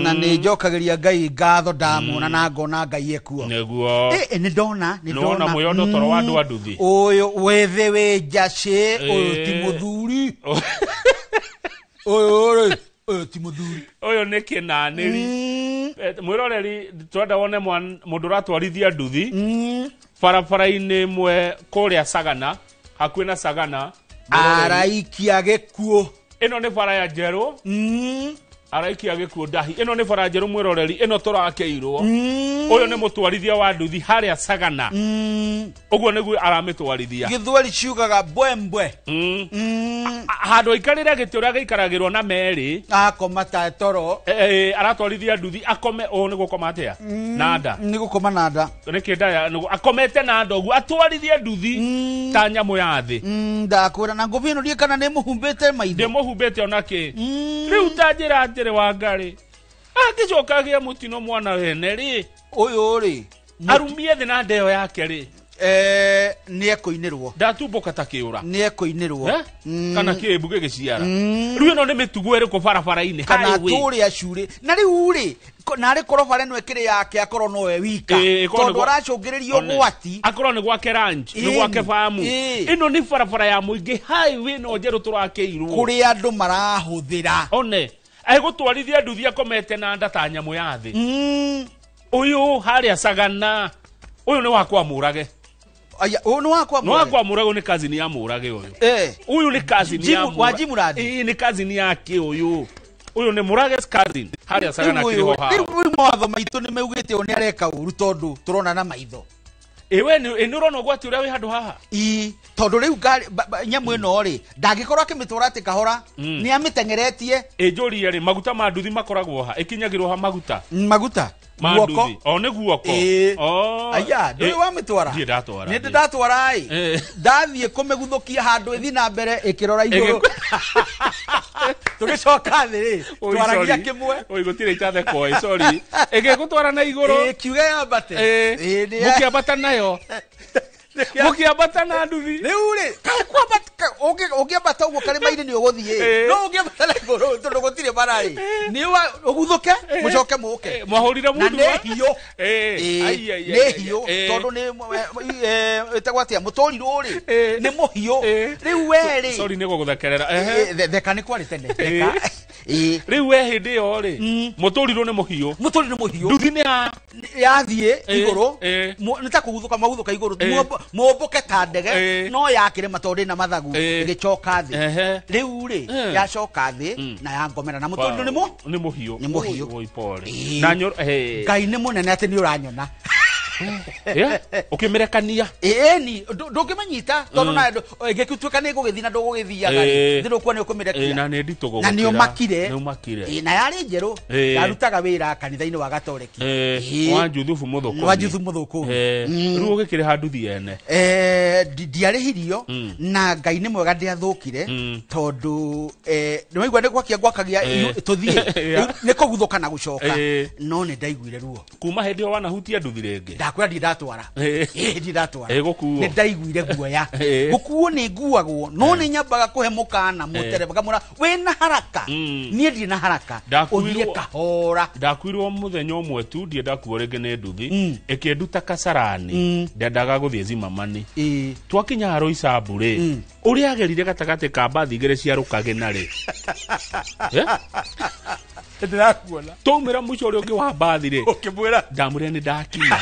Na nĩ njokagĩria Ngai ngatho ndamuona na ngona Ngai ekuo. Nĩguo. Nĩ ndona, nĩ Nĩwona ndona. mwĩyondo toro wa andũ a nduthi? Ũyũ wĩthĩ wĩ njacĩ, ũyũ ti mũthuri ũyũ rĩ, ũyũ ti mũthuri. Ũyũ nĩ kĩnanĩri. Mwĩroreri, twenda wone mũndũ ũratwarithia nduthi barabara-inĩ ĩmwe kũrĩa Sagana, hakuhĩ na Sagana. Mwĩroreri. Araikia gĩkuũ. Ĩno nĩ bara ya njerũ. Araikia gĩkuũ ndahi. Ĩno nĩ bara njerũ, mwĩroreri, ĩno tũrakĩirwo. Ũyũ nĩ mũtwarithia wa nduthi harĩa Sagana. Ũguo nĩguo aramĩtwarithia. Gĩthweri ciugaga mbwembwe. Handũ aikarĩre gĩtĩ ũrĩa gĩikaragĩrwo na merĩ, akoma ta toro. Aratwarithia nduthi akome ũũ. Nĩ gũkoma atĩa na nda? Nĩ gũkoma na nda. Nĩkĩ ndaya akomete na nda ũguo atwarithie nduthi ta nyamũ ya thĩ? Ndakwĩra na ngũbia ĩno ndiĩ kana nĩ mũhumbĩte maitho. Ndĩmũhumbĩte ona kĩ. Rĩu ta njĩra atĩrĩ, Wangari, angĩcoka agĩe mũtino mwana wene rĩ, ũyũ rĩ, arumie thĩ na ndeo yake rĩ? Nĩ ekũinĩrwo. Ndatumbũka ta kĩũra. Nĩ ekũinĩrwo. Kana kĩmbu gĩgĩciara. Rĩu ĩno nĩ mĩtugo ĩrĩkũ barabara-inĩ? Kana tũrĩa curĩ. Na rĩu rĩ, narĩ korwo bara ĩno ĩkĩrĩ yake akorwo nowe wika. Tondũ aracũngĩrĩria ũgwati. Akorwo nĩ gwake ranch, nĩ gwake famu. Ĩno nĩ barabara ya mũingĩ, highway no njerũ tũrakĩirwo. Kũrĩa andũ marahũthĩra. One, egũtwarithia nduthi akomete na nda ta nyamũ ya thĩ. Ũyũ harĩa Sagana, ũyũ nĩ wakwa Mũrage. Aya, ũyũ nĩ wakwa Mũrage. Nĩ wakwa Mũrage, nĩ cousin ya Mũrage ũyũ. Ũyũ nĩ cousin ya Wa Jimuradi. Nĩ cousin yake ũyũ. Ũyũ nĩ Mũrage's cousin. Harĩa Sagana kĩrĩ ho hao. Rĩu mawatho maitũ nĩ maugĩte ũyũ nĩ areka ũru tondũ tũrona na maitho. Ĩwe nĩ ũrona ũgwati ũrĩa wĩ handũ haha? Ii, tondũ rĩu ngari nyamũ ĩno rĩ, ndangĩkorwo akĩmĩtwara atĩ kahora, nĩ amĩteng'eretie. Ĩnjũrie rĩ, maguta ma nduthi makoragwo ha? Ĩkinyagĩrwo ha maguta? Maguta? Guoko. O nĩ guoko. Aya, ndũĩ wamĩtwara? Ndiĩ ndatwara. Nĩ ndatwara ĩ. Ndathiĩ kũmĩguthũkia handũ ĩthiĩ na mbere ĩkĩrora igũrũ. Tũgĩcoka thĩ rĩ, twaragia kĩmwe. Oi, gũtirĩ itathekwo ĩ, sorry. Ĩgĩgũtwara na igũrũ. Ĩkiuga yambate. Mũkĩambata nayo. Mũkĩambata na nduthi. Rĩu rĩ, ũngĩambata ũguo karĩma-inĩ nĩ ũgũthiĩ. No ũngĩambata na igũrũ tondũ gũtirĩ bara rĩ, nĩ ũguthũke, mũcoke mũke. Mwahũrire mũndũ. Na nĩ hiũ. Nĩ hiũ tondũ nĩ ĩtagwo atĩa, mũtũrirũ rĩ, nĩ mũhiũ. Rĩu we rĩ. Sorry nĩ gũgũthekerera. Theka nĩ kwarĩ tene. Theka. Rĩu we hĩndĩ ĩyo rĩ, mũtũrirũ nĩ mũhiũ. Mũtũrirũ mũhiũ. Nduthi nĩ ya yathiĩ igũrũ, nĩ ta kũguthũka maguthũka igũrũ, mũmbũke ta ndege, no yakĩrĩma tondũ ndĩna mathagu, ĩgĩcoka thĩ. Rĩu rĩ, yacoka thĩ na yangomera na mũtũrirũ nĩ mũhiũ. Nĩ mũhiũ. Oi pole. Na Ngai nĩ mũnene atĩ nĩ ũranyona. Ũkĩmĩrekania. Ĩni, ndũngĩmĩnyita tondũ na ĩngĩtuĩka nĩ ĩgũgĩthiĩ na ndũgũgĩthiaga rĩ, thĩ ndũkuona nĩ ũkũmĩrekia. Na nĩ nditũ gũgũkĩra. Na nĩ ũmakire. Nĩ ũmakire. Na yarĩ njerũ. Yarutaga wĩra kanitha-inĩ wa Gatoreki. Wa Juthubu Mũthũkũmi. Wa Juthubu Mũthũkũmi. Rĩu ũgĩkĩrĩha nduthi ene. Ndiarĩhirio na Ngai nĩ mwega ndiathũkire tondũ nĩ waigua nĩ gwakia gwakagia tũthiĩ. Nĩ kũguthũka na gũcoka. No nĩ ndaiguire ruo. Kuma hĩndĩ ĩyo wanahutia nduthi rĩngĩ. Ndakwĩra ndirĩ ndatwara. Ndirĩ ndatwara. Gũkuo. Nĩ ndaiguire guoya. Gũkuo nĩ nguagwo no nĩ nyambaga kũhe mũkana mũtereba ngamwĩra wĩna haraka. Niĩ ndirĩ na haraka. Ũthiĩ kahora. Ndakuirwo mũthenya ũmwe tu ndiĩ ndakuo rĩngĩ nĩ nduthi. Ĩkĩnduta Kasarani. Ndendaga gũthiĩ Zimamani. Twakinya Roysambu rĩ, ũrĩa agerire gatagatĩ ka mbathi igĩrĩ cia Rũkagĩna rĩ. Ndĩrakuona. Twaumĩra mũico ũrĩa ũngĩ wa mbathi rĩ. Ũkĩmwĩra. Ndamwĩra nĩ ndakinya.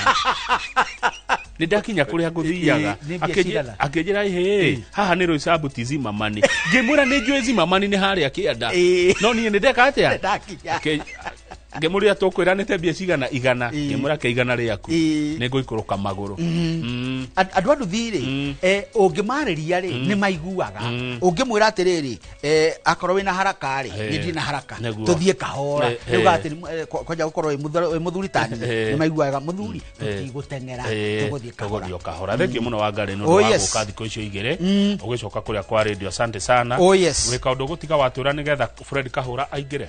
Nĩ ndakinya kũrĩa ngũthiaga. Akĩnjĩra ĩhĩ, haha nĩ Roysambu ti Zimamani. Ngĩmwĩra nĩ njũĩ Zimamani nĩ harĩa kĩanda. No niĩ nĩ ndeka atĩa? Ndakinya. Ngĩmũria tũkwĩranĩte mbia cigana igana. Ngĩmwĩra ke igana rĩaku. Nĩ ngũikũrũka magũrũ. Andũ a nduthi rĩ, ũngĩmarĩria rĩ, nĩ maiguaga. Ũngĩmwĩra atĩrĩrĩ, akorwo wĩna haraka rĩ, niĩ ndirĩ na haraka. Tũthiĩ kahora. Rĩu atĩ kwanja gũkorwo wĩ mũthuri ta niĩ, nĩ maiguaga mũthuri, tũtigũteng'era, tũgũthiĩ kahora. Tũgũthiĩ kahora. Thengiũ mũno Wangari nĩ ũndũ wa gũka thikũ icio igĩrĩ. Ũgĩcoka kũrĩa kwa radio, asante sana. Gwĩ kaũndũ ũgũtiga watwĩra nĩgetha Fred Kahũra aingĩre?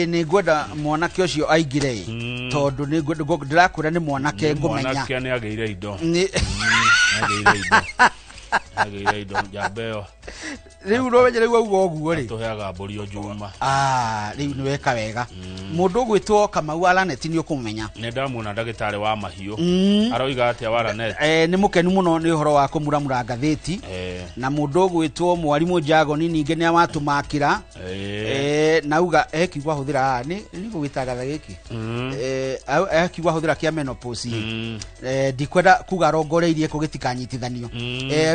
Nĩ ngwenda mwanake ũcio aingĩre ĩ, tondũ nĩ ndĩrakwĩra nĩ mwanake ngũmenya. Mwanake nĩ agĩire indo. Nĩ agĩire indo. Agĩire indo njamba ĩyo. Rĩu no rĩu auga ũguo rĩ. Tũheaga mbũri o Juma. Rĩu nĩ weka wega. Mũndũ ũgwĩtwo Kamau Alanet nĩ ũkũmũmenya. Nĩ ndamuona ndagĩtarĩ wa mahiũ. Aroiga atĩa wa Alanet? Nĩ mũkenu mũno nĩ ũhoro wa kũmuramura ngathĩti. Na mũndũ ũgwĩtwo Mwarimũ Njagoni ningĩ nĩ awatũmakĩra. Nauga kiugo ahũthĩra nĩ gũgĩtangatha gĩkĩ. Kiugo ahũthĩra kĩa menopause. Ndikwenda kuga arongoreirie kũ gĩtikanyitithanio.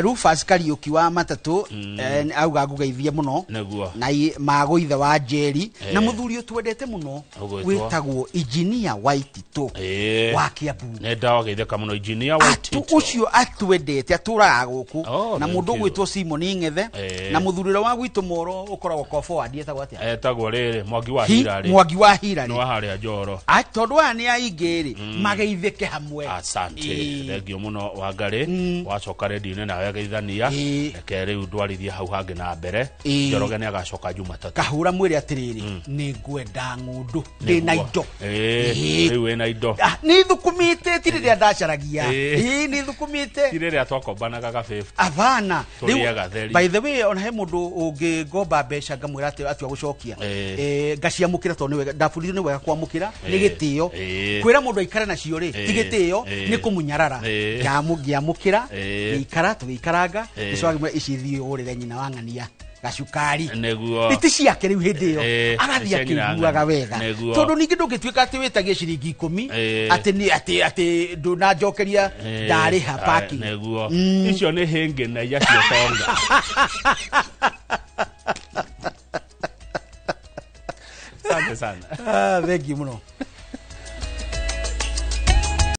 Rufus Kariũki wa Matatũ auga ngũgeithie mũno. Na magũithe wa Njeri na mũthuri ũtwendete mũno wĩtagwo Engineer Waititũ wa Kiambu. Nĩ ndawageithĩka mũno Engineer Waititũ. Ũcio atwendete atũraga gũkũ. Na mũndũ ũgwĩtwo Simon Ng'ethe na mũthuri ũrĩa wa gwitũ Moro ũkoragwo kwa forward etagwo atĩa? Etagwo wĩtagwo rĩrĩ Mwangi wa Hirarĩ. Mwangi wa Hirarĩ. Nĩ wa harĩa Njoro. Ah, tondũ aya nĩ aingĩ rĩ, mageithĩke hamwe. Asante. Ĩĩ. Thengio mũno Wangarĩ. Wacoka redio-inĩ nawe ageithania. Reke rĩu ndwarithie hau hangĩ na mbere. Ĩĩ. Njoroge nĩ agacoka Jumatatũ. Kahũra mwĩre atĩrĩrĩ, nĩ ngwenda ng'ũndũ, ndĩ na Nĩguo. indo. Ĩĩ, Ĩĩ. rĩu wĩna indo. Ah, nĩ thukumĩte, ti rĩrĩa ndacaragia. Ĩĩ. Ĩĩ, nĩ thukumĩte. Ti rĩrĩa twakombanaga ga 50. Abana. Tũrĩaga theri. By the way, ona he mũndũ ũngĩngomba mbeca ngamwĩra atĩ atua gũcokia. Ĩĩ. Ngaciamũkĩra tondũ nĩ wega, ndabundithio nĩ wega kwamũkĩra, nĩ Ĩĩ. gĩtĩo. Ĩĩ. Kwĩra mũndũ aikare nacio rĩ, ti Ĩĩ. gĩtĩo, Ĩĩ. nĩ kũmũnyarara. Ĩĩ. Ngĩamũkĩra, Ĩĩ. ngĩikara, tũgĩikaranga, Ĩĩ. ngĩcoka ngĩmwĩra ici thiĩ ũgũrĩre nyina wa ng'ania gacukari. Nĩguo. Ti ciake rĩu hĩndĩ ĩyo. Ĩĩ, Agathiĩ cia nyina wa akĩiguaga ng'ania. wega. Nĩguo. Tondũ ningĩ ndũngĩtuĩka atĩ wĩtagie ciringi 10, Ĩĩ. atĩ nĩ atĩ ndũnanjokeria Ĩĩ, ndarĩha parking. Nĩguo. Icio nĩ hĩngĩ na iria cia ũtonga. Asante sana. Ah, thengiũ mũno.